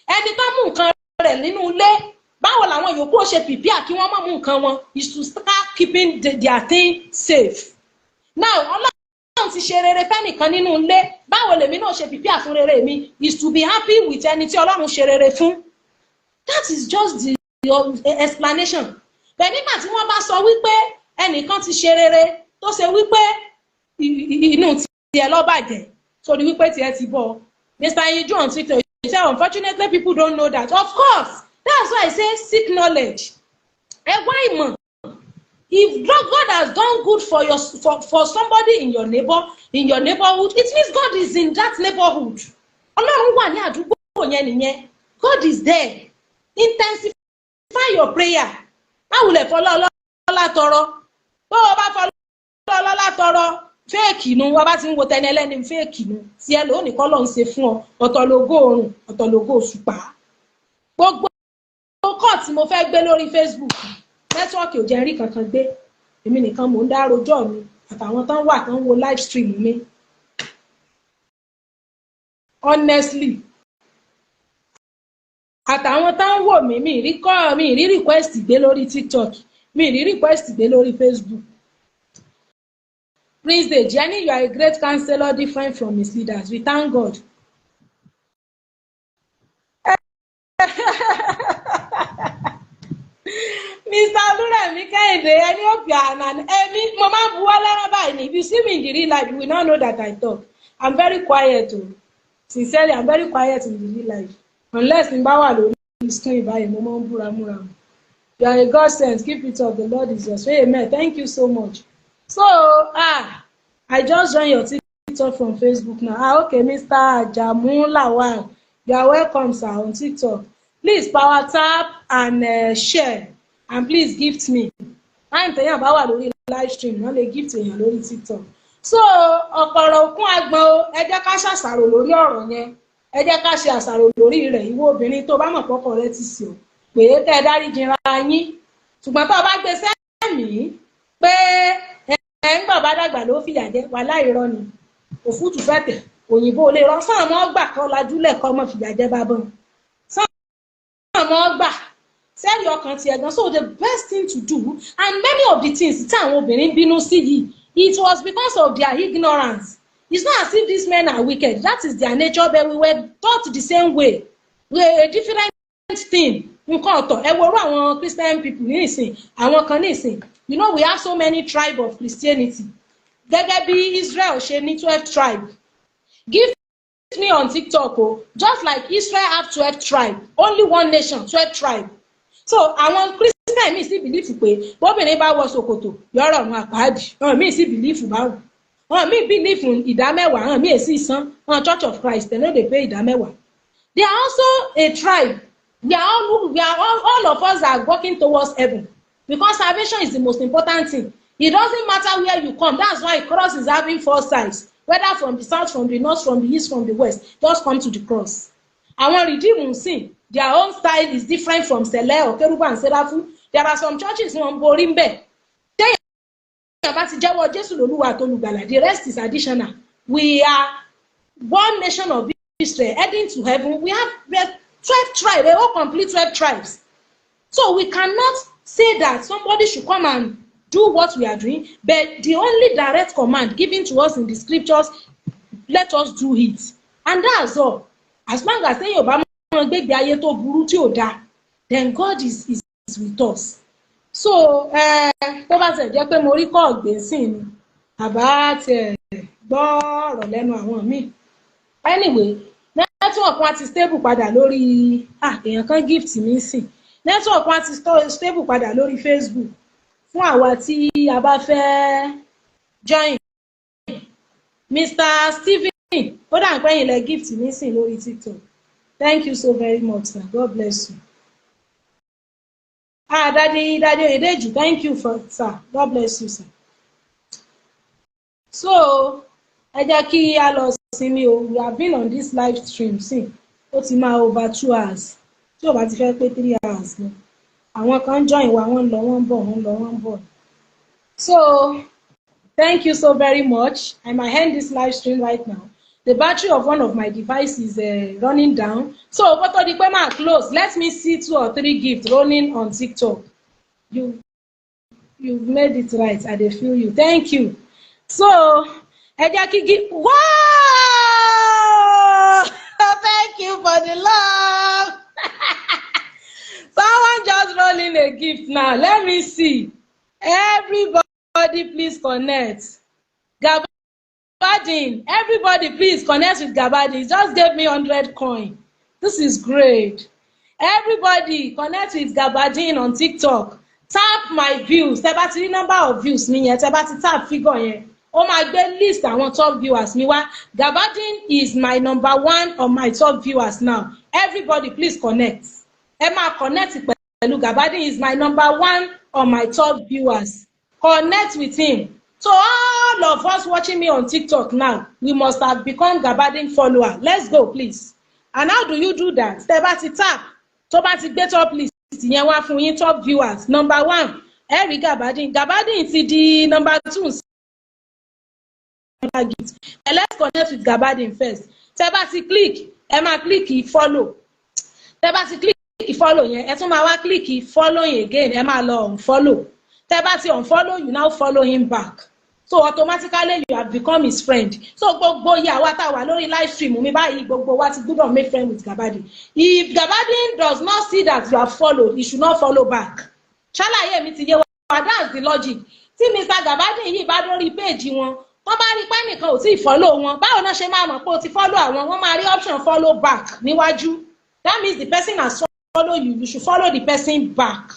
Ẹni tó mú nǹkan rẹ̀ nínú ilé, báwo làwọn yòókù ó ṣe prepare kí wọ́n má mú nǹkan wọn? Is to start keeping their thing safe. Now, Ọlọ́run ti ṣe rere fẹ́nìkan nínú ilé, báwo lèmi náà ṣe prepare fún rere mi is to be happy with ẹni tí Ọlọ́run ṣe rere fún. That is just the explanation. Bẹ́ẹ̀ nígbà tí wọ́n bá sọ wípé ẹnìkan ti ṣe rere, tó ṣe wípé inú tiẹ̀ ló bàjẹ́ sórí wípé tiẹ̀ ti bọ̀. Mr. Iyiju on Twitter, you say unfortunately people don't know that. Of course, that's why I say seek knowledge. Ẹ wá ìmọ̀. If God has done good for somebody in your neighborhood, it means God is in that neighborhood. Ọlọ́run wà ní àdúgbò yẹn nìyẹn. God is there. Intensify your prayer. Má wulẹ̀ fọlọ́ ọlọ́lá tọrọ. Bó o bá fọlọ́ ọlọ́lá tọrọ, fake nu. Wọ́n bá ti ń wo tẹni ẹlẹ́ni, fake nu. Tí ẹ lónìí kọ́ ló ń ṣe fún ọ. Ọ̀tọ̀ lógo oòrùn, ọ̀tọ̀ lógo òṣùpá. Gbogbo kọ́ tí mo fẹ́ gbé lórí Facebook, network ò jẹ́ rí kankan gbé. Èmi nìkan mò ń dá rojọ́ mi àtàwọn tán wà tán wo live stream mi. Honestly, àtàwọn tán wò mí, mi rí kọ́, mi rí request gbé lórí TikTok, mi rí request gbé lórí Facebook. Prince Dejiani, you are a great counselor, different from his leaders. We thank God. Mr. Olúrẹ̀mí Kẹ́hìndé, ẹni òbí àná èmi, mo máa ń buwọ́ lẹ́rán báyìí ni. If you see me in the real life, you will not know that I talk. I'm very quiet o. Sincerely, I'm very quiet in the real life, unless n bá wà lórí screen báyìí, mo máa ń búra múra. You are a God sent. Keep it up. The Lord is yours. Amen. Thank you so much. So, ah, I just joined your TikTok from Facebook now. Ah, okay, Mr. Ajamu Lawal, you are welcome, sir, on TikTok. Please power tap and share, and please gift me. Láì tẹ̀yàn bá wà lórí live stream, wọ́n lè gift èèyàn lórí TikTok. So ọ̀pọ̀rọ̀ òkun agbọ̀n o. Ẹ jẹ́ ká ṣàṣàrò lórí ọ̀rọ̀ yẹn. Ẹ jẹ́ ká ṣe àṣàrò lórí rẹ̀. Ìwọ obìnrin tó bá mọ̀ pọ́kọ rẹ ti sì ọ́, pé kẹ́ ẹ dáríjì ra yín. Ṣùgbọ́n tó o bá gbé sẹ́mìí pé ẹ ń gbà bá dàgbà ló fìyà jẹ wà láìrọ́ ni, òfútù fẹ́ tẹ̀ òyìnbó lè rọ sáà mọ́ gbà kọ́ lajúlẹ̀ kọ́ mọ́ fìyà jẹ bá bọ́n sáà mọ́ gbà sẹ́ẹ̀rì ọkàn tiẹ̀ gan. So the best thing to do, and many of the things tí àwọn obìnrin bínú sí yìí, it was because of their ignorance. It's not as if these men are wicked. That is their nature, but we were taught the same way. We a different thing, nǹkan ọ̀tọ̀. Ẹ wo irú àwọn Christian people ní ìsìn, àwọn kan ní ìsìn. You know we have so many tribe of Christianity, gẹ́gẹ́ bí Israel ṣe ní 12 tribe. Give me on TikTok o. Just like Israel have 12 tribe, only one nation, 12 tribe. So àwọn Christian míì sì believe pé bóbìnrin bá wọ ṣòkòtò yọrọ ọ̀run àpáàdì. Àwọn míì sì believe báwọn. Àwọn míì believe ìdá mẹ́wàá, àwọn míì sì san. Àwọn Church of Christ, they no dey pay ìdá mẹ́wàá. They are also a tribe. We are all, all of us are working towards heaven, because salvation is the most important thing. It doesn't matter where you come. That's why cross is having four sides. Whether from the south, from the north, from the east, from the west, just come to the cross. Àwọn Redeem sìn, their own style is different from Sele or Kerubu and Serafu. There are some churches wọn borí ń bẹ̀. Téèyàn bá ti jẹ́wọ́ Jésù lólúwa àtolùgbàlà, the rest is additional. We are one nation of Israel heading to heaven. We have 12 tribes, a whole complete 12 tribes. So we cannot say that somebody should come and do what we are doing, but the only direct command given to us in the scriptures, let us do it, and that's all. As long as téèyàn bá máa gbégbé ayé tó burú tí ò dáa, then God is with us. So tó bá tẹ̀ jẹ́ pé mo rí kọ́ ọ̀gbìn sí ni, àbá tiẹ̀ gbọ́ ọ̀rọ̀ lẹ́nu àwọn míì. Anyway, network wọn ti stable padà lórí, ah, èèyàn kan gift mi sìn. Network wọn ti stable padà lórí Facebook fún àwa tí a bá fẹ́ join. Mr. Stephen, ó dà ń pẹ́yìn lẹ gift mi sìn lórí TikTok. Thank you so very much, sir. God bless you. Ah, Daddy, Daddy Oyedeji, thank you for, sir. God bless you, sir. So ẹ jẹ́ kí a lọ sinmi o. We have been on this live stream since, ó ti máa over 2 hours, tí ò bá ti fẹ́ pé 3 hours lọ. Àwọn kan join wa, wọ́n ń lọ, wọ́n ń bọ̀, wọ́n ń lọ, wọ́n ń bọ̀. So thank you so very much. I might end this live stream right now. The battery of one of my devices is running down. So kó tó di pé máa close, let me see two or three gifts running on TikTok. You made it right. I dey feel you. Thank you. So ẹ jẹ́ kí gi, wow, thank you for the love. Someone just rolling a gift now. Let me see. Everybody, please connect. Gabadin, everybody, please connect with Gabadin. He just gave me 100 coin. This is great. Everybody, connect with Gabadin on TikTok. Tap my views. Tẹ́ bá ti rí number of views mi yẹn, tẹ́ bá ti tap figure yẹn, Ó máa gbé list àwọn top viewers mi wá. Gabadin is my number one on my top viewers now. Everybody, please connect. Ẹ máa connect pẹ̀lú Gabadin. Is my number one on my top viewers. Connect with him. So all of us watching me on TikTok now, we must have become Gabadin follower. Let's go, please. And how do you do that? Tẹ́ bá ti tap, tó bá ti gbé top list yẹn wá fún yín, top viewers, number one, ẹ rí Gabadin. Gabadin ti di number two gift. And let's connect with Gabadin first. Tẹ́ bá ti click, ẹ máa click follow. Tẹ́ bá ti click follow yẹn, ẹ tún máa wá click following again, ẹ máa lọ unfollow. Tẹ́ bá ti unfollow, you now follow him back, so automatically you have become his friend. So gbogbo iye àwa tá a wà lórí live stream mi báyìí, gbogbo wa ti gbọ́dọ̀ make friend with Gabadin. If Gabadin does not see that you have followed, he should not follow back. Ṣàlàyé mi ti yé wa? That's the logic. Tí Mr Gabadin yìí bá dórí page wọn, wọ́n bá rí pé nìkan ò tí ì follow wọn, báwo náà ṣe máa mọ̀ pé o ti follow àwọn? Wọ́n máa rí option follow back níwájú. That means the person has follow you. You should follow the person back.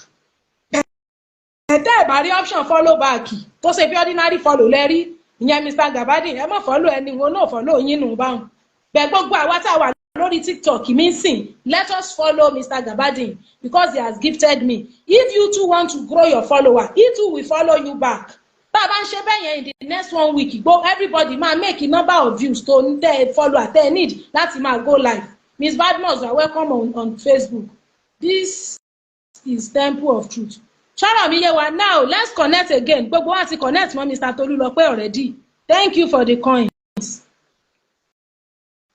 Tẹ́ ẹ̀ bá rí option follow back, tó ṣe bí ordinary follow lẹ́rí ìyẹn, Mr Gabadin, ẹ má follow ẹni wọn náà follow yín nù báwọn bẹ́ẹ̀. Gbogbo àwa tá a wà lórí TikTok mi sìn, let us follow Mr Gabadin because he has gifted me. If you too want to grow your follower, he too will follow you back. Tá a bá ń ṣe bẹ́ẹ̀ yẹn, in the next one week gbo, everybody máa make a number of views tó ń tẹ́ ẹ follow àtẹ́ ẹ need láti máa go live. Miss Badmus, you are welcome on Facebook. This is Temple of Truth. Ṣọ́rọ̀ mi yé wa? Now let's connect again. Gbogbo wa ti connect mọ́ Mr Tolulope already. Thank you for the coins.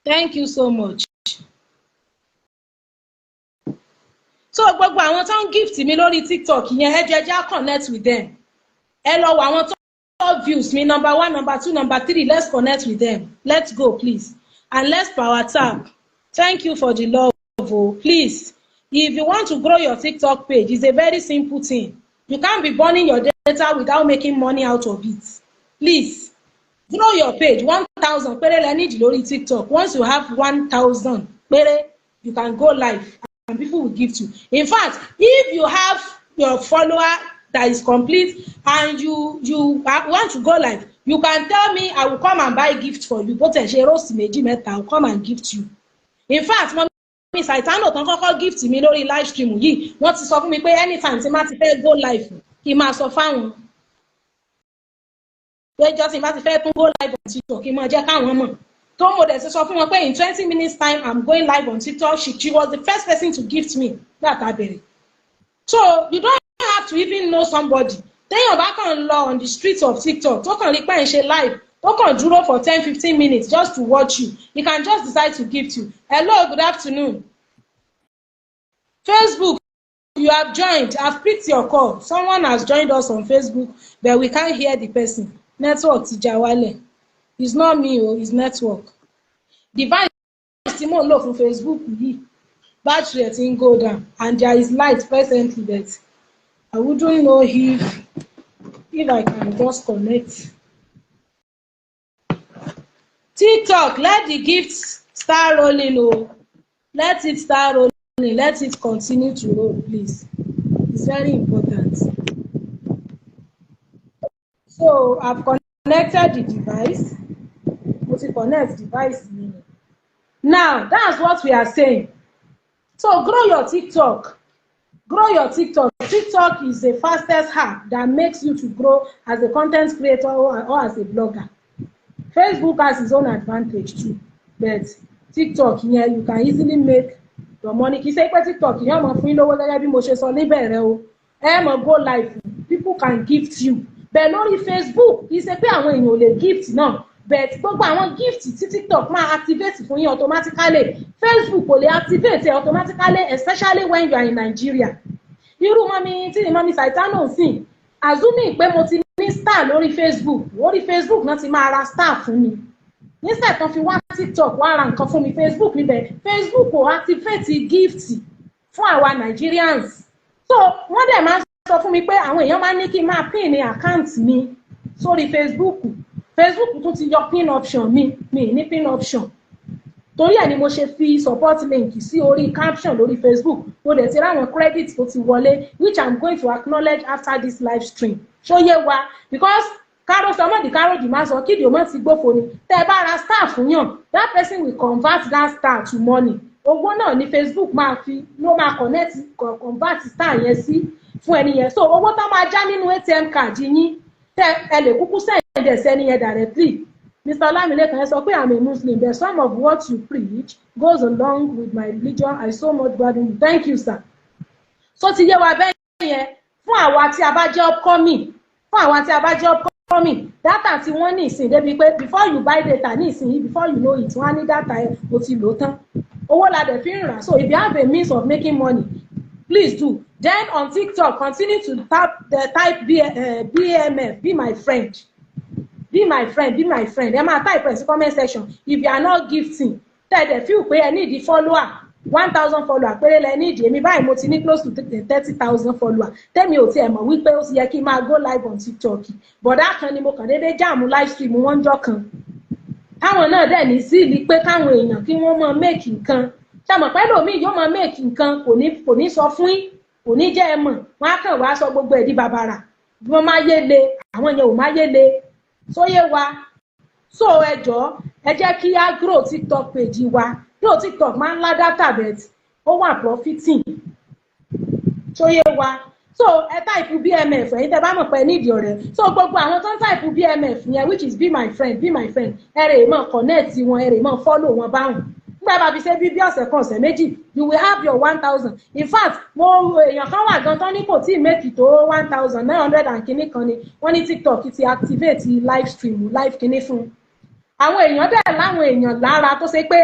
Thank you so much. So gbogbo àwọn tó ń gift mi lórí TikTok yẹn, ẹ jẹ́ jẹ́ connect with them. Ẹ lọ wọ àwọn top views mi, number one, number two, number three. Let's connect with them. Let's go, please, and let's power tap. Thank you for the love o. Oh. Please, if you want to grow your TikTok page, it's a very simple thing. You can't be burning your data without making money out of it. Please grow your page. 1,000 péré lẹ need lórí TikTok. Once you have 1,000 péré, you can go live and people will gift you. In fact, if you have your follower that is complete and you want to go live, you can tell me. I will come and buy gift for you. Bó tẹ̀ ṣe rose méjì mẹ́ta, I will come and gift you. In fact, mummy Saitano tán kọ́kọ́ gift mi lórí live stream yìí, wọ́n ti sọ fún mi pé anytime tí má ti fẹ́ go live, kí n máa sọ fáwọn pé jọ́ tí n bá ti fẹ́ tún go live on TikTok, kí n máa jẹ́ káwọn mọ̀. Tó mo dẹ̀ ti sọ fún wọn pé in 20 minutes time, I'm going live on TikTok. She was the first person to gift me nígbà tá a bẹ̀rẹ̀. So you don't have to even know somebody. Téèyàn bá kàn ń lọ on the streets of TikTok, tó kàn rí pé ń ṣe live, tó kàn dúró for 10, 15 minutes just to watch you, he can just decide to gift you. Hello, good afternoon. Facebook, you have joined. I've picked your call. Someone has joined us on Facebook, but we can't hear the person. Network ti já wálẹ̀. It's not me o, it's network. Device tí mò ń lò fún Facebook yìí, battery ẹ̀ ti ń go down and there is light presently, but I wouldn't know if I can just connect. TikTok, let the gifts start rolling o. Let it start rolling. Let it continue to roll, please. It's very important. So I've connected the device. Mo ti connect device mi. Now that's what we are saying. So grow your TikTok. Grow your TikTok. TikTok is the fastest app that makes you to grow as a content creator or as a blogger. Facebook has its own advantage too, but TikTok yẹn, you can easily make your money. Kì í ṣe pé TikTok yẹn máa fún yín lówó gẹ́gẹ́ bí mo ṣe sọ níbẹ̀rẹ̀ o. Ẹ máa go live, people can gift you. Bẹ́ẹ̀ lórí Facebook, kì í ṣe pé àwọn èèyàn ò lè gift náà, but gbogbo àwọn gift tí TikTok máa activate fún yín automatically, Facebook kò lè activate automatically, especially when you are in Nigeria. Irú mummy tí mummy Saitano sìn, assuming pé mo ti ní star lórí Facebook, lórí Facebook náà ti máa ra star fún mi. Instead tán fi wá TikTok wá ra nǹkan fún mi, Facebook níbẹ̀, Facebook kò activate gift fún àwa Nigerians. So wọ́n dẹ̀ máa ń sọ fún mi pé àwọn èèyàn máa ń ní kí n máa pin ní account mi sórí Facebook. Facebook tún ti yọ pin option mi. Mi ní pin option, torí ẹ̀ ni mo ṣe fi support link sí orí caption lórí Facebook. Mo dẹ̀ ti ráwọn credit tó ti wọlé, which I'm going to acknowledge after this live stream. Ṣó yé wa? Because Káró sọmọdì káròdì má sọ kídìí ó mọ̀ ti gbófo ni. Tẹ́ ẹ bá ra star fún yàn, that person will convert that star to money. Owó náà ní Facebook máa fi ló máa connect, convert star yẹn sí fún ẹni yẹn. So owó tó máa já nínú ATM card yín, tẹ́ ẹ lè kúkú send ẹ̀ sẹ́ni yẹn directly. Mr. Olamilekan sọ pé, "I'm a Muslim, but some of what you preach goes along with my religion. I so much value you." Thank you, sir. So ti yé wa bẹ́ẹ̀ yẹn. Fún àwa tí a bá jẹ́ upcoming, fún àwa tí a bá jẹ́ upcoming, data tí wọ́n ní ìsìn débi pé before you buy data ní ìsìn yìí, before you know it, wọ́n á ní data ẹ̀ o ti lò tán. Owó la dẹ̀ fi ń rà. So if you have a means of making money, please do. Then on TikTok, continue to tap the type BMF, be my friend, be my friend, be my friend. Ẹ máa type ẹ sí comment section. If you are not gifting, tẹ́ ẹ dẹ̀ feel pé ẹ need follower, 1,000 follower péré lẹ need. Èmi báyìí, mo ti ní close to 30,000 follower. Tẹ́mi ò tiẹ̀ mọ̀ wípé ó ti yẹ kí n máa go live on TikTok. Bọ̀dá kan ni mo kàn déédéé jam live stream wọ́n jọ kan, táwọn náà dẹ̀ ní zeal pé káwọn èèyàn kí wọ́n máa make nǹkan. Ṣàmọ̀ pẹ́ lómi yóò máa make nǹkan, kò ní sọ fún yín, kò ní jẹ́ ẹ mọ̀. Wọ́n á kàn wá sọ gbogbo ẹ̀ di bàbàrà bí wọ́n máa yé le. Àwọn yẹn ò máa yé le sóyè wa. So ẹ jọ̀ọ́, ẹ jẹ́ kí á grow TikTok page wa. Grow TikTok máa ń lá data, but ó wà profiting. Sóyè wa? So ẹ type BMF, ẹ̀yin tẹ́ bá mọ̀ pé nídìí ọ̀rẹ́. So gbogbo àwọn tó ń type BMF yẹn, which is be my friend, be my friend, ẹ rè mọ̀ connect wọn, ẹ rè mọ̀ follow wọn báwọn. Nígbà bá fi ṣe bí ọ̀sẹ̀ kan, ọ̀sẹ̀ méjì, you will have your 1,000. In fact, mo èèyàn kan wà gan tán ní kò tí ì make tó 1,900 and kinní kan ni wọ́n ní TikTok ti activate live stream, live kinní fún un. Àwọn èèyàn dẹ̀ láwọn èèyàn lára tó ṣe pé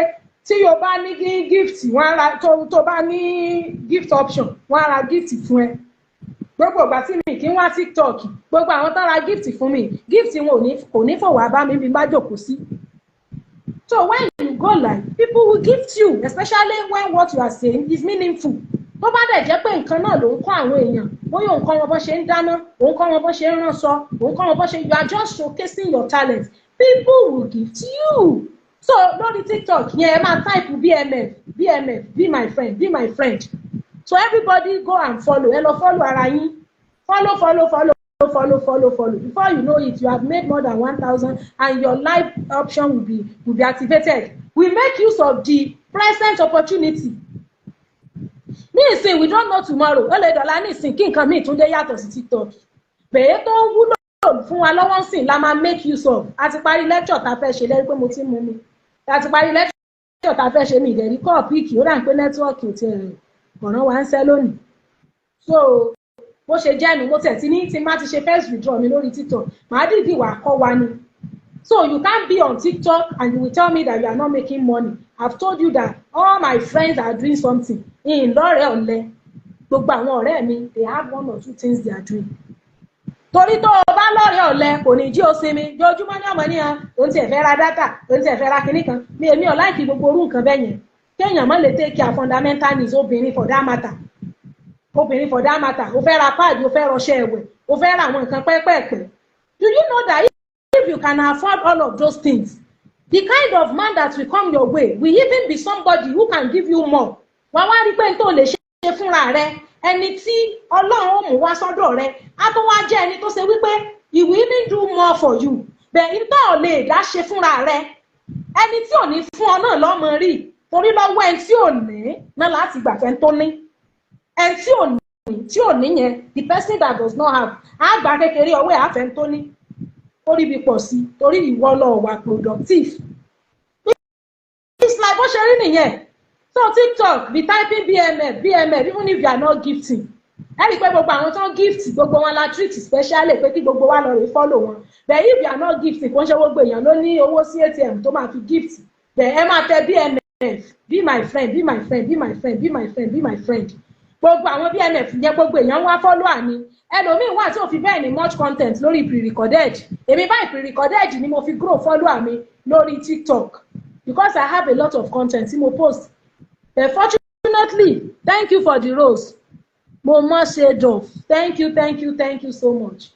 tí o bá ní gift, wọ́n á ra tó bá ní gift option, wọ́n á ra gift fún ẹ. Gbogbo ìgbà tí mi kì í wá TikTok, gbogbo àwọn tó ra gift fún mi, gift wọn ò ní kò ní fò wá bá mi bí n bá jókòó sí. So when you go live, people will gift you, especially when what you are saying is meaningful. Tó bá dẹ̀ jẹ́ pé nǹkan náà ló ń kọ́ àwọn èèyàn, bóyá òun kọ́ wọn bó ṣe ń dáná, òun kọ́ wọn bó ṣe ń ránṣọ, òun kọ́ wọn bó ṣe, you are just showcasing your talent, people will gift you. So lórí TikTok yẹn, ẹ máa type BMF, BMF, be my friend, be my friend. So everybody go and follow. Ẹ lọ follow ara yín. Follow, follow, follow, follow, follow, follow. Before you know it, you have made more than 1,000 and your live option will be activated. We make use of the present opportunity ní ìsìn. We don't know tomorrow. Ó lè dọ̀la ní ìsìn kí nǹkan míì tún dé yàtọ̀ sí TikTok. Bẹ̀ẹ́ tó ń wúlò fún wa lọ́wọ́ sìn la máa make use of. A ti parí lecture tá a fẹ́ ṣe lẹ́rí pé mo ti ń mú mi. A ti parí lecture tá a fẹ́ ṣe. Mi ìdẹ̀rí kọ́ pick. Ó dà ń pé network ò tiẹ̀ ọ̀ràn wa ń sẹ́ lónìí. So bó ṣe jẹ́ nu, mo tẹ̀ tí ní tí má ti ṣe first withdraw mi lórí TikTok, màá dìídì wà kọ́ wa ni. So you can't be on TikTok and you will tell me that you are not making money. I've told you that all my friends are doing something. In lọ́rẹ̀ẹ́ ọ̀lẹ, gbogbo àwọn ọ̀rẹ́ mi, they have one or two things they are doing. Torí tó o bá lọ́rẹ̀ẹ́ ọ̀lẹ, kò ní jí o sinmi. Jojúmọ́ ní ọmọ níyàn òun tiẹ̀ fẹ́ ra data, òun tiẹ̀ fẹ́ ra kinní kan. Mi èmi ò like gbogbo orú nǹkan bẹ́ẹ̀ yẹn, kéèyàn má lè take care fundamental needs. Obìnrin for that matter, obìnrin for that matter, o fẹ́ ra pad, o fẹ́ rọṣẹ́ ẹ̀wẹ̀, o fẹ́ ra àwọn nǹkan pẹ́pẹ́pẹ́. Do you know that if you can afford all of those things, the kind of man that will come your way will even be somebody who can give you more? Wàá wá rí pé n tó lè ṣe fúnra rẹ, ẹni tí Ọlọ́run ó mú wá sọ́dọ̀ rẹ á tó wá jẹ́ ẹni tó ṣe wípé he will even do more for you. Bẹ́ẹ̀ n tó lè dá ṣe fúnra rẹ, ẹni tí ò ní fún ọ náà lọ́mọ rí, torí lọ́wọ́ ẹni tí ò ní náà láti gbà fẹ́ tó ní. Ẹni tí ò ní yẹn, the person that does not have, á gbà kékeré ọwọ́ ẹ̀ àfẹ́ tó ní ó rí bí pọ̀ sí, torí ìwọ lọ wà productive. It's like bó ṣe rí nìyẹn. So TikTok, be typing BMF, BMF, even if you are not gifting. Ẹ rí i pé gbogbo àwọn tó ń gift, gbogbo wọn la treat specially pé kí gbogbo wa lọ rè follow wọn. But if you are not gifting, kò ń ṣe gbogbo èèyàn ló ní owó sí ATM tó máa fi gift. But ẹ máa tẹ BMF, be my friend, be my friend, be my friend, be my friend, be my friend. Gbogbo àwọn BMF yẹn, gbogbo èèyàn wá follow àní. Ẹlòmíín wà tí ò fi bẹ́ẹ̀ ní much content lórí pre-recorded. Èmi báyìí, pre-recorded ni mo fi grow follower mi lórí TikTok, because I have a lot of content tí mo post. But fortunately, thank you for the rose, mo mọ̀ ṣe dọ̀. Thank you, thank you, thank you so much.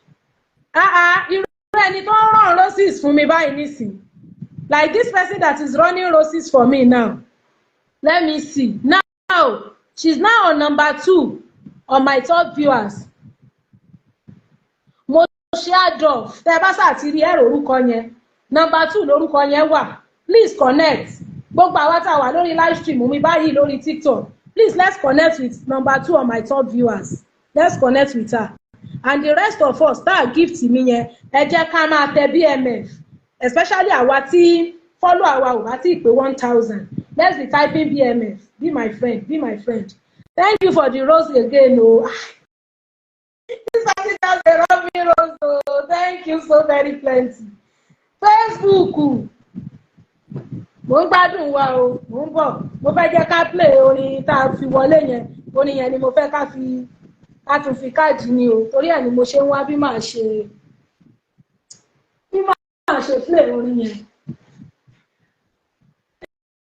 Ah ah, irú ẹni tó ń run roses fún mi báyìí nísìnyí, like this person that is running roses for me now, let me see now. She's now on number 2 on my top viewers. Mo Social Dove. Tẹ́ ẹ bá ṣáà ti rí ẹ̀rọ orúkọ yẹn, number two lórúkọ yẹn wà. Please connect. Gbogbo àwa tá a wà lórí live stream mi báyìí lórí TikTok, please, let's connect with number two on my top viewers. Let's connect with her. And the rest of us tá a gift mi yẹn, ẹ jẹ́ ká máa tẹ BMF, especially àwa tí follow àwa ò bá tí ì pé 1,000. Let's be typing BMF. Be my friend, be my friend. Thank you for the rose again o. Oh. This person just dey rub me rose o. Oh. Thank you so very plenty. Facebook, mo ń gbádùn wa o. Mo ń bọ̀, mo fẹ́ jẹ́ ká play orin tá a fi wọlé yẹn. Orin yẹn ni mo fẹ́ ká fi ká tún fi káàdì ni o, torí ẹ̀ ni mo ṣe ń wá bí màá ṣe play orin yẹn.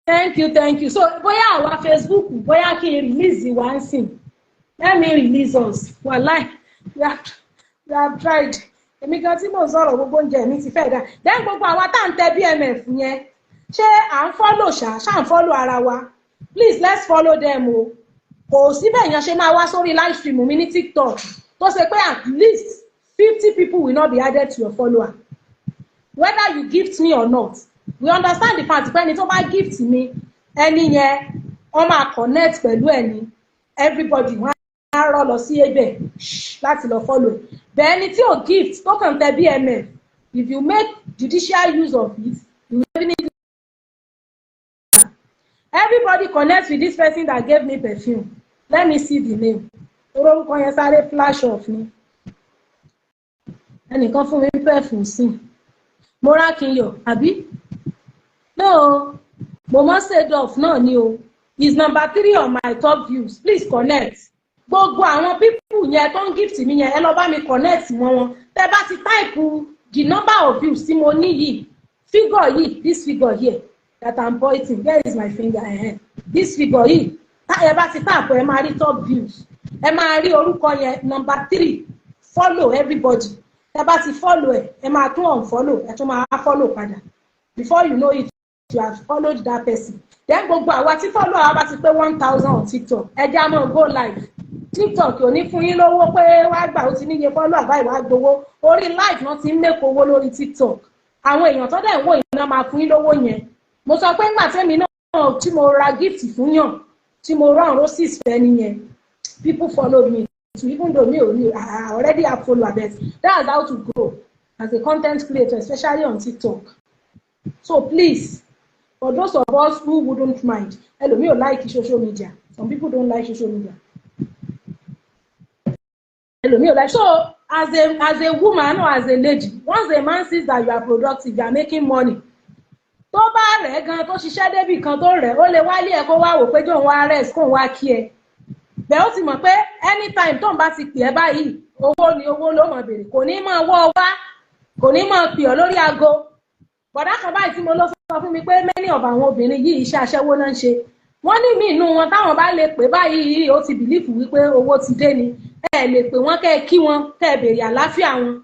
Thank you, thank you. So bóyá àwa Facebook, bóyá kí n release wa ń sìn. Let me release us. Wàláì, we have tried. Èmi gan tí mò ń sọ̀rọ̀, gbogbo oúnjẹ mi ti fẹ́ dà. Then gbogbo àwa tá à ń tẹ BMF yẹn, ṣé à ń follow ṣá? Ṣá ń follow ara wa? Please, let's follow them o. Kò síbẹ̀ yẹn ṣe máa wá sórí live stream mi ní TikTok tó ṣe pé at least 50 people will not be added to your follower, whether you gift me or not. We understand the fact pé ẹni tó bá gift mi, ẹni yẹn, wọ́n máa connect pẹ̀lú ẹni, everybody wọ́n á rọ́ lọ sí ebẹ̀ láti lọ follow ẹ̀. Bẹ́ẹ̀ ẹni tí ò gift, tó kàn tẹ BMF, if you make judicial use of it, you will definitely. Everybody connect with this person that gave me perfume. Let me see the name. Orúkọ yẹn sáré flash off ni. Ẹnìkan fún mi perfume sí Morakinyọ, àbí no, mo Sedov náà ni o. Is number three on my top views. Please connect. Gbogbo àwọn people yẹn tó ń gift mi yẹn, ẹ lọ bá mi connect mọ́ wọn. Tẹ́ bá ti type the number of views tí mo ní yìí, figure yìí, this figure here that I'm pointing, where is my finger? This figure yìí, ẹ bá ti tap, ẹ máa rí top views, ẹ máa rí orúkọ yẹn, number three. Follow everybody. Ẹ bá ti follow ẹ, ẹ máa tún unfollow, ẹ tún máa follow padà. Before you know it, you have followed that person. Then gbogbo àwa tí follow àwa bá ti pé 1,000 on TikTok, ẹ jẹ́ á máa go live. TikTok ò ní fún yín lówó pé wá gbà, ó ti níye follow àbáyé, wá gbowó. Orí live náà ti ń make owó lórí TikTok. Àwọn èèyàn tó dẹ̀ ń wò yín náà máa fún yín lówó yẹn. Mo sọ pé ńgbà tẹ́mi náà tí mo ra gift fún yàn, tí mo rán roses fẹ́ nìyẹn, people followed me too, even though me ò ní, I already have follower, but that's how to grow as a content creator, especially on TikTok. So please, for those of us who wouldn't mind, ẹlòmíì ò like social media. Some people don't like social media. Ẹlòmíì ò like. So as a woman or as a lady, once a man sees that you are productive, you are making money, tó bá rẹ̀ gan, tó ṣiṣẹ́ débì kan tó rẹ̀, ó lè wálé ẹ̀ kó wá wò pé jóun wá rest, kóun wá kí ẹ. Bẹ́ẹ̀ ó ti mọ̀ pé anytime tóun bá ti pè ẹ́ báyìí, owó ni, owó ló mọ̀ béèrè. Kò ní máa wọ́ ọ wá, kò ní máa pè ọ́ lórí aago. Bọ̀dá kan báyìí tí mo lọ sọ fún mi pé many of àwọn obìnrin yìí, iṣẹ́ aṣẹ́wó náà ń ṣe. Wọ́n ní mí inú wọn táwọn bá lè pè báyìí, ó ti believe wípé owó ti dé ni. Ẹ lè pè wọ́n kẹ́ ẹ kí wọn, kẹ́ ẹ béèrè àlàáfíà wọn.